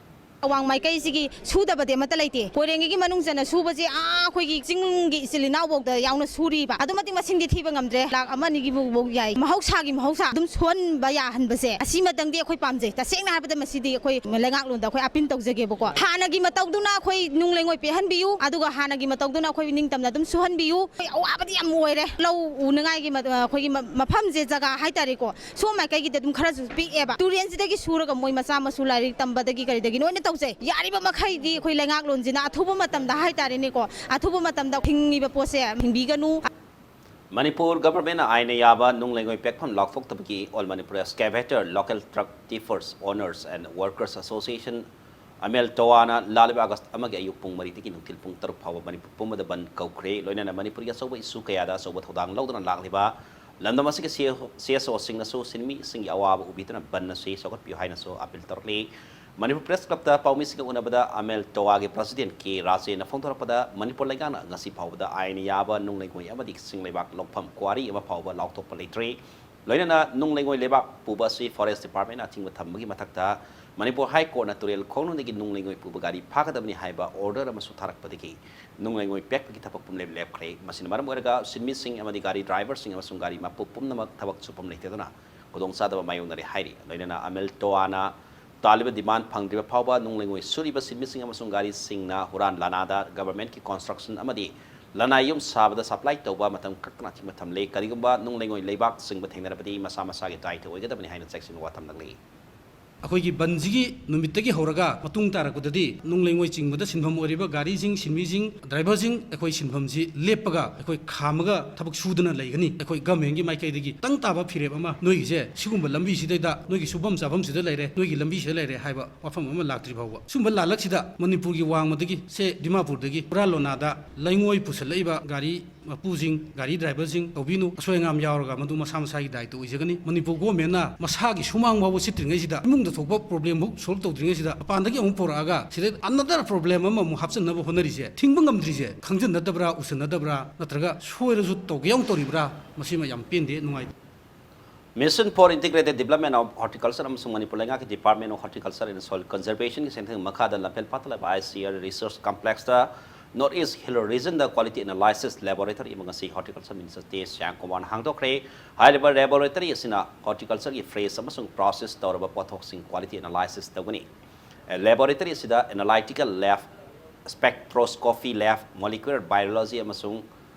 ꯑꯋꯥꯡ ꯃꯥꯏꯀꯩꯁꯤꯒꯤ ꯁꯨꯗꯕꯗꯤ ꯑꯃꯠꯇ ꯂꯩꯇꯦ꯫ ꯀꯣꯏꯔꯦꯡꯒꯤꯒꯤ ꯃꯅꯨꯡ ꯆꯟꯅ ꯁꯨꯕꯁꯦ, ꯑꯥ, ꯑꯩꯈꯣꯏꯒꯤ ꯆꯤꯡꯒꯤ ꯏꯆꯤꯜ ꯏꯅꯥꯎꯐꯥꯎꯗ ꯌꯥꯎꯅ ꯁꯨꯔꯤꯕ꯫ ꯑꯗꯨ ꯃꯇꯤꯛ ꯃꯁꯤꯡꯗꯤ ꯊꯤꯕ ꯉꯝꯗ꯭ꯔꯦ꯫ ꯂꯥꯛ ꯑꯃ ꯑꯅꯤꯒꯤ ꯃꯨꯛ ꯐꯥꯎ ꯌꯥꯏ꯫ ꯃꯍꯧꯁꯥꯒꯤ ꯃꯍꯧꯁꯥ ꯑꯗꯨꯝ ꯁꯨꯍꯟꯕ ꯌꯥꯍꯟꯕꯁꯦ, ꯑꯁꯤꯃꯇꯪꯗꯤ ꯑꯩꯈꯣꯏ ꯄꯥꯝꯖꯩ꯫ ꯇꯁꯦꯡꯅ ꯍꯥꯏꯔꯕꯗ ꯃꯁꯤꯗꯤ ꯑꯩꯈꯣꯏ ꯂꯩꯉꯥꯛꯂꯣꯟꯗ ꯑꯩꯈꯣꯏ ꯑꯄꯤꯜ ꯇꯧꯖꯒꯦꯕꯀꯣ꯫ ꯍꯥꯟꯅꯒꯤ ꯃꯇꯧꯗꯨꯅ ꯑꯩꯈꯣꯏ ꯅꯨꯡ ꯂꯩꯉꯣꯏ ꯄꯦꯛꯍꯟꯕꯤꯌꯨ, ꯑꯗꯨꯒ ꯍꯥꯟꯅꯒꯤ ꯃꯇꯧꯗꯨꯅ ꯑꯩꯈꯣꯏ ꯅꯤꯡꯇꯝꯅ ꯑꯗꯨꯝ ꯁꯨꯍꯟꯕꯤꯌꯨ꯫ ꯑꯩꯈꯣꯏ ꯑꯋꯥꯕꯗꯤ ꯌꯥꯝ ꯑꯣꯏꯔꯦ꯫ ꯂꯧ ꯎꯅꯉꯥꯏꯒꯤ ꯃ-, ꯑꯩꯈꯣꯏꯒꯤ ꯃ-, ꯃꯐꯝꯁꯦ, ꯖꯒꯥ ꯍꯥꯏꯇꯥꯔꯦꯀꯣ꯫ ꯁꯣꯝ ꯃꯥꯏꯀꯩꯒꯤꯗꯤ ꯑꯗꯨꯝ ꯈꯔꯁꯨ ꯄꯤꯛꯑꯦꯕ꯫ ꯇꯨꯔꯦꯟꯁꯤꯗꯒꯤ ꯁꯨꯔꯒ ꯃꯣꯏ ꯃꯆꯥ ꯃꯁꯨ ꯂꯥꯏꯔꯤꯛ ꯇꯝꯕꯗꯒꯤ ꯀꯔꯤꯗꯒꯤ ꯂꯣꯏꯅ ꯇꯧꯖꯩ꯫ ꯌꯥꯔꯤꯕ ꯃꯈꯩꯗꯤ ꯑꯩꯈꯣꯏ ꯂꯩꯉꯥꯛꯂꯣꯟꯁꯤꯅ ꯑꯊꯨꯕ ꯃꯇꯝꯗ ꯍꯥꯏꯇꯥꯔꯦꯅꯦꯀꯣ, ꯑꯊꯨꯕ ꯃꯇꯝꯗ ꯍꯤꯡꯉꯤꯕ ꯄꯣꯠꯁꯦ ꯍꯤꯡꯕꯤꯒꯅꯨ꯫ ꯃꯅꯤꯄꯨꯔ ꯒꯚꯔꯟꯃꯦꯟꯠꯅ ꯑꯥꯏꯟꯅ ꯌꯥꯕ ꯅꯨꯡ ꯂꯩꯉꯣꯏ ꯄꯦꯛꯐꯝ ꯂꯥꯎꯊꯣꯛꯇꯕꯒꯤ All Manipur Excavator, Local Truck Tippers Owners and Workers Association, ꯑꯃꯦꯜ ꯇꯣꯋꯥꯅ ꯂꯥꯛꯂꯤꯕ ꯑꯥꯒꯁ ꯑꯃꯒꯤ ꯑꯌꯨꯛ ꯄꯨꯡ ꯃꯔꯤꯗꯒꯤ ꯅꯨꯡꯊꯤꯜ ꯄꯨꯡ ꯇꯔꯨꯛ ꯐꯥꯎꯕ ꯃꯅꯤꯄꯨꯔ ꯄꯨꯝꯕꯗ ꯕꯟ ꯀꯧꯈ꯭ꯔꯦ꯫ ꯂꯣꯏꯅꯅ ꯃꯅꯤꯄꯨꯔꯒꯤ ꯑꯆꯧꯕ ꯏꯁꯨ ꯀꯌꯥꯗ ꯑꯆꯧꯕ ꯊꯧꯗꯥꯡ ꯂꯧꯗꯨꯅ ꯂꯥꯛꯂꯤꯕ ꯂꯝꯗꯝ ꯑꯁꯤꯒꯤ ꯁꯤ-, ꯁꯤ ꯑꯦꯁ ꯑꯣꯁꯤꯡꯅꯁꯨ ꯁꯤꯟꯃꯤꯁꯤꯡꯒꯤ ꯑꯋꯥꯕ ꯎꯕꯤꯗꯨꯅ ꯕꯟ ꯑꯁꯤ ꯁꯧꯒꯠꯄꯤꯌꯨ ꯍꯥꯏꯅꯁꯨ ꯑꯄꯤꯜ ꯇꯧꯔꯛꯂꯤ꯫ ꯃꯅꯤꯄꯨꯔ ꯄ꯭ꯔꯦꯁ ꯀ꯭ꯂꯕꯇ ꯄꯥꯎꯃꯤꯁꯤꯡꯒ ꯎꯅꯕꯗ ꯑꯃꯦꯜ ꯇꯣꯋꯥꯒꯤ ꯄ꯭ꯔꯁꯤꯗꯦꯟꯠ ꯀꯦ ꯔꯥꯖꯦꯟꯅ ꯐꯣꯡꯗꯣꯔꯛꯄꯗ, ꯃꯅꯤꯄꯨꯔ ꯂꯩꯉꯥꯛꯅ ꯉꯁꯤ ꯐꯥꯎꯕꯗ ꯑꯥꯏꯟꯅ ꯌꯥꯕ ꯅꯨꯡ ꯂꯩꯉꯣꯏ ꯑꯃꯗꯤ ꯁꯤꯡ ꯂꯩꯕꯥꯛ ꯂꯧꯐꯝ ꯀ꯭ꯋꯥꯔꯤ ꯑꯃ ꯐꯥꯎꯕ ꯂꯥꯎꯊꯣꯛꯄ ꯂꯩꯇ꯭ꯔꯤ꯫ ꯂꯣꯏꯅꯅ ꯅꯨꯡ ꯂꯩꯉꯣꯏ ꯂꯩꯕꯥꯛ ꯄꯨꯕ ꯑꯁꯤ ꯐꯣꯔꯦꯁ ꯗꯤꯄꯥꯔꯠꯃꯦꯟꯠꯅ ꯑꯊꯤꯡꯕ ꯊꯝꯕꯒꯤ ꯃꯊꯛꯇ, ꯃꯅꯤꯄꯨꯔ ꯍꯥꯏ ꯀꯣꯔꯠꯅ ꯇꯨꯔꯦꯜ ꯈꯣꯡꯅꯨꯡꯗꯒꯤ ꯅꯨꯡ ꯂꯩꯉꯣꯏ ꯄꯨꯕ ꯒꯥꯔꯤ ꯐꯥꯒꯗꯕꯅꯤ ꯍꯥꯏꯕ ꯑꯣꯔꯗꯔ ꯑꯃꯁꯨ ꯊꯥꯔꯛꯄꯗꯒꯤ ꯅꯨꯡ ꯂꯩꯉꯣꯏ ꯄꯦꯛꯄꯒꯤ ꯊꯕꯛ ꯄꯨꯝꯂꯦꯞ ꯂꯦꯞꯈ꯭ꯔꯦ꯫ ꯃꯁꯤꯅ ꯃꯔꯝ ꯑꯣꯏꯔꯒ ꯁꯤꯟꯃꯤꯁꯤꯡ ꯑꯃꯗꯤ ꯒꯥꯔꯤ ꯗ꯭ꯔꯥꯏꯚꯔꯁꯤꯡ ꯑꯃꯁꯨꯡ ꯒꯥꯔꯤ ꯃꯄꯨ ꯄꯨꯝꯅꯃꯛ ꯊꯕꯛ ꯁꯨꯐꯝ ꯂꯩꯇꯗꯨꯅ ꯈꯨꯗꯣꯡꯆꯥꯗꯕ ꯃꯥꯌꯣꯛꯅꯔꯦ ꯍꯥꯏꯔꯤ꯫ ꯂꯣꯏꯅꯅ ꯑꯃꯦꯜ ꯇꯣꯋꯥꯅ ꯇꯥꯜꯂꯤꯕ ꯗꯤꯃꯥꯟ ꯐꯪꯗ꯭ꯔꯤꯕ ꯐꯥꯎꯕ ꯅꯨꯡ ꯂꯩꯉꯣꯏ ꯁꯨꯔꯤꯕ ꯁꯤꯟꯃꯤꯁꯤꯡ ꯑꯃꯁꯨꯡ ꯒꯥꯔꯤꯁꯤꯡꯅ ꯍꯨꯔꯥꯟ ꯂꯥꯟꯅꯥꯗ ꯒꯚꯔꯟꯃꯦꯟꯠꯀꯤ ꯀꯟꯁꯇ꯭ꯔꯛꯁꯟ ꯑꯃꯗꯤ ꯂꯅꯥꯏ ꯌꯨꯝ ꯁꯥꯕꯗ ꯁꯄ꯭ꯂꯥꯏ ꯇꯧꯕ ꯃꯇꯝ ꯀꯛꯇꯅ ꯊꯤꯡꯕ ꯊꯝꯂꯤ꯫ ꯀꯔꯤꯒꯨꯝꯕ ꯅꯨꯡ ꯂꯩꯉꯣꯏ ꯂꯩꯕꯥꯛ ꯆꯤꯡꯕ ꯊꯦꯡꯅꯔꯕꯗꯤ ꯃꯁꯥ ꯃꯁꯥꯒꯤ ꯗꯥꯏꯇ ꯑꯣꯏꯒꯗꯕꯅꯤ ꯍꯥꯏꯅ ꯆꯦꯛꯁꯤꯟ ꯋꯥꯐꯝ ꯅꯝꯂꯤ꯫ ꯑꯩꯈꯣꯏꯒꯤ ꯕꯟꯁꯤꯒꯤ ꯅꯨꯃꯤꯠꯇꯒꯤ ꯍꯧꯔꯒ ꯃꯇꯨꯡ ꯇꯥꯔꯛꯄꯗꯗꯤ ꯅꯨꯡ ꯂꯩꯉꯣꯏ ꯆꯤꯡꯕꯗ ꯁꯤꯟꯐꯝ ꯑꯣꯏꯔꯤꯕ ꯒꯥꯔꯤꯁꯤꯡ, ꯁꯤꯟꯃꯤꯁꯤꯡ, ꯗ꯭ꯔꯥꯏꯚꯔꯁꯤꯡ ꯑꯩꯈꯣꯏ ꯁꯤꯟꯐꯝꯁꯤ ꯂꯦꯞꯄꯒ ꯑꯩꯈꯣꯏ ꯈꯥꯝꯃꯒ ꯊꯕꯛ ꯁꯨꯗꯅ ꯂꯩꯒꯅꯤ꯫ ꯑꯩꯈꯣꯏ ꯒꯃꯦꯟꯒꯤ ꯃꯥꯏꯀꯩꯗꯒꯤ ꯇꯪ ꯇꯥꯕ ꯐꯤꯔꯦꯞ ꯑꯃ, ꯅꯣꯏꯒꯤꯁꯦ ꯁꯤꯒꯨꯝꯕ ꯂꯝꯕꯤꯁꯤꯗꯩꯗ ꯅꯣꯏꯒꯤ ꯁꯨꯐꯝ ꯆꯥꯐꯝꯁꯤꯗ ꯂꯩꯔꯦ, ꯅꯣꯏꯒꯤ ꯂꯝꯕꯤꯁꯤꯗ ꯂꯩꯔꯦ ꯍꯥꯏꯕ ꯋꯥꯐꯝ ꯑꯃ ꯂꯥꯛꯇ꯭ꯔꯤ ꯐꯥꯎꯕ, ꯁꯨꯝꯕ ꯂꯥꯜꯂꯛꯁꯤꯗ ꯃꯅꯤꯄꯨꯔꯒꯤ ꯋꯥꯡꯃꯗꯒꯤ, ꯁꯦ ꯗꯤꯃꯥꯄꯨꯔꯗꯒꯤ ꯄꯨꯔꯥ ꯂꯣꯅꯥꯗ ꯂꯩꯉꯣꯏ ꯄꯨꯁꯜꯂꯛꯏꯕ ꯒꯥꯔꯤ ꯃꯄꯨꯁꯤꯡ, ꯒꯥꯔꯤ ꯗ꯭ꯔꯥꯏꯚꯔꯁꯤꯡ ꯇꯧꯕꯤꯅꯨ꯫ ꯑꯁꯣꯏ ꯑꯉꯥꯝ ꯌꯥꯎꯔꯒ ꯃꯗꯨ ꯃꯁꯥ ꯃꯁꯥꯒꯤ ꯗꯥꯏꯇ ꯑꯣꯏꯖꯒꯅꯤ꯫ ꯃꯅꯤꯄꯨꯔ ꯒꯣꯔꯃꯦꯟꯅ ꯃꯁꯥꯒꯤ ꯁꯨꯃꯥꯡ ꯐꯥꯎꯕ ꯁꯤꯠꯇ꯭ꯔꯤꯉꯩꯁꯤꯗ, ꯏꯃꯨꯡꯗ ꯊꯣꯛꯄ ꯄ꯭ꯔꯣꯕ꯭ꯂꯦꯝ ꯐꯥꯎ ꯁꯣꯜꯕ ꯇꯧꯗ꯭ꯔꯤꯉꯩꯁꯤꯗ ꯃꯄꯥꯟꯗꯒꯤ ꯑꯃꯨꯛ ꯄꯨꯔꯛꯑꯒ ꯁꯤꯗ another problem ꯑꯃꯃꯨꯛ ꯍꯥꯞꯆꯤꯟꯅꯕ ꯍꯣꯠꯅꯔꯤꯁꯦ ꯊꯤꯡꯕ ꯉꯝꯗ꯭ꯔꯤꯁꯦ ꯈꯪꯖꯟꯅꯗꯕ꯭ꯔꯥ, ꯎꯁꯟꯅꯗꯕ꯭ꯔꯥ, ꯅꯠꯇ꯭ꯔꯒ ꯁꯣꯏꯔꯁꯨ ꯇꯧꯒꯦ ꯌꯥꯎꯅ ꯇꯧꯔꯤꯕ꯭ꯔꯥ? ꯃꯁꯤꯃ ꯌꯥꯝ ꯄꯦꯟꯗꯦ, ꯅꯨꯡꯉꯥꯏꯇꯦ꯫ Mission for Integrated Development of Horticulture ꯑꯃꯁꯨꯡ ꯃꯅꯤꯄꯨꯔ ꯂꯩꯉꯥꯛꯀꯤ Department of Horticulture and Soil Conservationꯒꯤ ꯁꯦꯟꯊꯪ ꯃꯈꯥꯗ ꯂꯝꯐꯦꯜ ꯄꯥꯠꯇ ꯂꯩꯕ ICAR Research Complexꯇ North East Hill Regionꯗ Quality Analysis Laboratory ꯑꯃ ꯉꯁꯤ Horticulture Minister T. ꯁ꯭ꯌꯥꯝꯀꯨꯃꯥꯔꯅ ꯍꯥꯡꯗꯣꯛꯈ꯭ꯔꯦ꯫ ꯍꯥꯏꯔꯤꯕ laboratoryꯒꯤ ꯑꯁꯤꯅ horticultureꯒꯤ fresh ꯑꯃꯁꯨꯡ process ꯇꯧꯔꯕ ꯄꯣꯠꯊꯣꯛꯁꯤꯡ quality analysis ꯇꯧꯒꯅꯤ꯫ Laboratory ꯑꯁꯤꯗ Analytical Lab, Spectroscopy Lab, Molecular Biology ꯑꯃꯁꯨꯡ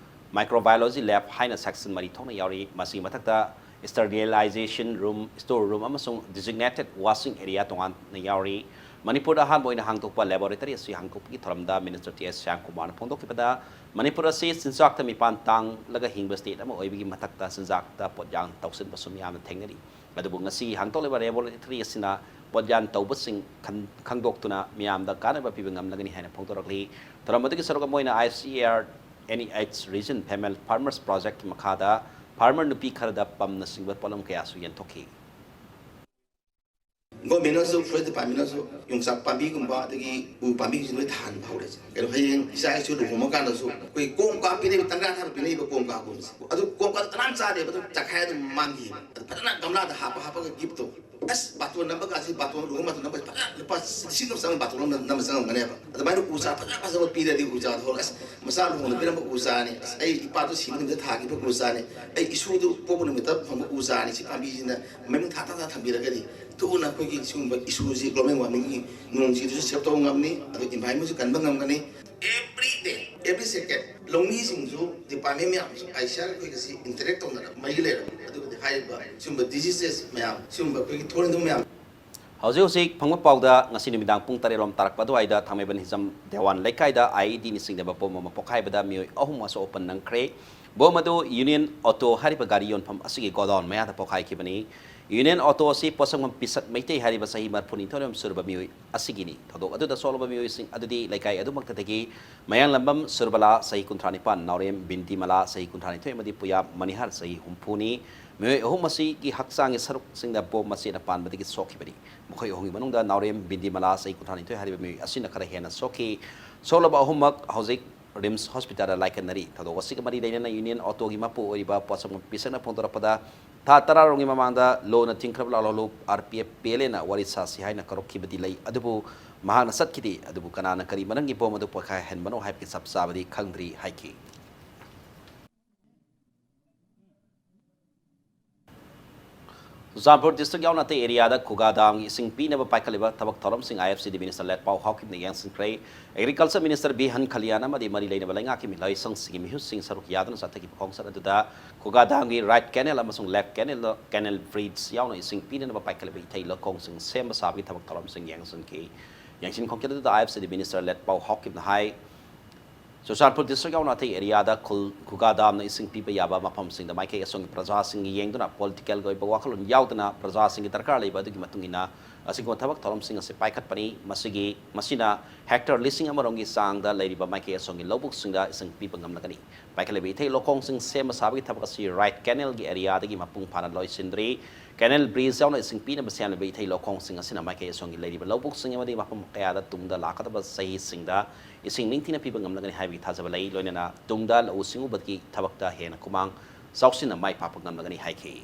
Microbiology Lab ꯍꯥꯏꯅ section ꯃꯔꯤ ꯊꯣꯛꯅ ꯌꯥꯎꯔꯤ꯫ ꯃꯁꯤꯒꯤ ꯃꯊꯛꯇ Sterilization Room, Store Room ꯑꯃꯁꯨꯡ Designated Washing Area ꯇꯣꯉꯥꯟꯅ ꯌꯥꯎꯔꯤ꯫ ꯃꯅꯤꯄꯨꯔꯗ ꯑꯍꯥꯟꯕ ꯑꯣꯏꯅ ꯍꯥꯡꯗꯣꯛꯄ laboratory ꯑꯁꯤ ꯍꯥꯡꯗꯣꯛꯄꯒꯤ ꯊꯧꯔꯝꯗ Minister T. S. ꯁ꯭ꯌꯥꯝꯀꯨꯃꯥꯔꯅ ꯐꯣꯡꯗꯣꯛꯈꯤꯕꯗ, ꯃꯅꯤꯄꯨꯔ ꯑꯁꯤ ꯆꯤꯟꯖꯥꯛꯇ ꯃꯤꯄꯥꯟ ꯇꯥꯡꯂꯒ ꯍꯤꯡꯕ state ꯑꯃ ꯑꯣꯏꯕꯒꯤ ꯃꯊꯛꯇ ꯆꯤꯟꯖꯥꯛꯇ ꯄꯣꯠꯌꯥꯟ ꯇꯧꯁꯤꯟꯕꯁꯨ ꯃꯤꯌꯥꯝꯅ ꯊꯦꯡꯅꯔꯤ꯫ ꯑꯗꯨꯕꯨ ꯉꯁꯤ ꯍꯥꯡꯗꯣꯛꯂꯤꯕ laboratory ꯑꯁꯤꯅ ꯄꯣꯠꯌꯥꯟ ꯇꯧꯕꯁꯤꯡ ꯈꯟ-, ꯈꯪꯗꯣꯛꯇꯨꯅ ꯃꯤꯌꯥꯝꯗ ꯀꯥꯟꯅꯕ ꯄꯤꯕ ꯉꯝꯂꯒꯅꯤ ꯍꯥꯏꯅ ꯐꯣꯡꯗꯣꯔꯛꯂꯤ꯫ ꯊꯧꯔꯝ ꯑꯗꯨꯒꯤ ꯁꯔꯨꯛ ꯑꯃ ꯑꯣꯏꯅ ICAR NEH Region Female Farmers Projectꯀꯤ ꯃꯈꯥꯗ farmer ꯅꯨꯄꯤ ꯈꯔꯗ ꯄꯝꯅ ꯆꯤꯡꯕ ꯄꯣꯠꯂꯝ ꯀꯌꯥꯁꯨ ꯌꯦꯟꯊꯣꯛꯈꯤ꯫ ꯒꯣꯔꯃꯦꯟꯅꯁꯨ, ꯐꯣꯔꯦꯁ ꯗꯤꯄꯥꯔꯠꯃꯦꯟꯅꯁꯨ ꯌꯣꯡꯆꯥꯛ ꯄꯥꯝꯕꯤꯒꯨꯝꯕ ꯑꯗꯒꯤ ꯎ ꯄꯥꯝꯕꯤꯁꯤꯡꯁꯦ ꯂꯣꯏ ꯊꯥꯍꯟꯕ ꯍꯧꯔꯦ꯫ ꯀꯩꯅꯣ, ꯍꯌꯦꯡ ꯏꯆꯥ ꯏꯁꯨ ꯂꯨꯍꯣꯡꯕ ꯀꯥꯟꯗꯁꯨ ꯑꯩꯈꯣꯏ ꯀꯣꯝ ꯀꯥ ꯄꯤꯅꯩꯕ, ꯇꯪꯈꯥꯏ ꯊꯥꯕ ꯄꯤꯅꯩꯕ ꯀꯣꯝ ꯀꯥꯒꯨꯝꯕꯁꯦ꯫ ꯑꯗꯨ ꯀꯣꯝ ꯀꯥꯗꯣ ꯀꯅꯥꯝ ꯆꯥꯗꯦꯕ, ꯑꯗꯨꯝ ꯆꯥꯈꯥꯏ ꯑꯗꯨꯝ ꯃꯥꯡꯈꯤꯕ꯫ ꯑꯗꯨ ꯐꯖꯅ ꯒꯝꯂꯥꯗ ꯍꯥꯞꯄ ꯍꯥꯞꯄꯒ gift ꯇꯣ, ꯑꯁ, ꯕꯥꯇꯣꯟ ꯅꯝꯕ ꯀꯥꯁꯦ, ꯕꯥꯇꯣꯟ ꯂꯨꯍꯣꯡꯕ ꯕꯥꯇꯣꯟ ꯅꯝꯕ ꯐꯖꯅ ꯂꯨꯄꯥ ꯂꯤꯁꯤꯡ ꯑꯃ ꯆꯪꯕ ꯕꯥꯇꯣꯟ ꯑꯃ ꯅꯝꯕ ꯆꯪꯉꯝꯒꯅꯦꯕ꯫ ꯑꯗꯨꯃꯥꯏꯅ ꯎ ꯆꯥꯔ ꯐꯖ ꯐꯖꯕ ꯄꯤꯔꯗꯤ ꯎ ꯆꯥꯔ ꯊꯣꯛꯑꯒ, ꯑꯁ, ꯃꯆꯥ ꯂꯨꯍꯣꯡꯕꯗ ꯄꯤꯔꯝꯕ ꯎ ꯆꯥꯔꯅꯤ, ꯑꯁ, ꯑꯩ ꯏꯄꯥꯗꯣ ꯁꯤꯕ ꯅꯨꯃꯤꯠꯇ ꯊꯥꯈꯤꯕ ꯎ ꯆꯥꯔꯅꯤ, ꯑꯩ ꯏꯁꯨꯗꯨ ꯄꯣꯛꯄ ꯅꯨꯃꯤꯠꯇ ꯐꯪꯕ ꯎ ꯆꯥꯔꯅꯤ, ꯁꯤ ꯄꯥꯝꯕꯤꯁꯤꯅ ꯃꯃꯤꯡ ꯊꯥ ꯊꯥ ꯊꯥ ꯊꯝꯕꯤꯔꯒꯗꯤ ꯊꯨꯅ ꯑꯩꯈꯣꯏꯒꯤ ꯁꯤꯒꯨꯝꯕ ꯏꯁꯨꯁꯤ, global warmingꯒꯤ ꯅꯣꯡꯁꯤꯗꯁꯨ save ꯇꯧꯕ ꯉꯝꯅꯤ, ꯑꯗꯨꯒ environmentꯁꯨ ꯀꯟꯕ ꯉꯝꯒꯅꯤ꯫ Every day, every second, ꯂꯧꯃꯤꯁꯤꯡꯁꯨ, ꯗꯤꯄꯥꯔꯠꯃꯦꯟ ꯃꯌꯥꯝꯁꯨ ꯑꯥꯏ ꯁꯤ ꯑꯥꯔ ꯑꯩꯈꯣꯏꯒ ꯁꯤ ꯏꯟꯇꯔꯦꯛ ꯇꯧꯅꯔꯒ ꯃꯔꯤ ꯂꯩꯔꯕꯅꯤ꯫ ꯑꯗꯨꯒꯗꯤ ꯍꯥꯏꯔꯤꯕ ꯁꯤꯒꯨꯝꯕ ꯗꯤꯖꯤꯖꯦꯁ ꯃꯌꯥꯝ, ꯁꯤꯒꯨꯝꯕ ꯑꯩꯈꯣꯏꯒꯤ ꯊꯣꯛꯍꯟꯅꯤꯡꯕ ꯃꯌꯥꯝ ꯍꯧꯖꯤꯛ ꯍꯧꯖꯤꯛ ꯐꯪꯕ ꯄꯥꯎꯗ ꯉꯁꯤ ꯅꯨꯃꯤꯗꯥꯡ ꯄꯨꯡ ꯇꯔꯦꯠ ꯔꯣꯝ ꯇꯥꯔꯛꯄ ꯑꯗꯨꯋꯥꯏꯗ ꯊꯥꯡꯃꯩꯕꯟ ꯍꯤꯖꯝ ꯗꯦꯋꯥꯟ ꯂꯩꯀꯥꯏꯗ ꯑꯥꯏ ꯏ ꯗꯤꯅ ꯆꯤꯡꯅꯕ ꯕꯣꯝ ꯑꯃ ꯄꯣꯈꯥꯏꯕꯗ ꯃꯤꯑꯣꯏ ꯑꯍꯨꯝ ꯑꯁꯣꯛ ꯑꯄꯟ ꯅꯪꯈ꯭ꯔꯦ꯫ ꯕꯣꯝ ꯑꯗꯨ ꯌꯨꯅꯤꯌꯟ ꯑꯣꯇꯣ ꯍꯥꯏꯔꯤꯕ ꯒꯥꯔꯤ ꯌꯣꯟꯐꯝ ꯑꯁꯤꯒꯤ ꯒꯣꯗꯥꯎꯟ ꯃꯌꯥꯗ ꯄꯣꯈꯥꯏꯈꯤꯕꯅꯤ꯫ ꯌꯨꯅꯤꯌꯟ ꯑꯣꯇꯣ ꯑꯁꯤ ꯄꯣꯠꯁꯪꯕꯝ ꯄꯤꯁꯛ ꯃꯩꯇꯩ ꯍꯥꯏꯔꯤꯕ ꯆꯍꯤ ꯃꯔꯤꯐꯨꯅꯤꯊꯣꯏꯔꯣꯝ ꯁꯨꯔꯕ ꯃꯤꯑꯣꯏ ꯑꯁꯤꯒꯤꯅꯤ꯫ ꯊꯧꯗꯣꯛ ꯑꯗꯨꯗ ꯁꯣꯛꯂꯕ ꯃꯤꯑꯣꯏꯁꯤꯡ ꯑꯗꯨꯗꯤ ꯂꯩꯀꯥꯏ ꯑꯗꯨꯃꯛꯇꯗꯒꯤ ꯃꯌꯥꯡꯂꯝꯕꯝ ꯁꯨꯔꯕꯂꯥ ꯆꯍꯤ ꯀꯨꯟꯊ꯭ꯔꯥ ꯅꯤꯄꯥꯟ, ꯅꯥꯎꯔꯦꯝ ꯕꯤꯟꯗꯤꯃꯂꯥ ꯆꯍꯤ ꯀꯨꯟꯊ꯭ꯔꯥ ꯅꯤꯊꯣꯏ ꯑꯃꯗꯤ ꯄꯨꯌꯥ ꯃꯅꯤꯍꯥꯔ ꯆꯍꯤ ꯍꯨꯝꯐꯨꯅꯤ꯫ ꯃꯤꯑꯣꯏ ꯑꯍꯨꯝ ꯑꯁꯤꯒꯤ ꯍꯛꯆꯥꯡꯒꯤ ꯁꯔꯨꯛꯁꯤꯡꯗ ꯕꯣꯝ ꯃꯆꯦꯠꯅ ꯄꯥꯟꯕꯗꯒꯤ ꯁꯣꯛꯈꯤꯕꯅꯤ꯫ ꯃꯈꯣꯏ ꯑꯍꯨꯝꯒꯤ ꯃꯅꯨꯡꯗ ꯅꯥꯎꯔꯦꯝ ꯕꯤꯟꯗꯤꯃꯂꯥ ꯆꯍꯤ ꯀꯨꯟꯊ꯭ꯔꯥ ꯅꯤꯊꯣꯏ ꯍꯥꯏꯔꯤꯕ ꯃꯤꯑꯣꯏ ꯑꯁꯤꯅ ꯈꯔ ꯍꯦꯟꯅ ꯁꯣꯛꯈꯤ꯫ ꯁꯣꯛꯂꯕ ꯑꯍꯨꯝꯃꯛ ꯍꯧꯖꯤꯛ ꯔꯤꯝꯁ ꯍꯣꯁꯄꯤꯇꯥꯜꯗ ꯂꯥꯏꯀꯠꯅꯔꯤ꯫ ꯊꯧꯗꯣꯛ ꯑꯁꯤꯒ ꯃꯔꯤ ꯂꯩꯅꯅ ꯌꯨꯅꯤꯌꯟ ꯑꯣꯇꯣꯒꯤ ꯃꯄꯨ ꯑꯣꯏꯔꯤꯕ ꯄꯣꯠꯁꯪꯕꯝ ꯄꯤꯁꯛꯅ ꯐꯣꯡꯗꯣꯔꯛꯄꯗ, ꯊꯥ ꯇꯔꯥ ꯔꯣꯝꯒꯤ ꯃꯃꯥꯡꯗ ꯂꯣꯅ ꯊꯤꯡꯈ꯭ꯔꯕ ꯂꯥꯜꯍꯧꯂꯨꯞ R P F P L ꯑꯦꯅ ꯋꯥꯔꯤ ꯁꯥꯁꯤ ꯍꯥꯏꯅ ꯀꯧꯔꯛꯈꯤꯕꯗꯤ ꯂꯩ, ꯑꯗꯨꯕꯨ ꯃꯍꯥꯛꯅ ꯆꯠꯈꯤꯗꯦ꯫ ꯑꯗꯨꯕꯨ ꯀꯅꯥꯅ ꯀꯔꯤ ꯃꯔꯝꯒꯤ ꯕꯣꯝ ꯑꯗꯨ ꯄꯣꯈꯥꯏꯍꯟꯕꯅꯣ ꯍꯥꯏꯕꯒꯤ ꯆꯞ ꯆꯥꯕꯗꯤ ꯈꯪꯗ꯭ꯔꯤ ꯍꯥꯏꯈꯤ꯫ ꯆꯨꯔꯆꯥꯟꯄꯨꯔ ꯗꯤꯁꯇ꯭ꯔꯤꯛ ꯌꯥꯎꯅ ꯑꯇꯩ ꯑꯦꯔꯤꯌꯥꯗ ꯈꯨꯒꯥ ꯗꯥꯝꯒꯤ ꯏꯁꯤꯡ ꯄꯤꯅꯕ ꯄꯥꯏꯈꯠꯂꯤꯕ ꯊꯕꯛ ꯊꯧꯔꯝꯁꯤꯡ ꯑꯥꯏ ꯑꯦꯐ ꯁꯤ ꯗꯤ ꯃꯤꯅꯤꯁꯇꯔ ꯂꯦꯠꯄꯥꯎ ꯍꯥꯎꯀꯤꯞꯅ ꯌꯦꯡꯁꯤꯟꯈ꯭ꯔꯦ꯫ ꯑꯦꯒ꯭ꯔꯤꯀꯜꯆꯔ ꯃꯤꯅꯤꯁꯇꯔ ꯕꯤ ꯍꯟꯈꯂꯤꯌꯥꯟ ꯑꯃꯗꯤ ꯃꯔꯤ ꯂꯩꯅꯕ ꯂꯩꯉꯥꯛꯀꯤ ꯃꯤꯑꯣꯏꯁꯤꯡ ꯁꯔꯨꯛ ꯌꯥꯗꯨꯅ ꯆꯠꯊꯈꯤꯕ ꯈꯣꯡꯆꯠ ꯑꯗꯨꯗ ꯈꯨꯒꯥ ꯗꯥꯝꯒꯤ ꯔꯥꯏꯠ ꯀꯦꯅꯦꯜ ꯑꯃꯁꯨꯡ ꯂꯦꯐ ꯀꯦꯅꯦꯜꯗ, ꯀꯦꯅꯦꯜ ꯕ꯭ꯔꯤꯖ ꯌꯥꯎꯅ ꯏꯁꯤꯡ ꯄꯤꯅꯅꯕ ꯄꯥꯏꯈꯠꯂꯤꯕ ꯏꯊꯩ ꯂꯧꯈꯣꯡꯁꯤꯡ ꯁꯦꯝꯕ ꯁꯥꯕꯒꯤ ꯊꯕꯛ ꯊꯧꯔꯝꯁꯤꯡ ꯌꯦꯡꯁꯤꯟꯈꯤ꯫ ꯌꯦꯡꯁꯤꯟ ꯈꯣꯡꯆꯠ ꯑꯗꯨꯗ ꯑꯥꯏ ꯑꯦꯐ ꯁꯤ ꯗꯤ ꯃꯤꯅꯤꯁꯇꯔ ꯂꯦꯠꯄꯥꯎ ꯍꯥꯎꯀꯤꯞꯅ ꯍꯥꯏ, ꯆꯨꯔꯆꯥꯟꯄꯨꯔ ꯗꯤꯁꯇ꯭ꯔꯤꯛ ꯌꯥꯎꯅ ꯑꯇꯩ ꯑꯦꯔꯤꯌꯥꯗ ꯈꯨꯜ, ꯈꯨꯒꯥ ꯗꯥꯝꯅ ꯏꯁꯤꯡ ꯄꯤꯕ ꯌꯥꯕ ꯃꯐꯝꯁꯤꯡꯗ ꯃꯥꯏꯀꯩ ꯑꯁꯣꯝꯒꯤ ꯄ꯭ꯔꯖꯥꯁꯤꯡꯒꯤ ꯌꯦꯡꯗꯨꯅ ꯄꯣꯂꯤꯇꯤꯀꯦꯜꯒꯤ ꯑꯣꯏꯕ ꯋꯥꯈꯜꯂꯣꯟ ꯌꯥꯎꯗꯅ ꯄ꯭ꯔꯖꯥꯁꯤꯡꯒꯤ ꯗꯔꯀꯥꯔ ꯂꯩꯕ ꯑꯗꯨꯒꯤ ꯃꯇꯨꯡ ꯏꯟꯅ ꯑꯁꯤꯒꯨꯝꯕ ꯊꯕꯛ ꯊꯧꯔꯝꯁꯤꯡ ꯑꯁꯤ ꯄꯥꯏꯈꯠꯄꯅꯤ꯫ ꯃꯁꯤꯒꯤ, ꯃꯁꯤꯅ ꯍꯦꯛꯇꯔ ꯂꯤꯁꯤꯡ ꯑꯃꯔꯣꯝꯒꯤ ꯆꯥꯡꯗ ꯂꯩꯔꯤꯕ ꯃꯥꯏꯀꯩ ꯑꯁꯣꯝꯒꯤ ꯂꯧꯕꯨꯛꯁꯤꯡꯗ ꯏꯁꯤꯡ ꯄꯤꯕ ꯉꯝꯂꯒꯅꯤ꯫ ꯄꯥꯏꯈꯠꯂꯤꯕ ꯏꯊꯩ ꯂꯧꯈꯣꯡꯁꯤꯡ ꯁꯦꯝꯕ ꯁꯥꯕꯒꯤ ꯊꯕꯛ ꯑꯁꯤ ꯔꯥꯏꯠ ꯀꯦꯅꯦꯜꯒꯤ ꯑꯦꯔꯤꯌꯥꯗꯒꯤ ꯃꯄꯨꯡ ꯐꯥꯅ ꯂꯣꯏꯁꯤꯟꯗ꯭ꯔꯤ꯫ ꯀꯦꯅꯦꯜ ꯕ꯭ꯔꯤꯖ ꯌꯥꯎꯅ ꯏꯁꯤꯡ ꯄꯤꯅꯕ ꯁꯦꯝꯂꯤꯕ ꯏꯊꯩ ꯂꯧꯈꯣꯡꯁꯤꯡ ꯑꯁꯤꯅ ꯃꯥꯏꯀꯩ ꯑꯁꯣꯝꯒꯤ ꯂꯩꯔꯤꯕ ꯂꯧꯕꯨꯛꯁꯤꯡ ꯑꯃꯗꯤ ꯃꯐꯝ ꯀꯌꯥꯗ ꯇꯨꯡꯗ ꯂꯥꯛꯀꯗꯕ ꯆꯍꯤꯁꯤꯡꯗ ꯏꯁꯤꯡ ꯅꯤꯡꯊꯤꯅ ꯄꯤꯕ ꯉꯝꯂꯒꯅꯤ ꯍꯥꯏꯕꯒꯤ ꯊꯥꯖꯕ ꯂꯩ꯫ ꯂꯣꯏꯅꯅ ꯇꯨꯡꯗ ꯂꯧꯎ ꯁꯤꯡꯎꯕꯒꯤ ꯊꯕꯛꯇ ꯍꯦꯟꯅ ꯈꯨꯃꯥꯡ ꯆꯥꯎꯁꯤꯟꯅ ꯃꯥꯏ ꯄꯥꯛꯄ ꯉꯝꯂꯒꯅꯤ ꯍꯥꯏꯈꯤ꯫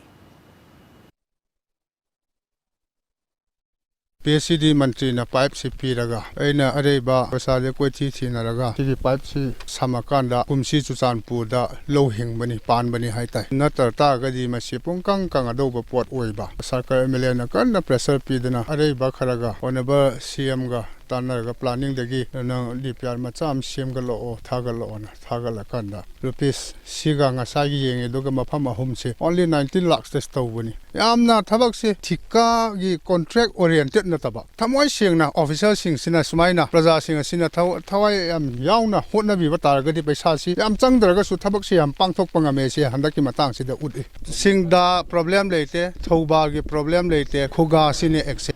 ꯄꯤ ꯑꯩꯆ ꯁꯤ ꯗꯤ ꯃꯟꯇ꯭ꯔꯤꯅ ꯄꯥꯏꯞꯁꯤ ꯄꯤꯔꯒ ꯑꯩꯅ ꯑꯔꯩꯕ ꯄꯩꯁꯥꯁꯦ ꯀꯣꯏꯊꯤ ꯊꯤꯅꯔꯒ ꯁꯤꯒꯤ ꯄꯥꯏꯞꯁꯤ ꯁꯝꯃꯀꯥꯟꯗ ꯀꯨꯝꯁꯤ ꯆꯨꯔꯆꯥꯟꯄꯨꯔꯗ ꯂꯧ ꯍꯤꯡꯕꯅꯤ, ꯄꯥꯟꯕꯅꯤ ꯍꯥꯏꯇꯥꯏ꯫ ꯅꯠꯇ꯭ꯔ ꯇꯥꯔꯒꯗꯤ ꯃꯁꯤ ꯄꯨꯡꯀꯪ ꯀꯪꯒꯗꯧꯕ ꯄꯣꯠ ꯑꯣꯏꯕ꯫ ꯁꯔꯀꯥꯔ ꯑꯦꯝ ꯑꯦꯜ ꯑꯦꯅ ꯀꯟꯅ ꯄ꯭ꯔꯦꯁꯔ ꯄꯤꯗꯅ ꯑꯔꯩꯕ ꯈꯔꯒ ꯑꯣꯅꯔꯦꯕꯜ ꯁꯤ ꯑꯦꯝꯒ ꯇꯥꯟꯅꯔꯒ ꯄ꯭ꯂꯥꯅꯤꯡꯗꯒꯤ ꯅꯪ ꯗꯤ ꯄꯤ ꯑꯥꯔ ꯃꯆꯥ ꯑꯃ ꯁꯦꯝꯒꯠꯂꯛꯑꯣ, ꯊꯥꯒꯠꯂꯛꯑꯣꯅ ꯊꯥꯒꯠꯂꯀꯥꯟꯗ ꯔꯨꯄꯤꯁ ꯁꯤꯒ ꯉꯁꯥꯏꯒꯤ ꯌꯦꯡꯉꯤꯗꯨꯒ ꯃꯐꯝ ꯑꯍꯨꯝꯁꯦ only nineteen lakhs ꯇꯧꯕꯅꯤ꯫ ꯌꯥꯝꯅ ꯊꯕꯛꯁꯦ ꯊꯤꯀꯥꯒꯤ contract oriented ꯅꯠꯇꯕ, ꯊꯃꯣꯏ ꯁꯦꯡꯅ official ꯁꯤꯡꯁꯤꯅ ꯁꯨꯃꯥꯏꯅ ꯄ꯭ꯔꯖꯥꯁꯤꯡ ꯑꯁꯤꯅ ꯊꯋꯥꯏ ꯌꯥꯝ ꯌꯥꯎꯅ ꯍꯣꯠꯅꯕꯤꯕ ꯇꯥꯔꯒꯗꯤ ꯄꯩꯁꯥꯁꯤ ꯌꯥꯝ ꯆꯪꯗ꯭ꯔꯒꯁꯨ ꯊꯕꯛꯁꯤ ꯌꯥꯝ ꯄꯥꯡꯊꯣꯛꯄ ꯉꯝꯃꯦ ꯁꯤ ꯍꯟꯗꯛꯀꯤ ꯃꯇꯥꯡꯁꯤꯗ ꯎꯠꯂꯤ꯫ ꯁꯤꯡꯗ problem ꯂꯩꯇꯦ, ꯊꯧꯕꯥꯜꯒꯤ problem ꯂꯩꯇꯦ, ꯈꯨꯒꯥꯁꯤꯅ ꯑꯦꯛꯁꯦ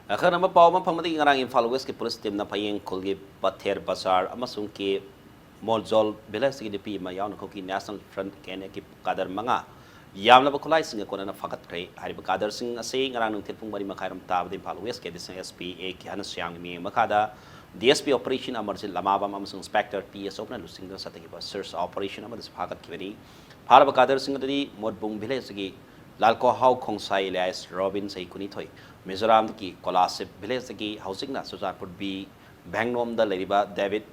ꯑꯈꯟꯅꯕ ꯄꯥꯎ ꯑꯃ ꯐꯪꯕꯗꯒꯤ ꯉꯔꯥꯡ ꯏꯝꯐꯥꯜ ꯋꯦꯁꯀꯤ ꯄꯨꯂꯤꯁ ꯇꯤꯝꯅ ꯐꯌꯦꯡ ꯈꯨꯜꯒꯤ ꯄꯊꯦꯔ ꯕꯖꯥꯔ ꯑꯃꯁꯨꯡ ꯀꯦ ꯃꯣꯜꯖꯣꯜ ꯚꯤꯂꯦꯖꯇꯒꯤ ꯅꯨꯄꯤ ꯑꯃ ꯌꯥꯎꯅ ꯈꯨꯀꯤ ꯅꯦꯁꯅꯦꯜ ꯐ꯭ꯔꯟꯠ ꯀꯦ ꯑꯦꯟ ꯑꯦꯒꯤ ꯀꯥꯗꯔ ꯃꯉꯥ ꯌꯥꯝꯂꯕ ꯈꯨꯠꯂꯥꯏꯁꯤꯡꯒ ꯀꯣꯟꯅꯅ ꯐꯥꯒꯠꯈ꯭ꯔꯦ꯫ ꯍꯥꯏꯔꯤꯕ ꯀꯥꯗꯔꯁꯤꯡ ꯑꯁꯤ ꯉꯔꯥꯡ ꯅꯨꯡꯊꯤꯜ ꯄꯨꯡ ꯃꯔꯤ ꯃꯈꯥꯏꯔꯣꯝ ꯇꯥꯕꯗ ꯏꯝꯐꯥꯜ ꯋꯦꯁꯀꯤ ꯑꯦꯗꯤꯁꯅꯦꯜ ꯑꯦꯁ ꯄꯤ ꯑꯦ ꯀꯤꯍꯥꯟ ꯁ꯭ꯌꯥꯝꯒꯤ ꯃꯤꯠꯌꯦꯡ ꯃꯈꯥꯗ D S P operation Amarjeet ꯂꯃꯥꯕꯝ ꯑꯃꯁꯨꯡ ꯏꯟꯁꯄꯦꯛꯇꯔ ꯄꯤ ꯑꯦꯁ ꯑꯣꯞꯅ ꯂꯨꯆꯤꯡꯗꯨꯅ ꯆꯠꯊꯈꯤꯕ ꯁꯔꯆ ꯑꯣꯄꯔꯦꯁꯟ ꯑꯃꯗꯁꯨ ꯐꯥꯒꯠꯈꯤꯕꯅꯤ꯫ ꯐꯥꯔꯕ ꯀꯥꯗꯔꯁꯤꯡ ꯑꯗꯨꯗꯤ ꯃꯣꯠꯕꯨꯡ ꯚꯤꯂꯦꯖꯇꯒꯤ ꯂꯥꯜꯀꯣꯍꯥꯎ ꯈꯣꯡꯁꯥꯏ ꯏꯂꯥꯏꯁ ꯔꯣꯕꯤꯟ ꯆꯍꯤ ꯀꯨꯟꯅꯤꯊꯣꯏ, ꯃꯤꯖꯣꯔꯥꯝꯗꯒꯤ ꯀꯣꯂꯥꯁꯤꯞ ꯚꯤꯂꯦꯖꯇꯒꯤ ꯍꯧꯖꯤꯛꯅ ꯆꯨꯔꯆꯥꯟꯄꯨꯔ ꯕꯤ ꯚꯦꯡꯅꯣꯝꯗ ꯂꯩꯔꯤꯕ ꯗꯦꯕꯤꯠ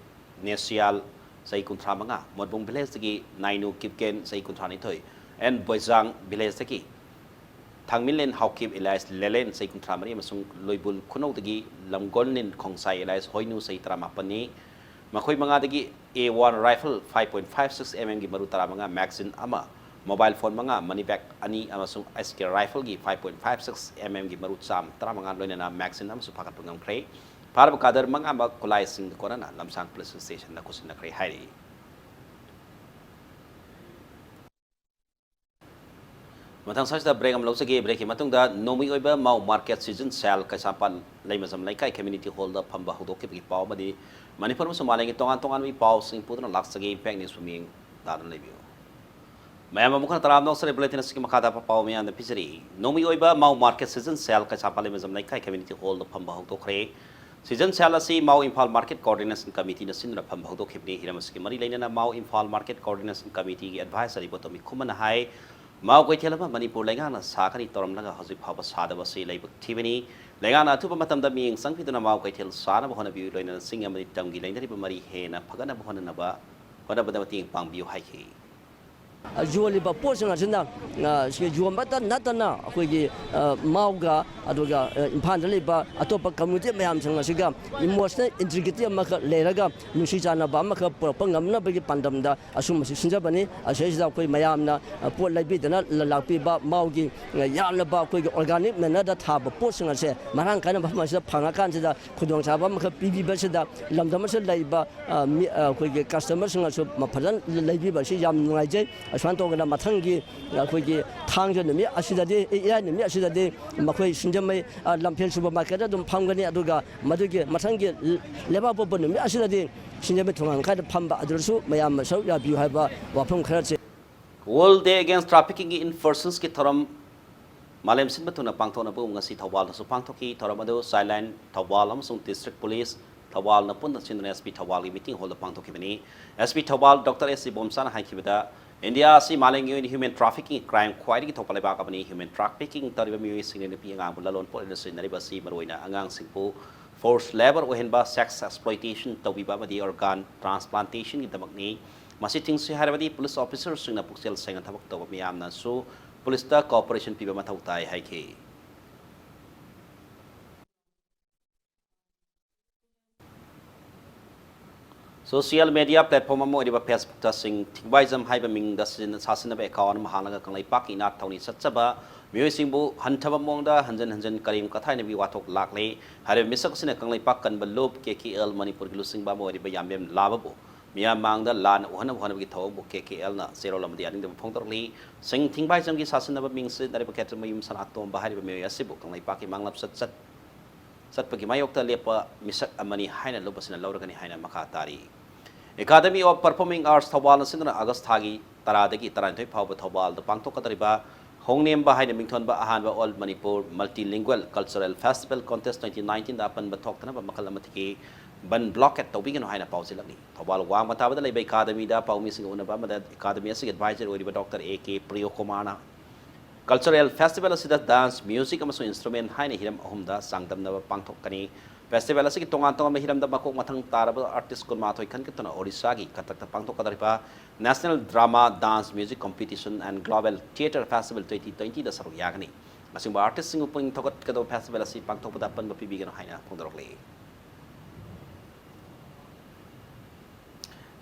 ꯅꯦꯁꯤꯌꯥꯜ ꯆꯍꯤ ꯀꯨꯟꯊ꯭ꯔꯥ ꯃꯉꯥ, ꯃꯣꯠꯕꯨꯡ ꯚꯤꯂꯦꯖꯇꯒꯤ ꯅꯥꯏꯅꯨ ꯀꯤꯞꯀꯦꯟ ꯆꯍꯤ ꯀꯨꯟꯊ꯭ꯔꯥ ꯅꯤꯊꯣꯏ, ꯑꯦꯟ ꯕꯣꯏꯖꯥꯡ ꯚꯤꯂꯦꯖꯇꯒꯤ ꯊꯥꯡꯃꯤꯟꯂꯦꯟ ꯍꯥꯎꯀꯤꯞ ꯏꯂꯥꯏꯁ ꯂꯦꯂꯦꯟ ꯆꯍꯤ ꯀꯨꯟꯊ꯭ꯔꯥ ꯃꯔꯤ ꯑꯃꯁꯨꯡ ꯂꯣꯏꯕꯨꯜ ꯈꯨꯅꯧꯗꯒꯤ ꯂꯝꯒꯣꯜꯅꯤꯟ ꯈꯣꯡꯁꯥꯏ ꯏꯂꯥꯏꯁ ꯍꯣꯏꯅꯨ ꯆꯍꯤ ꯇꯔꯥꯃꯥꯄꯟꯅꯤ꯫ ꯃꯈꯣꯏ ꯃꯉꯥꯗꯒꯤ ꯑꯦ one rifle five point five six M M ꯒꯤ ꯃꯔꯨ ꯇꯔꯥꯃꯉꯥ, magazine ꯑꯃ, mobile phone ꯃꯉꯥ, money bag ꯑꯅꯤ ꯑꯃꯁꯨꯡ ꯑꯦꯁ ꯀꯦ rifleꯒꯤ five point five six M M ꯒꯤ ꯃꯔꯨ ꯆꯥꯝ ꯇꯔꯥꯃꯉꯥ ꯂꯣꯏꯅꯅ magazine ꯑꯃꯁꯨ ꯐꯥꯒꯠꯄ ꯉꯝꯈ꯭ꯔꯦ꯫ ꯐꯥꯔꯕ ꯀꯥꯗꯔ ꯃꯉꯥꯃꯛ ꯈꯨꯠꯂꯥꯏꯁꯤꯡꯒ ꯀꯣꯟꯅꯅ ꯂꯝꯁꯥꯡ ꯄꯨꯂꯤꯁ ꯁ꯭ꯇꯦꯁꯟꯗ ꯈꯨꯠꯁꯤꯟꯅꯈ꯭ꯔꯦ ꯍꯥꯏꯔꯤ꯫ ꯃꯊꯪ ꯁ꯭ꯋꯥꯏꯁꯤꯗ break ꯑꯃ ꯂꯧꯖꯒꯦ꯫ Breakꯀꯤ ꯃꯇꯨꯡꯗ ꯅꯣꯡꯃꯩ ꯑꯣꯏꯕ ꯃꯥꯎ market season sale ꯀꯩꯁꯥꯝꯄꯥꯠ ꯂꯩꯃꯖꯝ ꯂꯩꯀꯥꯏ community hallꯗ ꯐꯝꯕ ꯍꯧꯗꯣꯛꯈꯤꯕꯒꯤ ꯄꯥꯎ ꯑꯃꯗꯤ ꯃꯅꯤꯄꯨꯔ ꯑꯃꯁꯨꯡ ꯃꯥꯂꯦꯝꯒꯤ ꯇꯣꯉꯥꯟ ꯇꯣꯉꯥꯟꯕ ꯄꯥꯎꯁꯤꯡ ꯄꯨꯗꯨꯅ ꯂꯥꯛꯆꯒꯦ꯫ Impact News ꯄꯨꯛꯅꯤꯡ ꯇꯥꯗꯨꯅ ꯂꯩꯕꯤꯌꯨ꯫ ꯃꯌꯥꯝ ꯑꯃꯨꯛ ꯍꯟꯅ ꯇꯔꯥꯝꯅ ꯑꯣꯛꯆꯔꯤ꯫ Bulletin ꯑꯁꯤꯒꯤ ꯃꯈꯥꯗ ꯄꯥꯎ ꯃꯌꯥꯝꯗ ꯄꯤꯖꯔꯤ꯫ ꯅꯣꯡꯃꯩ ꯑꯣꯏꯕ ꯃꯥꯎ market season sale ꯀꯩꯁꯥꯝꯄꯥꯠ ꯂꯩꯃꯖꯝ ꯂꯩꯀꯥꯏ community hallꯗ ꯐꯝꯕ ꯍꯧꯗꯣꯛꯈ꯭ꯔꯦ꯫ Season sale ꯑꯁꯤ ꯃꯥꯎ ꯏꯝꯐꯥꯜ market coordination committeeꯅ ꯁꯤꯟꯗꯨꯅ ꯐꯝꯕ ꯍꯧꯗꯣꯛꯈꯤꯕꯅꯤ꯫ ꯍꯤꯔꯝ ꯑꯁꯤꯒꯤ ꯃꯔꯤ ꯂꯩꯅꯅ ꯃꯥꯎ ꯏꯝꯐꯥꯜ market coordination committeeꯒꯤ advisor ꯏꯕꯣꯇꯣꯝ ꯏꯈꯨꯝꯃꯅ ꯍꯥꯏ, ꯃꯥꯎ ꯀꯩꯊꯦꯜ ꯑꯃ ꯃꯅꯤꯄꯨꯔ ꯂꯩꯉꯥꯛꯅ ꯁꯥꯒꯅꯤ ꯇꯧꯔꯝꯂꯒ ꯍꯧꯖꯤꯛ ꯐꯥꯎꯕ ꯁꯥꯗꯕ ꯑꯁꯤ ꯂꯥꯏꯕꯛ ꯊꯤꯕꯅꯤ꯫ ꯂꯩꯉꯥꯛꯅ ꯑꯊꯨꯕ ꯃꯇꯝꯗ ꯃꯤꯠꯌꯦꯡ ꯆꯪꯕꯤꯗꯨꯅ ꯃꯥꯎ ꯀꯩꯊꯦꯜ ꯁꯥꯅꯕ ꯍꯣꯠꯅꯕꯤꯌꯨ, ꯂꯣꯏꯅꯅ ꯆꯤꯡ ꯑꯃꯗꯤ ꯇꯝꯒꯤ ꯂꯩꯅꯔꯤꯕ ꯃꯔꯤ ꯍꯦꯟꯅ ꯐꯒꯠꯅꯕ ꯍꯣꯠꯅꯅꯕ, ꯍꯣꯠꯅꯕꯗ ꯃꯇꯦꯡ ꯄꯥꯡꯕꯤꯌꯨ ꯍꯥꯏꯈꯤ꯫ ꯌꯣꯜꯂꯤꯕ ꯄꯣꯠꯁꯤꯡ ꯑꯁꯤꯅ, ꯑ, ꯁꯤ ꯌꯣꯟꯕꯇ ꯅꯠꯇꯅ ꯑꯩꯈꯣꯏꯒꯤ, ꯑ, ꯃꯥꯎꯒ ꯑꯗꯨꯒ, ꯑ, ꯏꯝꯐꯥꯜꯗ ꯂꯩꯕ ꯑꯇꯣꯞꯄ ꯀꯝꯃ꯭ꯌꯨꯅꯤꯇꯤ ꯃꯌꯥꯝꯁꯤꯡ ꯑꯁꯤꯒ ꯏꯃꯣꯁꯅꯦꯜ ꯏꯟꯇꯤꯒ꯭ꯔꯤꯇꯤ ꯑꯃꯈꯛ ꯂꯩꯔꯒ ꯅꯨꯡꯁꯤ ꯆꯥꯟꯅꯕ ꯑꯃꯈꯛ ꯄꯨꯔꯛꯄ ꯉꯝꯅꯕꯒꯤ ꯄꯥꯟꯗꯝꯗ ꯑꯁꯨꯝꯕꯁꯤ ꯁꯤꯟꯖꯕꯅꯤ꯫ ꯑꯁꯤꯁꯤꯗ ꯑꯩꯈꯣꯏ ꯃꯌꯥꯝꯅ, ꯑ, ꯄꯣꯠ ꯂꯩꯕꯤꯗꯅ ꯂ-, ꯂꯥꯛꯄꯤꯕ ꯃꯥꯎꯒꯤ, ꯑ, ꯌꯥꯝꯂꯕ ꯑꯩꯈꯣꯏꯒꯤ ꯑꯣꯔꯒꯥꯅꯤꯛ ꯃꯦꯅꯔꯗ ꯊꯥꯕ ꯄꯣꯠꯁꯤꯡ ꯑꯁꯦ ꯃꯔꯥꯡ ꯀꯥꯏꯅ ꯃꯐꯝ ꯑꯁꯤꯗ ꯐꯪꯉꯀꯥꯟꯁꯤꯗ ꯈꯨꯗꯣꯡꯆꯥꯕ ꯑꯃꯈꯛ ꯄꯤꯕꯤꯕꯁꯤꯗ ꯂꯝꯗꯝ ꯑꯁꯤꯗ ꯂꯩꯕ, ꯑ, ꯃꯤ, ꯑ, ꯑꯩꯈꯣꯏꯒꯤ ꯀꯁꯇꯃꯔꯁꯤꯡꯅꯁꯨ ꯃ-, ꯐꯖꯅ ꯂꯩꯕꯤꯕ ꯑꯁꯤ ꯌꯥꯝ ꯅꯨꯡꯉꯥꯏꯖꯩ꯫ ꯑꯁꯨꯃꯥꯏꯅ ꯇꯧꯗꯅ ꯃꯊꯪꯒꯤ ꯑꯩꯈꯣꯏꯒꯤ ꯊꯥꯡꯖ ꯅꯨꯃꯤꯠ ꯑꯁꯤꯗꯗꯤ, ꯏꯔꯥꯏ ꯅꯨꯃꯤꯠ ꯑꯁꯤꯗꯗꯤ ꯃꯈꯣꯏ ꯁꯤꯡꯖꯃꯩ, ꯑ, ꯂꯝꯐꯦꯜ ꯁꯨꯄꯔ ꯃꯥꯔꯀꯦꯠꯇ ꯑꯗꯨꯝ ꯐꯝꯒꯅꯤ꯫ ꯑꯗꯨꯒ ꯃꯗꯨꯒꯤ ꯃꯊꯪꯒꯤ ꯂꯩꯕꯥꯛꯄꯣꯛꯄ ꯅꯨꯃꯤꯠ ꯑꯁꯤꯗꯗꯤ ꯁꯤꯡꯖꯃꯩ ꯊꯣꯡꯒꯥꯟ ꯃꯈꯥꯏꯗ ꯐꯝꯕ ꯑꯗꯨꯗꯁꯨ ꯃꯌꯥꯝꯅ ꯁꯔꯨꯛ ꯌꯥꯕꯤꯌꯨ ꯍꯥꯏꯕ ꯋꯥꯐꯝ ꯈꯔꯁꯦ꯫ World Day Against Trafficking in Personsꯀꯤ ꯊꯧꯔꯝ ꯃꯥꯂꯦꯝ ꯁꯤꯟꯕ ꯊꯨꯡꯅ ꯄꯥꯡꯊꯣꯛꯅꯕ ꯉꯁꯤ ꯊꯧꯕꯥꯜꯗꯁꯨ ꯄꯥꯡꯊꯣꯛꯈꯤ꯫ ꯊꯧꯔꯝ ꯑꯗꯨ Childline ꯊꯧꯕꯥꯜ ꯑꯃꯁꯨꯡ District Police ꯊꯧꯕꯥꯜꯅ ꯄꯨꯟꯅ ꯁꯤꯟꯗꯨꯅ S P ꯊꯧꯕꯥꯜꯒꯤ meeting hallꯗ ꯄꯥꯡꯊꯣꯛꯈꯤꯕꯅꯤ꯫ S P ꯊꯧꯕꯥꯜ Doctor S C ꯕꯣꯝꯁꯥꯅ ꯍꯥꯏꯈꯤꯕꯗ, ꯏꯟꯗꯤꯌꯥ ꯑꯁꯤ ꯃꯥꯂꯦꯝꯒꯤ ꯑꯣꯏꯅ human trafficking crime ꯈ꯭ꯋꯥꯏꯗꯒꯤ ꯊꯣꯛꯄ ꯂꯩꯕꯥꯛ ꯑꯃꯅꯤ꯫ Human trafficking ꯇꯧꯔꯤꯕ ꯃꯤꯑꯣꯏꯁꯤꯡꯅ ꯅꯨꯄꯤ ꯑꯉꯥꯡꯕꯨ ꯂꯂꯣꯟ ꯄꯣꯠ ꯑꯣꯏꯅ ꯁꯤꯖꯤꯟꯅꯔꯤꯕ ꯑꯁꯤ ꯃꯔꯨꯑꯣꯏꯅ ꯑꯉꯥꯡꯁꯤꯡꯕꯨ forced labour ꯑꯣꯏꯍꯟꯕ, sex exploitation ꯇꯧꯕꯤꯕ ꯑꯃꯗꯤ organ transplantationꯒꯤꯗꯃꯛꯅꯤ꯫ ꯃꯁꯤ ꯊꯤꯡꯁꯤ ꯍꯥꯏꯔꯕꯗꯤ police officerꯁꯤꯡꯅ ꯄꯨꯛꯆꯦꯜ ꯁꯦꯡꯅ ꯊꯕꯛ ꯇꯧꯕ ꯃꯤꯌꯥꯝꯅꯁꯨ policeꯇ cooperation ꯄꯤꯕ ꯃꯊꯧ ꯇꯥꯏ ꯍꯥꯏꯈꯤ꯫ Social media platform ꯑꯃ ꯑꯣꯏꯔꯤꯕ Facebookꯇ ꯁꯤꯡ ꯊꯤꯡꯕꯥꯏꯖꯝ ꯍꯥꯏꯕ ꯃꯤꯡꯗ ꯁꯤꯖꯤꯟꯅ-, ꯁꯥꯁꯤꯟꯅꯕ account ꯑꯃ ꯍꯥꯡꯂꯒ ꯀꯪꯂꯩꯄꯥꯛꯀꯤ ꯏꯅꯥꯠ ꯊꯧꯅꯤ ꯆꯠꯆꯕ ꯃꯤꯑꯣꯏꯁꯤꯡꯕꯨ ꯍꯟꯊꯕ ꯃꯑꯣꯡꯗ ꯍꯟꯖꯤꯟ ꯍꯟꯖꯤꯟ ꯀꯔꯦꯝ ꯀꯊꯥꯏꯅꯕꯒꯤ ꯋꯥꯊꯣꯛ ꯂꯥꯛꯂꯤ꯫ ꯍꯥꯏꯔꯤꯕ ꯃꯤꯁꯛ ꯑꯁꯤꯅ ꯀꯪꯂꯩꯄꯥꯛ ꯀꯟꯕ ꯂꯨꯞ K K L ꯃꯅꯤꯄꯨꯔꯒꯤ ꯂꯨꯆꯤꯡꯕ ꯑꯃ ꯑꯣꯏꯔꯤꯕ ꯌꯥꯝꯕꯦꯝ ꯂꯥꯕꯕꯨ ꯃꯤꯌꯥꯝ ꯃꯥꯡꯗ ꯂꯥꯟꯅ ꯎꯍꯟꯅꯕ ꯍꯣꯠꯅꯕꯒꯤ ꯊꯧꯑꯣꯡꯕꯨ K K Lꯅ ꯆꯦꯔꯣꯜ ꯑꯃꯗꯤ ꯌꯥꯅꯤꯡꯗꯕ ꯐꯣꯡꯗꯣꯔꯛꯂꯤ꯫ ꯁꯤꯡ ꯊꯤꯡꯕꯥꯏꯖꯝꯒꯤ ꯁꯥꯁꯤꯟꯅꯕ ꯃꯤꯡ ꯁꯤꯖꯤꯟꯅꯔꯤꯕ ꯈꯦꯇ꯭ꯔꯤꯃꯌꯨꯝ ꯁꯅꯥꯇꯣꯝꯕ ꯍꯥꯏꯔꯤꯕ ꯃꯤꯑꯣꯏ ꯑꯁꯤꯕꯨ ꯀꯪꯂꯩꯄꯥꯛꯀꯤ ꯃꯥꯡꯂꯞ ꯆꯠ-, ꯆꯠ-, ꯆꯠꯄꯒꯤ ꯃꯥꯌꯣꯛꯇ ꯂꯦꯞꯄ ꯃꯤꯁꯛ ꯑꯃꯅꯤ ꯍꯥꯏꯅ ꯂꯨꯞ ꯑꯁꯤꯅ ꯂꯧꯔꯒꯅꯤ ꯍꯥꯏꯅ ꯃꯈꯥ ꯇꯥꯔꯤ꯫ Academy of Performing Arts ꯊꯧꯕꯥꯜꯅ ꯁꯤꯟꯗꯨꯅ ꯑꯥꯒꯁ ꯊꯥꯒꯤ ꯇꯔꯥꯗꯒꯤ ꯇꯔꯥꯅꯤꯊꯣꯏ ꯐꯥꯎꯕ ꯊꯧꯕꯥꯜꯗ ꯄꯥꯡꯊꯣꯛꯀꯗꯧꯔꯤꯕ ꯍꯣꯡꯅꯦꯝꯕ ꯍꯥꯏꯅ ꯃꯤꯡꯊꯣꯟꯕ ꯑꯍꯥꯟꯕ All Manipur Multilingual Cultural Festival Contest twenty nineteenꯗ ꯑꯄꯟꯕ ꯊꯣꯛꯇꯅꯕ ꯃꯈꯜ ꯑꯃꯊꯤꯒꯤ ꯕꯟ blockade ꯇꯧꯕꯤꯒꯅꯨ ꯍꯥꯏꯅ ꯄꯥꯎꯖꯦꯜ ꯑꯃꯅꯤ꯫ ꯊꯧꯕꯥꯜ ꯋꯥꯡꯃ ꯇꯥꯕꯗ ꯂꯩꯕ Academyꯗ ꯄꯥꯎꯃꯤꯁꯤꯡꯒ ꯎꯅꯕ ꯑꯃꯗ Academy ꯑꯁꯤꯒꯤ advisor ꯑꯣꯏꯔꯤꯕ Doctor A K ꯄ꯭ꯔꯤꯌꯣꯀꯨꯃꯥꯔꯅ Cultural Festival ꯑꯁꯤꯗ dance, music ꯑꯃꯁꯨꯡ instrument ꯍꯥꯏꯅ ꯍꯤꯔꯝ ꯑꯍꯨꯝꯗ ꯆꯥꯡꯗꯝꯅꯕ ꯄꯥꯡꯊꯣꯛꯀꯅꯤ꯫ Festival ꯑꯁꯤꯒꯤ ꯇꯣꯉꯥꯟ ꯇꯣꯉꯥꯟꯕ ꯍꯤꯔꯝꯗ ꯃꯀꯣꯛ ꯃꯊꯪ ꯇꯥꯔꯕ artist ꯀꯨꯟꯃꯥꯊꯣꯏ ꯈꯟꯒꯠꯇꯨꯅ ꯑꯣꯔꯤꯁꯥꯒꯤ ꯀꯇꯛꯇ ꯄꯥꯡꯊꯣꯛꯀꯗꯧꯔꯤꯕ National Drama Dance Music Competition and Global Theatre Festival twenty twenty ꯗ ꯁꯔꯨꯛ ꯌꯥꯒꯅꯤ꯫ ꯑꯁꯤꯒꯨꯝꯕ artist ꯁꯤꯡꯕꯨ ꯄꯨꯛꯅꯤꯡ ꯊꯧꯒꯠꯀꯗꯧꯕ festival ꯑꯁꯤ ꯄꯥꯡꯊꯣꯛꯄꯗ ꯑꯄꯟꯕ ꯄꯤꯕꯤꯒꯅꯨ ꯍꯥꯏꯅ ꯐꯣꯡꯗꯣꯔꯛꯂꯤ꯫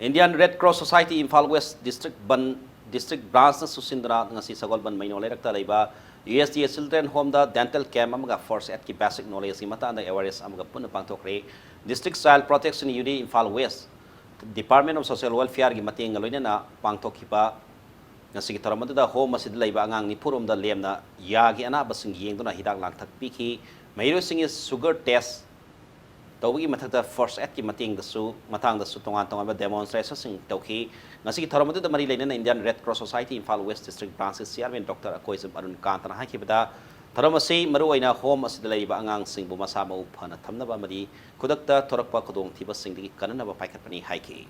Indian Red Cross Society Imphal West District Ban, District Branch ꯅ ꯁꯨꯁꯤꯟꯗꯨꯅ ꯉꯁꯤ ꯁꯒꯣꯜꯕꯟ ꯃꯩꯅꯣ ꯂꯩꯔꯛꯇ ꯂꯩꯕ U S D A Children Home the dental camp ꯑꯃꯒ first aid ꯀꯤ basic knowledge ꯀꯤ ꯃꯇꯥꯡꯗ awareness ꯑꯃꯒ ꯄꯨꯟꯅ ꯄꯥꯡꯊꯣꯛꯈ꯭ꯔꯦ꯫ District Child Protection Unit Imphal West, Department of Social Welfare ꯒꯤ ꯃꯇꯦꯡꯒ ꯂꯣꯏꯅꯅ ꯄꯥꯡꯊꯣꯛꯈꯤꯕ ꯉꯁꯤꯒꯤ ꯊꯧꯔꯝ ꯑꯗꯨꯗ home ꯑꯁꯤꯗ ꯂꯩꯕ ꯑꯉꯥꯡ ꯅꯤꯐꯨ ꯔꯣꯝꯗ ꯂꯦꯝꯅ ꯌꯥꯒꯤ ꯑꯅꯥꯕꯁꯤꯡ ꯌꯦꯡꯗꯨꯅ ꯍꯤꯗꯥꯛ ꯂꯥꯡꯊꯛ ꯄꯤꯈꯤ꯫ ꯃꯍꯩꯔꯣꯏꯁꯤꯡꯒꯤ sugar test ꯇꯧꯕꯒꯤ ꯃꯊꯛꯇ first aid ꯀꯤ ꯃꯇꯦꯡꯗꯁꯨ, ꯃꯇꯥꯡꯗꯁꯨ ꯇꯣꯉꯥꯟ ꯇꯣꯉꯥꯟꯕ demonstration ꯁꯤꯡ ꯇꯧꯈꯤ꯫ ꯉꯁꯤꯒꯤ ꯊꯧꯔꯝ ꯑꯗꯨꯗ ꯃꯔꯤ ꯂꯩꯅꯅ Indian Red Cross Society Imphal West District Branch ꯀꯤ chairman Doctor ꯑꯀꯣꯏꯖꯝ ꯑꯔꯨꯟ ꯀꯥꯟꯇꯅ ꯍꯥꯏꯈꯤꯕꯗ, ꯊꯧꯔꯝ ꯑꯁꯤ ꯃꯔꯨꯑꯣꯏꯅ home ꯑꯁꯤꯗ ꯂꯩꯔꯤꯕ ꯑꯉꯥꯡꯁꯤꯡꯕꯨ ꯃꯁꯥ ꯃꯎ ꯐꯅ ꯊꯝꯅꯕ ꯑꯃꯗꯤ ꯈꯨꯗꯛꯇ ꯊꯣꯔꯛꯄ ꯈꯨꯗꯣꯡꯊꯤꯕꯁꯤꯡꯗꯒꯤ ꯀꯟꯅꯅꯕ ꯄꯥꯏꯈꯠꯄꯅꯤ ꯍꯥꯏꯈꯤ꯫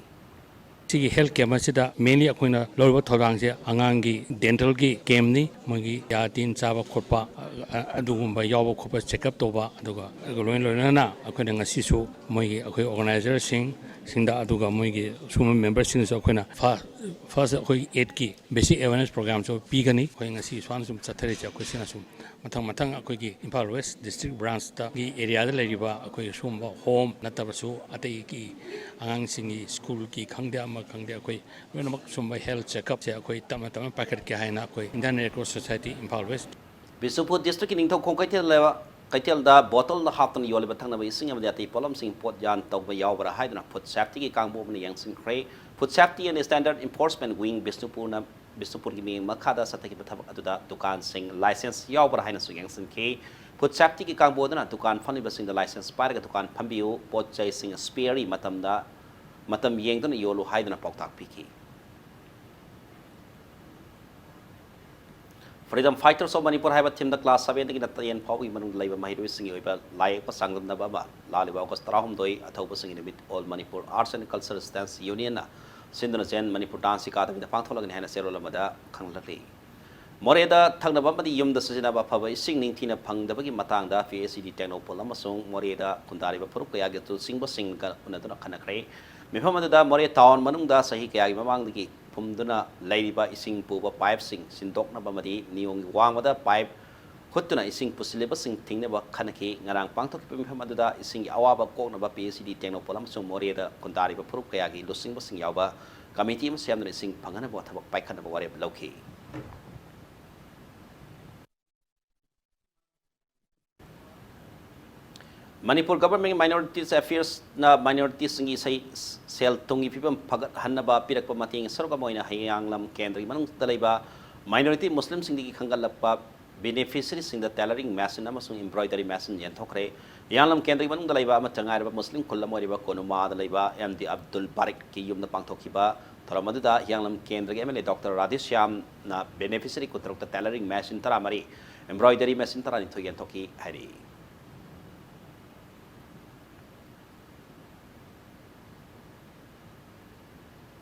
ꯁꯤꯒꯤ health camp ꯑꯁꯤꯗ mainly ꯑꯩꯈꯣꯏꯅ ꯂꯧꯔꯤꯕ ꯊꯧꯗꯥꯡꯁꯦ ꯑꯉꯥꯡꯒꯤ dental ꯒꯤ camp ꯅꯤ꯫ ꯃꯣꯏꯒꯤ ꯌꯥ ꯇꯤꯟ ꯆꯥꯕ ꯈꯣꯠꯄ, ꯑ, ꯑ, ꯑꯗꯨꯒꯨꯝꯕ ꯌꯥꯎꯕ ꯈꯣꯠꯄ check up ꯇꯧꯕ, ꯑꯗꯨꯒ ꯂꯣꯏꯅ ꯂꯣꯏꯅꯅ ꯑꯩꯈꯣꯏꯅ ꯉꯁꯤꯁꯨ ꯃꯣꯏꯒꯤ, ꯑꯩꯈꯣꯏ organizer ꯁꯤꯡ, ꯁꯤꯡꯗ, ꯑꯗꯨꯒ ꯃꯣꯏꯒꯤ ꯁꯨꯝꯕ member ꯁꯤꯡꯗꯁꯨ ꯑꯩꯈꯣꯏꯅ ꯐ-, first ꯑꯩꯈꯣꯏ aid ꯀꯤ basic awareness program ꯁꯨ ꯄꯤꯒꯅꯤ꯫ ꯑꯩꯈꯣꯏ ꯉꯁꯤ ꯁꯨꯃꯥꯏꯅ ꯁꯨꯝ ꯆꯠꯊꯔꯤꯁꯦ ꯑꯩꯈꯣꯏ ꯁꯤꯅ ꯁꯨꯝ ꯃꯊꯪ ꯃꯊꯪ ꯑꯩꯈꯣꯏꯒꯤ ꯏꯝꯐꯥꯜ West District Branch ꯇ ꯒꯤ area ꯗ ꯂꯩꯔꯤꯕ ꯑꯩꯈꯣꯏ ꯁꯨꯝꯕ home ꯅꯠꯇꯕꯁꯨ ꯑꯇꯩꯒꯤ ꯑꯉꯥꯡꯁꯤꯡꯒꯤ school ꯒꯤ ꯈꯪꯗꯦ, ꯑꯃ ꯈꯪꯗꯦ, ꯑꯩꯈꯣꯏ ꯂꯣꯏꯅꯃꯛ ꯁꯨꯝꯕ health check up ꯁꯦ ꯑꯩꯈꯣꯏ ꯇꯞꯅ ꯇꯞꯅ ꯄꯥꯏꯈꯠꯀꯦ ꯍꯥꯏꯅ ꯑꯩꯈꯣꯏ Indian Red Cross Society Imphal West꯫ Bishnupur district ꯀꯤ ꯅꯤꯡꯊꯧꯈꯣꯡ ꯀꯩꯊꯦꯜ ꯂꯩꯕ, ꯀꯩꯊꯦꯜꯗ bottle ꯅ ꯍꯥꯞꯇꯨꯅ ꯌꯣꯜꯂꯤꯕ ꯊꯛꯅꯕ ꯏꯁꯤꯡ ꯑꯃꯗꯤ ꯑꯇꯩ ꯄꯣꯠꯂꯝꯁꯤꯡ ꯄꯣꯠ ꯌꯥꯟ ꯇꯧꯕ ꯌꯥꯎꯕ꯭ꯔꯥ ꯍꯥꯏꯗꯨꯅ food safety ꯒꯤ ꯀꯥꯡꯕꯨ ꯑꯃꯅ ꯌꯦꯡꯁꯤꯟꯈ꯭ꯔꯦ꯫ Food Safety and Standard Enforcement Wing ꯕꯤꯁꯅꯨꯄꯨꯔꯅ ꯕꯤꯁꯅꯨꯄꯨꯔꯒꯤ ꯃꯤꯠꯌꯦꯡ ꯃꯈꯥꯗ ꯆꯠꯊꯈꯤꯕ ꯊꯕꯛ ꯑꯗꯨꯗ ꯗꯨꯀꯥꯟꯁꯤꯡ licence ꯌꯥꯎꯕ꯭ꯔꯥ ꯍꯥꯏꯅꯁꯨ ꯌꯦꯡꯁꯤꯟꯈꯤ꯫ Food safety ꯒꯤ ꯀꯥꯡꯕꯨ ꯑꯗꯨꯅ ꯗꯨꯀꯥꯟ ꯐꯝꯂꯤꯕꯁꯤꯡꯗ licence ꯄꯥꯏꯔꯒ ꯗꯨꯀꯥꯟ ꯐꯝꯕꯤꯌꯨ, ꯄꯣꯠ ꯆꯩꯁꯤꯡ expiry ꯃꯇꯝꯗ, ꯃꯇꯝ ꯌꯦꯡꯗꯨꯅ ꯌꯣꯜꯂꯨ ꯍꯥꯏꯗꯨꯅ ꯄꯥꯎꯇꯥꯛ ꯄꯤꯈꯤ꯫ Freedom Fighters of Manipur ꯍꯥꯏꯕ theme ꯗ class seven ꯗꯒꯤꯅ ten ꯐꯥꯎꯕꯒꯤ ꯃꯅꯨꯡꯗ ꯂꯩꯕ ꯃꯍꯩꯔꯣꯏꯁꯤꯡꯒꯤ ꯑꯣꯏꯕ ꯂꯥꯏꯌꯦꯛꯄ ꯆꯥꯡꯗꯝꯅꯕ ꯑꯃ ꯂꯥꯛꯂꯤꯕ August ꯇꯔꯥꯍꯨꯝꯗꯣꯏ ꯑꯊꯧꯕꯁꯤꯡꯒꯤ ꯅꯨꯃꯤꯠ All Manipur Arts and Culture Students Union ꯅ ꯁꯤꯟꯗꯨꯅ ꯖꯦꯟ ꯃꯅꯤꯄꯨꯔ dance academy ꯗ ꯄꯥꯡꯊꯣꯛꯂꯒꯅꯤ ꯍꯥꯏꯅ ꯆꯦꯔꯣꯜ ꯑꯃꯗ ꯈꯪꯍꯜꯂꯛꯂꯤ꯫ ꯃꯣꯔꯦꯗ ꯊꯛꯅꯕ ꯑꯃꯗꯤ ꯌꯨꯝꯗ ꯁꯤꯖꯤꯟꯅꯕ ꯑꯐꯕ ꯏꯁꯤꯡ ꯅꯤꯡꯊꯤꯅ ꯐꯪꯗꯕꯒꯤ ꯃꯇꯥꯡꯗ ꯄꯤ ꯑꯩꯆ ꯏ ꯗꯤ ꯇꯦꯡꯅꯧꯄꯜ ꯑꯃꯁꯨꯡ ꯃꯣꯔꯦꯗ ꯈꯨꯟꯗꯥꯔꯤꯕ ꯐꯨꯔꯨꯞ ꯀꯌꯥꯒꯤ ꯂꯨꯆꯤꯡꯕꯁꯤꯡꯒ ꯎꯅꯗꯨꯅ ꯈꯟꯅꯈ꯭ꯔꯦ꯫ ꯃꯤꯐꯝ ꯑꯗꯨꯗ ꯃꯣꯔꯦ ꯇꯥꯎꯟ ꯃꯅꯨꯡꯗ ꯆꯍꯤ ꯀꯌꯥꯒꯤ ꯃꯃꯥꯡꯗꯒꯤ ꯐꯨꯝꯗꯨꯅ ꯂꯩꯔꯤꯕ ꯏꯁꯤꯡ ꯄꯨꯕ ꯄꯥꯏꯞꯁꯤꯡ ꯁꯤꯟꯗꯣꯛꯅꯕ ꯑꯃꯗꯤ ꯅꯤꯌꯣꯝꯒꯤ ꯋꯥꯡꯃꯗ ꯄꯥꯏꯞ ꯍꯨꯠꯇꯨꯅ ꯏꯁꯤꯡ ꯄꯨꯁꯤꯜꯂꯤꯕꯁꯤꯡ ꯊꯤꯡꯅꯕ ꯈꯟꯅꯈꯤ꯫ ꯉꯔꯥꯡ ꯄꯥꯡꯊꯣꯛꯈꯤꯕ ꯃꯤꯐꯝ ꯑꯗꯨꯗ ꯏꯁꯤꯡꯒꯤ ꯑꯋꯥꯕ ꯀꯣꯛꯅꯕ ꯄꯤ ꯑꯩꯆ ꯏ ꯗꯤ ꯇꯦꯡꯅꯧꯄꯜ ꯑꯃꯁꯨꯡ ꯃꯣꯔꯦꯗ ꯈꯨꯟꯗꯥꯔꯤꯕ ꯐꯨꯔꯨꯞ ꯀꯌꯥꯒꯤ ꯂꯨꯆꯤꯡꯕꯁꯤꯡ ꯌꯥꯎꯕ ꯀꯃꯤꯇꯤ ꯑꯃ ꯁꯦꯝꯗꯨꯅ ꯏꯁꯤꯡ ꯐꯪꯍꯟꯅꯕ ꯊꯕꯛ ꯄꯥꯏꯈꯠꯅꯕ ꯋꯥꯔꯦꯞ ꯂꯧꯈꯤ꯫ ꯃꯅꯤꯄꯨꯔ ꯒꯚꯔꯟꯃꯦꯟꯒꯤ ꯃꯥꯏꯅꯣꯔꯤꯇꯤꯁ ꯑꯦꯐꯤꯌꯔꯁꯅ ꯃꯥꯏꯅꯣꯔꯤꯇꯤꯁꯁꯤꯡꯒꯤ ꯏꯁꯩ, ꯁꯦꯜ ꯊꯨꯝꯒꯤ ꯐꯤꯕꯝ ꯐꯒꯠꯍꯟꯅꯕ ꯄꯤꯔꯛꯄ ꯃꯇꯦꯡꯒꯤ ꯁꯔꯨꯛ ꯑꯃ ꯑꯣꯏꯅ ꯍꯤꯌꯥꯡꯂꯝ ꯀꯦꯟꯗ꯭ꯔꯒꯤ ꯃꯅꯨꯡꯗ ꯂꯩꯕ ꯃꯥꯏꯅꯣꯔꯤꯇꯤ ꯃꯨꯁꯂꯤꯝꯁꯤꯡꯗꯒꯤ ꯈꯟꯒꯠꯂꯛꯄ ꯕꯦꯅꯤꯐꯤꯁꯔꯤꯁꯤꯡꯗ ꯇꯦꯂꯔꯤꯡ ꯃꯦꯁꯤꯟ ꯑꯃꯁꯨꯡ ꯏꯝꯕ꯭ꯔꯣꯏꯗꯔꯤ ꯃꯦꯁꯤꯟ ꯌꯦꯟꯊꯣꯛꯈ꯭ꯔꯦ꯫ ꯍꯤꯌꯥꯡꯂꯝ ꯀꯦꯟꯗ꯭ꯔꯒꯤ ꯃꯅꯨꯡꯗ ꯂꯩꯕ ꯑꯃꯠꯇ ꯉꯥꯏꯔꯕ ꯃꯨꯁꯂꯤꯝ ꯈꯨꯜ ꯑꯃ ꯑꯣꯏꯔꯤꯕ ꯀꯣꯅꯨꯃꯥꯗ ꯂꯩꯕ ꯑꯦꯝ ꯗꯤ ꯑꯕꯗꯨꯜ ꯕꯥꯔꯤꯛꯀꯤ ꯌꯨꯝꯗ ꯄꯥꯡꯊꯣꯛꯈꯤꯕ ꯊꯧꯔꯝ ꯑꯗꯨꯗ ꯍꯤꯌꯥꯡꯂꯝ ꯀꯦꯟꯗ꯭ꯔꯒꯤ ꯑꯦꯝ ꯑꯦꯜ ꯑꯦ ꯗꯣꯛꯇꯔ ꯔꯥꯙꯦꯁ꯭ꯌꯥꯝꯅ ꯕꯦꯅꯤꯐꯤꯁꯔꯤ ꯀꯨꯟꯇꯔꯨꯛꯇ ꯇꯦꯂꯔꯤꯡ ꯃꯦꯁꯤꯟ ꯇꯔꯥꯃꯔꯤ, ꯏꯝꯕ꯭ꯔꯣꯏꯗꯔꯤ ꯃꯦꯁꯤꯟ ꯇꯔꯥꯅꯤꯊꯣꯏ ꯌꯦꯟꯊꯣꯛꯈꯤ ꯍꯥꯏꯔꯤ꯫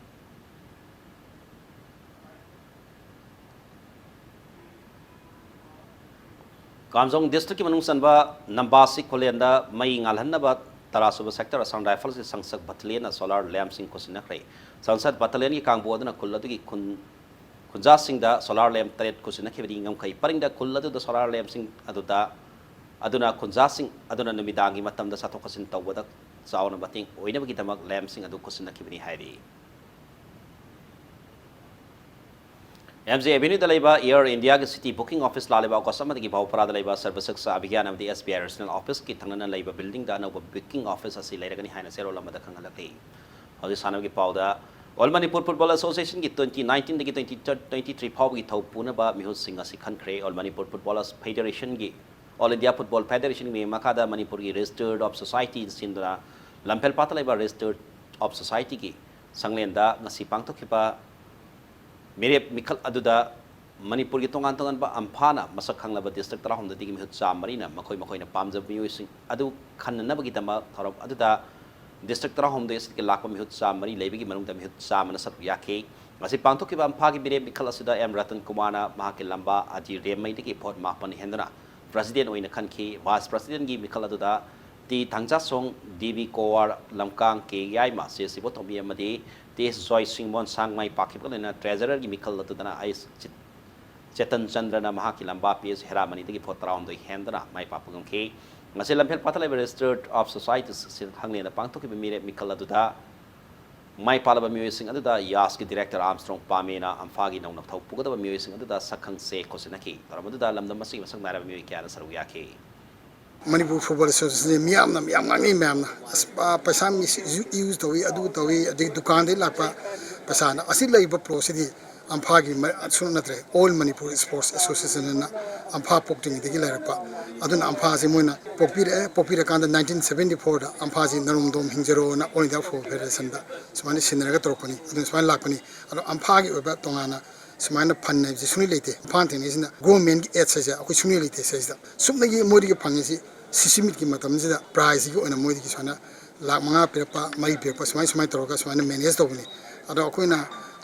ꯀꯥꯝꯖꯣꯡ ꯗꯤꯁꯇ꯭ꯔꯤꯛꯀꯤ ꯃꯅꯨꯡ ꯆꯟꯕ ꯅꯝꯕꯥꯁꯤ ꯈꯨꯂꯦꯟꯗ ꯃꯩ ꯉꯥꯜꯍꯟꯅꯕ ꯇꯔꯥꯁꯨꯕ ꯁꯦꯛꯇꯔ ꯑꯁꯥꯝ ꯔꯥꯏꯐꯜꯁꯀꯤ ꯁꯪꯁꯠ ꯕꯠꯇꯂꯤꯌꯟꯅ ꯁꯣꯂꯥꯔ ꯂꯦꯝꯞꯁꯤꯡ ꯈꯨꯠꯁꯤꯟꯅꯈ꯭ꯔꯦ꯫ ꯁꯪꯁꯠ ꯕꯠꯇꯂꯤꯌꯟꯒꯤ ꯀꯥꯡꯕꯨ ꯑꯗꯨꯅ ꯈꯨꯜ ꯑꯗꯨꯒꯤ ꯈꯨꯟ ꯈꯨꯟꯖꯥꯁꯤꯡꯗ ꯁꯣꯂꯥꯔ ꯂꯦꯝꯞ ꯇꯔꯦꯠ ꯈꯨꯠꯁꯤꯟꯅꯈꯤꯕꯅꯤ꯫ ꯉꯝꯈꯩ ꯄꯔꯤꯡꯗ ꯈꯨꯜ ꯑꯗꯨꯗ ꯁꯣꯂꯥꯔ ꯂꯦꯝꯞꯁꯤꯡ ꯑꯗꯨꯗ, ꯑꯗꯨꯅ ꯈꯨꯟꯖꯥꯁꯤꯡ ꯑꯗꯨꯅ ꯅꯨꯃꯤꯗꯥꯡꯒꯤ ꯃꯇꯝꯗ ꯆꯠꯊꯣꯛ ꯆꯠꯁꯤꯟ ꯇꯧꯕꯗ ꯆꯥꯎꯅ ꯃꯇꯦꯡ ꯑꯣꯏꯅꯕꯒꯤꯗꯃꯛ ꯂꯦꯝꯞꯁꯤꯡ ꯑꯗꯨ ꯈꯨꯠꯁꯤꯟꯅꯈꯤꯕꯅꯤ ꯍꯥꯏꯔꯤ꯫ ꯑꯦꯝ ꯖꯦ ꯑꯦꯚꯦꯅ꯭ꯌꯨꯗ ꯂꯩꯕ ꯑꯦꯌꯔ ꯏꯟꯗꯤꯌꯥꯒꯤ ꯁꯤꯇꯤ ꯕꯨꯀꯤꯡ ꯑꯣꯐꯤꯁ ꯂꯥꯛꯂꯤꯕ ꯑꯣꯒꯁ ꯑꯃꯗꯒꯤ ꯚꯥꯎꯄꯔꯥꯗ ꯂꯩꯕ ꯁꯔꯕ ꯁꯤꯛꯁꯥ ꯑꯚꯤꯌꯥꯟ ꯑꯃꯗꯤ ꯑꯦꯁ ꯕꯤ ꯑꯥꯏ ꯔꯤꯖꯅꯦꯜ ꯑꯣꯐꯤꯁꯀꯤ ꯊꯪꯅꯅ ꯂꯩꯕ ꯕꯤꯜꯗꯤꯡꯗ ꯑꯅꯧꯕ ꯕꯨꯀꯤꯡ ꯑꯣꯐꯤꯁ ꯑꯁꯤ ꯂꯩꯔꯒꯅꯤ ꯍꯥꯏꯅ ꯆꯦꯔꯣꯜ ꯑꯃꯗ ꯈꯪꯍꯜꯂꯛꯂꯤ꯫ ꯍꯧꯖꯤꯛ ꯁꯥꯟꯅꯕꯒꯤ ꯄꯥꯎꯗ, ꯑꯣꯜ ꯃꯅꯤꯄꯨꯔ ꯐꯨꯠꯕꯣꯜ ꯑꯦꯁꯣꯁꯤꯌꯦꯁꯟꯒꯤ ꯇ꯭ꯋꯦꯟꯇꯤ ꯅꯥꯏꯟꯇꯤꯟꯗꯒꯤ ꯇ꯭ꯋꯦꯟꯇꯤ ꯇ꯭ꯋꯦꯟꯇꯤ ꯊ꯭ꯔꯤ ꯐꯥꯎꯕꯒꯤ ꯊꯧ ꯄꯨꯅꯕ ꯃꯤꯍꯨꯠꯁꯤꯡ ꯑꯁꯤ ꯈꯟꯈ꯭ꯔꯦ꯫ ꯑꯣꯜ ꯃꯅꯤꯄꯨꯔ ꯐꯨꯠꯕꯣꯜ ꯐꯦꯗꯦꯔꯦꯁꯟꯒꯤ, ꯑꯣꯜ ꯏꯟꯗꯤꯌꯥ ꯐꯨꯠꯕꯣꯜ ꯐꯦꯗꯦꯔꯦꯁꯟꯒꯤ ꯃꯈꯥꯗ ꯃꯅꯤꯄꯨꯔꯒꯤ ꯔꯦꯖꯤꯁꯇꯔ ꯑꯣꯐ ꯁꯣꯁꯥꯏꯇꯤ ꯁꯤꯟꯗꯨꯅ ꯂꯝꯐꯦꯜꯄꯥꯠꯇ ꯂꯩꯕ ꯔꯦꯖꯤꯁꯇꯔ ꯑꯣꯐ ꯁꯣꯁꯥꯏꯇꯤꯒꯤ ꯁꯪꯂꯦꯟꯗ ꯉꯁꯤ ꯄꯥꯡꯊꯣꯛꯈꯤꯕ ꯃꯤꯔꯦꯞ ꯃꯤꯈꯜ ꯑꯗꯨꯗ ꯃꯅꯤꯄꯨꯔꯒꯤ ꯇꯣꯉꯥꯟ ꯇꯣꯉꯥꯟꯕ ꯑꯝꯐꯥꯅ ꯃꯁꯛ ꯈꯪꯂꯕ ꯗꯤꯁꯇ꯭ꯔꯤꯛ ꯇꯔꯥꯍꯨꯝꯗꯣꯏꯗꯒꯤ ꯃꯤꯍꯨꯠ ꯆꯥꯝꯃꯔꯤꯅ ꯃꯈꯣꯏ ꯃꯈꯣꯏꯅ ꯄꯥꯝꯖꯕ ꯃꯤꯑꯣꯏꯁꯤꯡ ꯑꯗꯨ ꯈꯟꯅꯅꯕꯒꯤꯗꯃꯛ ꯊꯧꯔꯝ ꯑꯗꯨꯗ ꯗꯤꯁꯇ꯭ꯔꯤꯛ ꯇꯔꯥꯍꯨꯝꯗꯣꯏ ꯑꯁꯤꯗꯒꯤ ꯂꯥꯛꯄ ꯃꯤꯍꯨꯠ ꯆꯥꯝꯃꯔꯤ ꯂꯩꯕꯒꯤ ꯃꯅꯨꯡꯗ ꯃꯤꯍꯨꯠ ꯆꯥꯝꯃꯅ ꯁꯔꯨꯛ ꯌꯥꯈꯤ꯫ ꯃꯁꯤ ꯄꯥꯡꯊꯣꯛꯈꯤꯕ ꯑꯝꯐꯥꯒꯤ ꯃꯤꯔꯦꯞ ꯃꯤꯈꯜ ꯑꯁꯤꯗ ꯑꯦꯝ ꯔꯇꯟ ꯀꯨꯃꯥꯔꯅ ꯃꯍꯥꯛꯀꯤ ꯂꯝꯕꯥ ꯑꯖꯤ ꯔꯦꯝꯃꯩꯗꯒꯤ ꯚꯣꯠ ꯃꯥꯄꯟ ꯍꯦꯟꯗꯨꯅ ꯄ꯭ꯔꯁꯤꯗꯦꯟ ꯑꯣꯏꯅ ꯈꯟꯈꯤ꯫ ꯚꯥꯏꯁ ꯄ꯭ꯔꯁꯤꯗꯦꯟꯒꯤ ꯃꯤꯈꯜ ꯑꯗꯨꯗ ꯇꯤ ꯊꯥꯡꯖꯥꯁꯣꯡ, ꯗꯤ ꯕꯤ ꯀꯣꯋꯥꯔ, ꯂꯝꯀꯥꯡ ꯀꯦ ꯌꯥꯏꯃ, ꯁꯦ ꯁꯤꯕꯣꯇꯣꯝꯕꯤ ꯑꯃꯗꯤ ꯇꯤ ꯑꯦꯁ ꯖꯣꯏ ꯁꯤꯡꯃꯣꯟ ꯁꯥꯡꯃꯥꯏ ꯄꯥꯛꯈꯤꯕꯒ ꯂꯣꯏꯅꯅ ꯇ꯭ꯔꯦꯖꯔꯔꯒꯤ ꯃꯤꯈꯜ ꯑꯗꯨꯗꯅ ꯑꯩꯁ ꯆꯤꯠ-, ꯆꯦꯇꯟ ꯆꯟꯗ꯭ꯔꯅ ꯃꯍꯥꯛꯀꯤ ꯂꯝꯕꯥ ꯄꯤ ꯑꯦꯁ ꯍꯦꯔꯥꯃꯅꯤꯗꯒꯤ ꯚꯣꯠ ꯇꯔꯥꯍꯨꯝꯗꯣꯏ ꯍꯦꯟꯗꯨꯅ ꯃꯥꯏ ꯄꯥꯛꯄ ꯉꯝꯈꯤ꯫ ꯉꯁꯤ ꯂꯝꯐꯦꯜ ꯄꯥꯠꯇ ꯂꯩꯕ Registrar of Societies ꯈꯪꯂꯦꯟꯗ ꯄꯥꯡꯊꯣꯛꯈꯤꯕ ꯃꯤꯔꯦꯞ ꯃꯤꯈꯜ ꯑꯗꯨꯗ ꯃꯥꯏ ꯄꯥꯛꯂꯕ ꯃꯤꯑꯣꯏꯁꯤꯡ ꯑꯗꯨꯗ ꯌꯥꯁꯀꯤ ꯗꯤꯔꯦꯛꯇꯔ ꯑꯥꯔꯝꯁꯇ꯭ꯔꯣꯡ ꯄꯥꯃꯦꯅ ꯑꯝꯐꯥꯒꯤ ꯅꯧꯅ ꯊꯧ ꯄꯨꯒꯗꯕ ꯃꯤꯑꯣꯏꯁꯤꯡ ꯑꯗꯨꯗ ꯁꯛꯈꯪ ꯆꯦ ꯈꯣꯠꯆꯤꯟꯅꯈꯤ꯫ ꯊꯧꯔꯝ ꯑꯗꯨꯗ ꯂꯝꯗꯝ ꯑꯁꯤꯒꯤ ꯃꯁꯛ ꯅꯥꯏꯔꯕ ꯃꯤꯑꯣꯏ ꯀꯌꯥꯅ ꯁꯔꯨꯛ ꯌꯥꯈꯤ꯫ ꯃꯅꯤꯄꯨꯔ ꯐꯨꯠꯕꯣꯜ ꯑꯦꯁꯣꯁꯤꯌꯦꯁꯟꯁꯦ ꯃꯤꯌꯥꯝꯅ, ꯃꯌꯥꯝ ꯉꯥꯡꯅꯩ ꯃꯌꯥꯝꯅ꯫ ꯑꯁ, ꯄ-, ꯄꯩꯁꯥ ꯃꯤꯁ ꯌꯨ-, ꯌꯨꯁ ꯇꯧꯏ, ꯑꯗꯨ ꯇꯧꯏ, ꯑꯗꯒꯤ ꯗꯨꯀꯥꯟꯗꯒꯤ ꯂꯥꯛꯄ ꯄꯩꯁꯥꯅ꯫ ꯑꯁꯤ ꯂꯩꯔꯤꯕ ꯄꯣꯠꯁꯤꯗꯤ ꯑꯝꯐꯥꯒꯤ ꯃ-, ꯁꯨꯡꯅꯠ ꯅꯠꯇ꯭ꯔꯦ꯫ All Manipur Sports Association ꯑꯅ ꯑꯝꯐꯥ ꯄꯣꯛꯇ꯭ꯔꯤꯉꯩꯗꯒꯤ ꯂꯩꯔꯛꯄ꯫ ꯑꯗꯨꯅ ꯑꯝꯐꯥꯁꯤ ꯃꯣꯏꯅ ꯄꯣꯛꯄꯤꯔꯛꯑꯦ꯫ ꯄꯣꯛꯄꯤꯔꯀꯥꯟꯗ nineteen seventy fourꯗ ꯑꯝꯐꯥꯁꯤ ꯅꯔꯣꯝꯗꯣꯝ ꯍꯤꯡꯖꯔꯣꯅ All India Football Federationꯗ ꯁꯨꯃꯥꯏꯅ ꯁꯤꯟꯅꯔꯒ ꯇꯧꯔꯛꯄꯅꯤ꯫ ꯑꯗꯨꯅ ꯁꯨꯃꯥꯏꯅ ꯂꯥꯛꯄꯅꯤ꯫ ꯑꯗꯣ ꯑꯝꯐꯥꯒꯤ ꯑꯣꯏꯕ ꯇꯣꯉꯥꯟꯅ ꯁꯨꯃꯥꯏꯅ fund ꯍꯥꯏꯕꯁꯤ ꯁꯨꯡꯂꯩ ꯂꯩꯇꯦ꯫ ꯏꯝꯐꯥꯜ ꯊꯦꯡꯅꯩꯁꯤꯅ governmentꯀꯤ aidꯁ ꯍꯥꯏꯁꯦ ꯑꯩꯈꯣꯏ ꯁꯨꯡꯂꯩ ꯂꯩꯇꯦ ꯁꯤꯗꯩꯁꯤꯗ꯫ ꯁꯨꯞꯅꯒꯤ ꯃꯣꯏꯗꯒꯤ ꯐꯪꯉꯤꯁꯤ ꯁꯤꯁꯤꯃꯤꯠꯀꯤ ꯃꯇꯝꯁꯤꯗ prizeꯀꯤ ꯑꯣꯏꯅ ꯃꯣꯏꯗꯒꯤ ꯁꯨꯃꯥꯏꯅ ꯂꯥꯈ ꯃꯉꯥ ꯄꯤꯔꯛꯄ, ꯃꯔꯤ ꯄꯤꯔꯛꯄ, ꯁꯨꯃꯥꯏꯅ, ꯁꯨꯃꯥꯏꯅ ꯇꯧꯔꯒ ꯁꯨꯃꯥꯏꯅ manage ꯇꯧꯕꯅꯤ꯫ ꯑꯗꯣ ꯑꯩꯈꯣꯏꯅ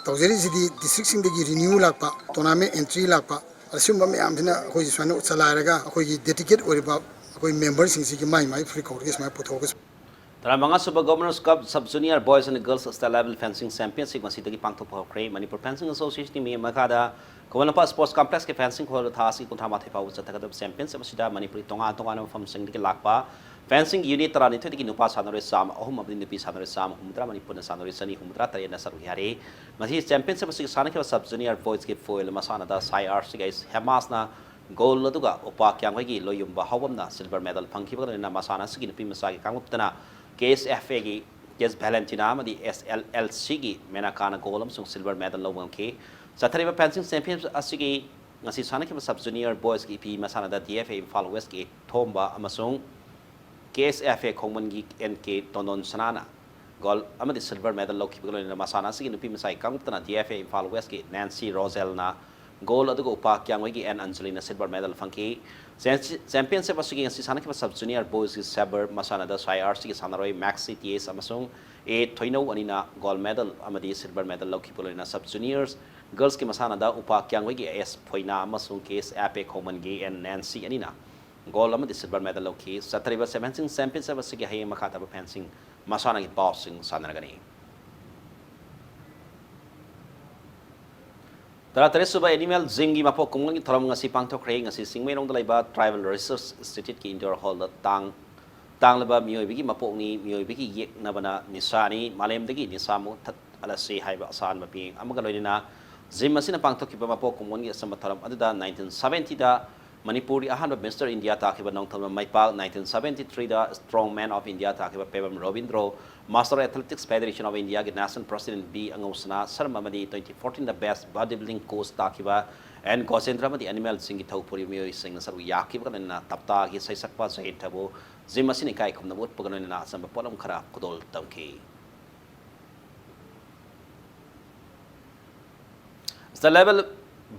ꯇꯧꯖꯔꯤꯁꯤꯗꯤ districtꯁꯤꯡꯗꯒꯤ revenue ꯂꯥꯛꯄ, tournament entry ꯂꯥꯛꯄ, ꯑꯁꯤꯒꯨꯝꯕ ꯃꯌꯥꯝꯁꯤꯅ ꯑꯩꯈꯣꯏꯁꯤ ꯁꯨꯃꯥꯏꯅ ꯆꯂꯥꯏꯔꯒ ꯑꯩꯈꯣꯏꯒꯤ dedicate ꯑꯣꯏꯔꯤꯕ ꯑꯩꯈꯣꯏ memberꯁꯤꯡꯁꯤꯒꯤ ꯃꯥꯏ ꯃꯥꯏ free ꯀꯧꯔꯒ ꯁꯨꯃꯥꯏꯅ ꯄꯨꯊꯣꯛꯑꯒ ꯇꯔꯥꯃꯉꯥ ꯁꯨꯕ Governors Cup Sub Junior Boys and Girls State Level Fencing Championship ꯉꯁꯤꯗꯒꯤ ꯄꯥꯡꯊꯣꯛꯄ ꯍꯧꯈ꯭ꯔꯦ꯫ ꯃꯅꯤꯄꯨꯔ Fencing Associationꯀꯤ ꯃꯤ ꯃꯈꯥꯗ Khuman Lampak Sports Complexꯀꯤ fencing hall ꯊꯥ ꯑꯁꯤꯒꯤ ꯀꯨꯟꯊ꯭ꯔꯥ ꯃꯥꯊꯣꯏ ꯐꯥꯎꯕ ꯆꯠꯊꯒꯗꯕ championship ꯑꯁꯤꯗ ꯃꯅꯤꯄꯨꯔꯒꯤ ꯇꯣꯉꯥꯟ ꯇꯣꯉꯥꯟꯕ ꯃꯐꯝꯁꯤꯡꯗꯒꯤ ꯂꯥꯛꯄ fencingꯒꯤ unit ꯇꯔꯥꯅꯤꯊꯣꯏꯗꯒꯤ ꯅꯨꯄꯥ ꯁꯥꯟꯅꯔꯣꯏ ꯆꯥꯝꯃ ꯑꯍꯨꯝ ꯑꯃꯗꯤ ꯅꯨꯄꯤ ꯁꯥꯟꯅꯔꯣꯏ ꯆꯥꯝꯃ ꯍꯨꯝꯐꯨꯇꯔꯥ, ꯃꯅꯤꯄꯨꯔꯅ ꯁꯥꯟꯅꯔꯣꯏ ꯆꯅꯤ ꯍꯨꯝꯐꯨꯇꯔꯥ ꯇꯔꯦꯠꯅ ꯁꯔꯨꯛ ꯌꯥꯔꯤ꯫ ꯉꯁꯤ championship ꯑꯁꯤꯒꯤ ꯁꯥꯟꯅꯈꯤꯕ Sub Junior Boysꯀꯤ foil ꯃꯁꯥꯟꯅꯗ ꯁꯥꯏ ꯑꯥꯔ ꯁꯤꯒ ꯍꯦꯃꯥꯁꯅ goal ꯑꯗꯨꯒ ꯎꯄꯥ ꯀ꯭ꯌꯥꯝꯒꯩꯒꯤ ꯂꯣꯌꯨꯝꯕ ꯍꯥꯎꯕꯝꯅ silver medal ꯐꯪꯈꯤꯕꯒ ꯂꯣꯏꯅꯅ ꯃꯁꯥꯟꯅ ꯑꯁꯤꯒꯤ ꯅꯨꯄꯤ ꯃꯆꯥꯒꯤ ꯀꯥꯡꯂꯨꯞꯇꯅ ꯀꯦ ꯑꯦꯁ ꯑꯦꯐ ꯑꯦꯒꯤ ꯀꯦ ꯑꯦꯁ ꯚꯦꯂꯦꯟꯇꯤꯅꯥ ꯑꯃꯗꯤ ꯑꯦꯁ ꯑꯦꯜ ꯑꯦꯜ ꯁꯤꯒꯤ ꯃꯦꯅꯥꯀꯥꯅ goal ꯑꯃꯁꯨꯡ silver medal ꯂꯧꯕ ꯉꯝꯈꯤ꯫ ꯆꯠꯊꯔꯤꯕ fencing championship ꯑꯁꯤꯒꯤ ꯉꯁꯤ ꯁꯥꯟꯅꯈꯤꯕ Sub Junior Boysꯀꯤ ꯏꯄꯤ ꯃꯁꯥꯟꯅꯗ ꯗꯤ ꯑꯦꯐ ꯑꯦ ꯏꯝꯐꯥꯜ Westꯀꯤ ꯊꯣꯝꯕ ꯑꯃꯁꯨꯡ ꯀꯦ ꯑꯦꯁ ꯑꯦꯐ ꯑꯦ ꯈꯣꯡꯃꯟꯒꯤ N K Tondon Sana gold ꯑꯃꯗꯤ silver medal ꯂꯧꯈꯤꯕꯒ ꯂꯣꯏꯅꯅ ꯃꯁꯥꯟꯅ ꯑꯁꯤꯒꯤ ꯅꯨꯄꯤ ꯃꯆꯥꯒꯤ ꯀꯥꯡꯂꯨꯞꯇꯅ ꯗꯤ ꯑꯦꯐ ꯑꯦ ꯏꯝꯐꯥꯜ Westꯀꯤ ꯅꯦꯟꯁꯤ ꯔꯣꯖꯦꯜꯅ gold ꯑꯗꯨꯒ ꯎꯄꯥ ꯀ꯭ꯌꯥꯝꯒꯩꯒꯤ ꯑꯦꯟ ꯑꯟꯖꯂꯤꯅ silver medal ꯐꯪꯈꯤ꯫ ꯆꯦꯝꯄꯤꯌꯟꯁꯤꯞ ꯑꯁꯤꯒꯤ ꯉꯁꯤ ꯁꯥꯟꯅꯈꯤꯕ ꯁꯕ ꯖꯨꯅꯤꯌꯔ ꯕꯣꯏꯁꯀꯤ ꯁꯦꯕꯔ ꯃꯁꯥꯟꯅꯗ ꯁꯥꯏ ꯑꯥꯔꯁꯤꯒꯤ ꯁꯥꯟꯅꯔꯣꯏ ꯃꯦꯛꯁꯤ ꯇꯤ ꯑꯦꯁ ꯑꯃꯁꯨꯡ ꯑꯦ ꯊꯣꯏꯅꯧ ꯑꯅꯤꯅ ꯒꯣꯜ ꯃꯦꯗꯜ ꯑꯃꯗꯤ ꯁꯤꯜꯚꯔ ꯃꯦꯗꯜ ꯂꯧꯈꯤꯕ ꯂꯣꯏꯅꯅ ꯁꯕ ꯖꯨꯅꯤꯌꯔꯁ ꯒꯔꯜꯁꯀꯤ ꯃꯁꯥꯟꯅꯗ ꯎꯄꯥ ꯀ꯭ꯌꯥꯡꯒꯣꯏꯒꯤ ꯑꯦꯁ ꯐꯣꯏꯅꯥ ꯑꯃꯁꯨꯡ ꯀꯦ ꯑꯦꯁ ꯑꯦꯄꯦ ꯈꯣꯡꯃꯟꯒꯤ ꯑꯦꯟ ꯅꯦꯟꯁꯤ ꯑꯅꯤꯅ ꯒꯣꯜ ꯑꯃꯗꯤ ꯁꯤꯜꯚꯔ ꯃꯦꯗꯜ ꯂꯧꯈꯤ꯫ ꯆꯠꯊꯔꯤꯕ ꯁꯦꯚꯦꯟꯁꯤꯡ ꯆꯦꯝꯄꯤꯌꯟꯁꯤꯞ ꯑꯁꯤꯒꯤ ꯍꯌꯦꯡ ꯃꯈꯥ ꯇꯥꯕ ꯐꯦꯟꯁꯤꯡ ꯃꯁꯥꯟꯅꯒꯤ ꯄꯥꯎꯁꯤꯡ ꯁꯥꯟꯅꯔꯒꯅꯤ꯫ ꯇꯔꯥꯇꯔꯦꯠ ꯁꯨꯕ ꯑꯦꯅꯤꯃꯦꯜ ꯖꯤꯝꯒꯤ ꯃꯄꯣꯛ ꯀꯨꯝꯑꯣꯟꯒꯤ ꯊꯧꯔꯝ ꯉꯁꯤ ꯄꯥꯡꯊꯣꯛꯈ꯭ꯔꯦ꯫ ꯉꯁꯤ ꯆꯤꯡꯃꯩꯔꯣꯡꯗ ꯂꯩꯕ ꯇ꯭ꯔꯥꯏꯕꯦꯜ ꯔꯤꯁꯔꯁ ꯏꯟꯁꯇꯤꯇ꯭ꯌꯨꯠꯀꯤ ꯏꯟꯗꯣꯔ ꯍꯣꯜꯗ ꯇꯥꯡ ꯇꯥꯡꯂꯕ ꯃꯤꯑꯣꯏꯕꯒꯤ ꯃꯄꯣꯛꯅꯤ꯫ ꯃꯤꯑꯣꯏꯕꯒꯤ ꯌꯦꯛꯅꯕꯅ ꯅꯤꯁꯥꯅꯤ꯫ ꯃꯥꯂꯦꯝꯗꯒꯤ ꯅꯤꯁꯥ ꯃꯨꯊꯠꯍꯜꯂꯁꯤ ꯍꯥꯏꯕ ꯑꯁꯥꯟꯕ ꯃꯤꯠꯌꯦꯡ ꯑꯃꯒ ꯂꯣꯏꯅꯅ ꯖꯤꯝ ꯑꯁꯤꯅ ꯄꯥꯡꯊꯣꯛꯈꯤꯕ ꯃꯄꯣꯛ ꯀꯨꯝꯑꯣꯟꯒꯤ ꯑꯆꯝꯕ ꯊꯧꯔꯝ ꯑꯗꯨꯗ ꯅꯥꯏꯟꯇꯤꯟ ꯁꯚꯦꯟꯇꯤꯗ ꯃꯅꯤꯄꯨꯔꯒꯤ ꯑꯍꯥꯟꯕ ꯃꯤꯁꯇꯔ ꯏꯟꯗꯤꯌꯥ ꯇꯥꯈꯤꯕ ꯅꯣꯡꯊꯣꯝꯕꯝ ꯃꯩꯄꯥꯛ, ꯅꯥꯏꯟꯇꯤꯟ ꯁꯚꯦꯟꯇꯤ ꯊ꯭ꯔꯤꯗ ꯁ꯭ꯇ꯭ꯔꯣꯡ ꯃꯦꯟ ꯑꯣꯐ ꯏꯟꯗꯤꯌꯥ ꯇꯥꯈꯤꯕ Pebam Robindro, master athletics federation of ꯏꯟꯗꯤꯌꯥꯒꯤ ꯅꯦꯁꯅꯦꯜ ꯄ꯭ꯔꯁꯤꯗꯦꯟꯠ ꯕꯤ ꯑꯉꯧꯁꯅꯥ ꯁꯔꯝ ꯑꯃꯗꯤ ꯇ꯭ꯋꯦꯟꯇꯤ ꯐꯣꯔꯇꯤꯟꯗ ꯕꯦꯁ꯭ꯠ ꯕꯣꯗꯤ ꯕꯤꯜꯗꯤꯡ ꯀꯣꯆ ꯇꯥꯈꯤꯕ ꯑꯦꯟ ꯒꯣꯖꯦꯟꯗ꯭ꯔ ꯑꯃꯗꯤ ꯑꯦꯅꯤꯃꯦꯜꯁꯤꯡꯒꯤ ꯊꯧ ꯄꯨꯔꯤꯕ ꯃꯤꯑꯣꯏꯁꯤꯡꯅ ꯁꯔꯨꯛ ꯌꯥꯈꯤꯕꯒ ꯂꯣꯏꯅꯅ ꯇꯞꯇꯥꯒꯤ ꯁꯩꯁꯛꯄ ꯖꯌꯦꯟꯊꯕꯨ ꯖꯤꯝ ꯑꯁꯤꯅ ꯏꯀꯥꯏ ꯈꯨꯝꯅꯕ ꯎꯠꯄꯒ ꯂꯣꯏꯅꯅ ꯑꯆꯝꯕ ꯄꯣꯠꯂꯝ ꯈꯔ ꯈꯨꯗꯣꯜ ꯇꯝꯈꯤ꯫ ꯁ꯭ꯇꯦꯠ ꯂꯦꯚꯦꯜ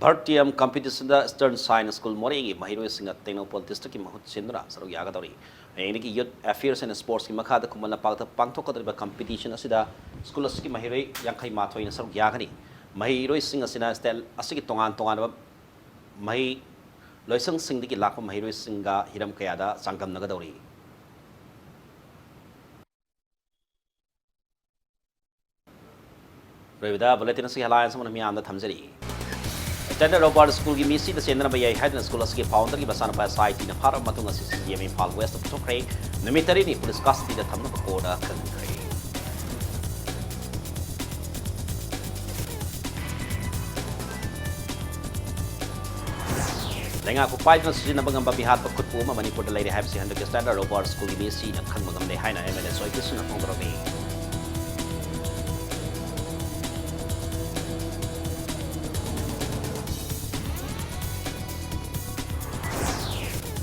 ꯚꯥꯔꯇꯤꯌꯝ ꯀꯝꯄꯤꯇꯤꯁꯟꯗ ꯏꯁꯇꯔꯟ ꯁꯥꯏꯟꯁ ꯁ꯭ꯀꯨꯜ ꯃꯣꯔꯦꯒꯤ ꯃꯍꯩꯔꯣꯏꯁꯤꯡꯅ ꯇꯦꯡꯅꯧꯄꯜ ꯗꯤꯁꯇ꯭ꯔꯤꯛꯀꯤ ꯃꯍꯨꯠ ꯁꯤꯟꯗꯨꯅ ꯁꯔꯨꯛ ꯌꯥꯒꯗꯧꯔꯤ꯫ ꯍꯌꯦꯡꯗꯒꯤ ꯌꯨꯠ ꯑꯦꯐꯤꯌꯔꯁ ꯑꯦꯟ ꯁ꯭ꯄꯣꯔꯠꯁꯀꯤ ꯃꯈꯥꯗ ꯈꯨꯃꯟ ꯂꯝꯄꯥꯛꯇ ꯄꯥꯡꯊꯣꯛꯀꯗꯧꯔꯤꯕ ꯀꯝꯄꯤꯇꯤꯁꯟ ꯑꯁꯤꯗ ꯁ꯭ꯀꯨꯜ ꯑꯁꯤꯒꯤ ꯃꯍꯩꯔꯣꯏ ꯌꯥꯡꯈꯩ ꯃꯥꯊꯣꯏꯅ ꯁꯔꯨꯛ ꯌꯥꯒꯅꯤ꯫ ꯃꯍꯩꯔꯣꯏꯁꯤꯡ ꯑꯁꯤꯅ ꯁ꯭ꯇꯦꯠ ꯑꯁꯤꯒꯤ ꯇꯣꯉꯥꯟ ꯇꯣꯉꯥꯟꯕ ꯃꯍꯩ ꯂꯣꯏꯁꯪꯁꯤꯡꯗꯒꯤ ꯂꯥꯛꯄ ꯃꯍꯩꯔꯣꯏꯁꯤꯡꯒ ꯍꯤꯔꯝ ꯀꯌꯥꯗ ꯆꯥꯡꯗꯝꯅꯒꯗꯧꯔꯤ꯫ ꯂꯣꯏꯕꯗ ꯕꯨꯂꯦꯇꯤꯟ ꯑꯁꯤꯒꯤ ꯍꯦꯗꯂꯥꯏꯟꯁ ꯑꯃꯅ ꯃꯤꯌꯥꯝꯗ ꯊꯝꯖꯔꯤ꯫ ꯁ꯭ꯇꯦꯟꯗꯔꯗ ꯔꯣꯕꯥꯔꯠ ꯁ꯭ꯀꯨꯜꯒꯤ ꯃꯤꯁꯤꯗ ꯆꯦꯟꯅꯔꯝꯕ ꯌꯥꯏ ꯍꯥꯏꯗꯨꯅ ꯁ꯭ꯀꯨꯜ ꯑꯁꯤꯒꯤ ꯐꯥꯎꯟꯗꯔꯒꯤ ꯃꯆꯥꯅꯨꯄꯥ ꯑꯦꯁ ꯑꯥꯏ ꯇꯤꯅ ꯐꯥꯔꯕ ꯃꯇꯨꯡ ꯑꯁꯤ C G M Imphal west ꯄꯨꯊꯣꯛꯈ꯭ꯔꯦ꯫ ꯅꯨꯃꯤꯠ ꯇꯔꯦꯠꯅꯤ ꯄꯨꯂꯤꯁ ꯀꯁꯇꯗꯤꯗ ꯊꯝꯅꯕ ꯀꯣꯔꯠꯅ ꯈꯪꯍꯟꯈ꯭ꯔꯦ꯫ ꯂꯩꯉꯥꯛꯄꯨ ꯄꯥꯏꯗꯨꯅ ꯁꯤꯖꯤꯟꯅꯕ ꯉꯝꯕ ꯃꯤꯍꯥꯠꯄ ꯈꯨꯠꯄꯨ ꯑꯃ ꯃꯅꯤꯄꯨꯔꯗ ꯂꯩꯔꯦ ꯍꯥꯏꯕꯁꯤ ꯍꯟꯗꯛꯀꯤ ꯁ꯭ꯇꯦꯟꯗꯔꯗ ꯔꯣꯕꯥꯔꯠ ꯁ꯭ꯀꯨꯜꯒꯤ ꯃꯤꯁꯤꯅ ꯈꯪꯕ ꯉꯝꯂꯦ ꯍꯥꯏꯅ ꯑꯦꯝ ꯑꯦꯜ ꯑꯦ ꯖꯣꯏ ꯀ꯭ꯔꯤꯁꯅꯅ ꯐꯣꯡꯗꯣꯔꯛꯂꯤ꯫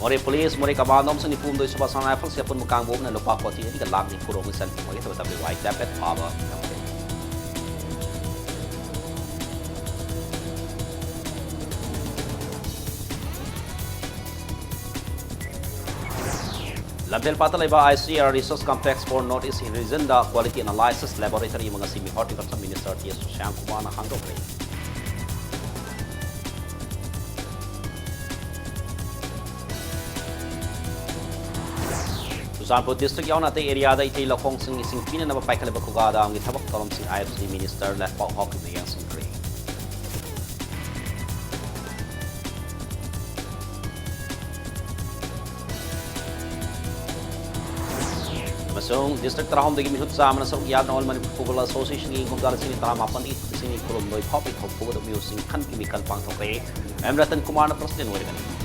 ꯃꯣꯔꯦ ꯄꯨꯂꯤꯁ, ꯃꯣꯔꯦ ꯀꯃꯥꯟꯗꯣ ꯑꯃꯁꯨꯡ ꯅꯤꯐꯨ ꯍꯨꯝꯗꯣꯏ ꯁꯨꯕ ꯑꯁꯥꯝ ꯔꯥꯏꯐꯜꯁꯀꯤ ꯑꯄꯨꯟꯕ ꯀꯥꯡꯕꯨ ꯑꯃꯅ ꯂꯨꯄꯥ ꯀꯣꯇꯤ ꯑꯅꯤꯒ ꯂꯥꯈ ꯅꯤꯐꯨ ꯔꯣꯝꯒꯤ ꯁꯟ ꯐꯪꯕꯒꯤ ꯊꯕꯛ ꯇꯥꯕꯤꯌꯨ꯫ ꯋꯥꯏ ꯇꯦꯕ꯭ꯂꯦꯠ ꯐꯥꯕ ꯉꯝꯈ꯭ꯔꯦ꯫ ꯂꯝꯐꯦꯜꯄꯥꯠꯇ ꯂꯩꯕ I C R Research Complex for North East Regionꯗ Quality Analysis Laboratory ꯑꯃ ꯉꯁꯤ ꯃꯤ Horticulture Minister T Sushant Kumarꯅ ꯍꯥꯡꯗꯣꯛꯈ꯭ꯔꯦ꯫ Churachandpur district ꯌꯥꯎꯅ ꯑꯇꯩ areaꯗ ꯏꯊꯩ ꯂꯧꯈꯣꯡꯁꯤꯡ ꯏꯁꯤꯡ ꯄꯤꯅꯅꯕ ꯄꯥꯏꯈꯠꯂꯤꯕ ꯈꯨꯒꯥ damꯒꯤ ꯊꯕꯛ ꯊꯧꯔꯝꯁꯤꯡ I F C Minister ꯂꯩꯄꯥꯎ ꯍꯥꯎꯀꯤꯞꯅ ꯌꯦꯡꯁꯤꯟꯈ꯭ꯔꯦ꯫ ꯑꯃꯁꯨꯡ district ꯇꯔꯥꯍꯨꯝꯗꯣꯏꯒꯤ ꯃꯤꯍꯨꯠ ꯆꯥꯝꯃꯅ ꯁꯔꯨꯛ ꯌꯥꯗꯨꯅ All Manipur Football Associationꯒꯤ ꯀꯨꯝꯖꯥ ꯂꯤꯁꯤꯡ ꯇꯔꯥꯃꯥꯄꯟꯗꯒꯤ ꯂꯤꯁꯤꯡ ꯀꯨꯟꯍꯨꯝꯗꯣꯏ ꯐꯥꯎꯕꯒꯤ ꯊꯧꯄꯨꯒꯗꯕ ꯃꯤꯑꯣꯏꯁꯤꯡ ꯈꯟꯕꯒꯤ ꯃꯤꯈꯜ ꯄꯥꯡꯊꯣꯛꯈ꯭ꯔꯦ꯫ M ꯔꯇꯟ ꯀꯨꯃꯥꯔꯅ president ꯑꯣꯏꯔꯒꯅꯤ꯫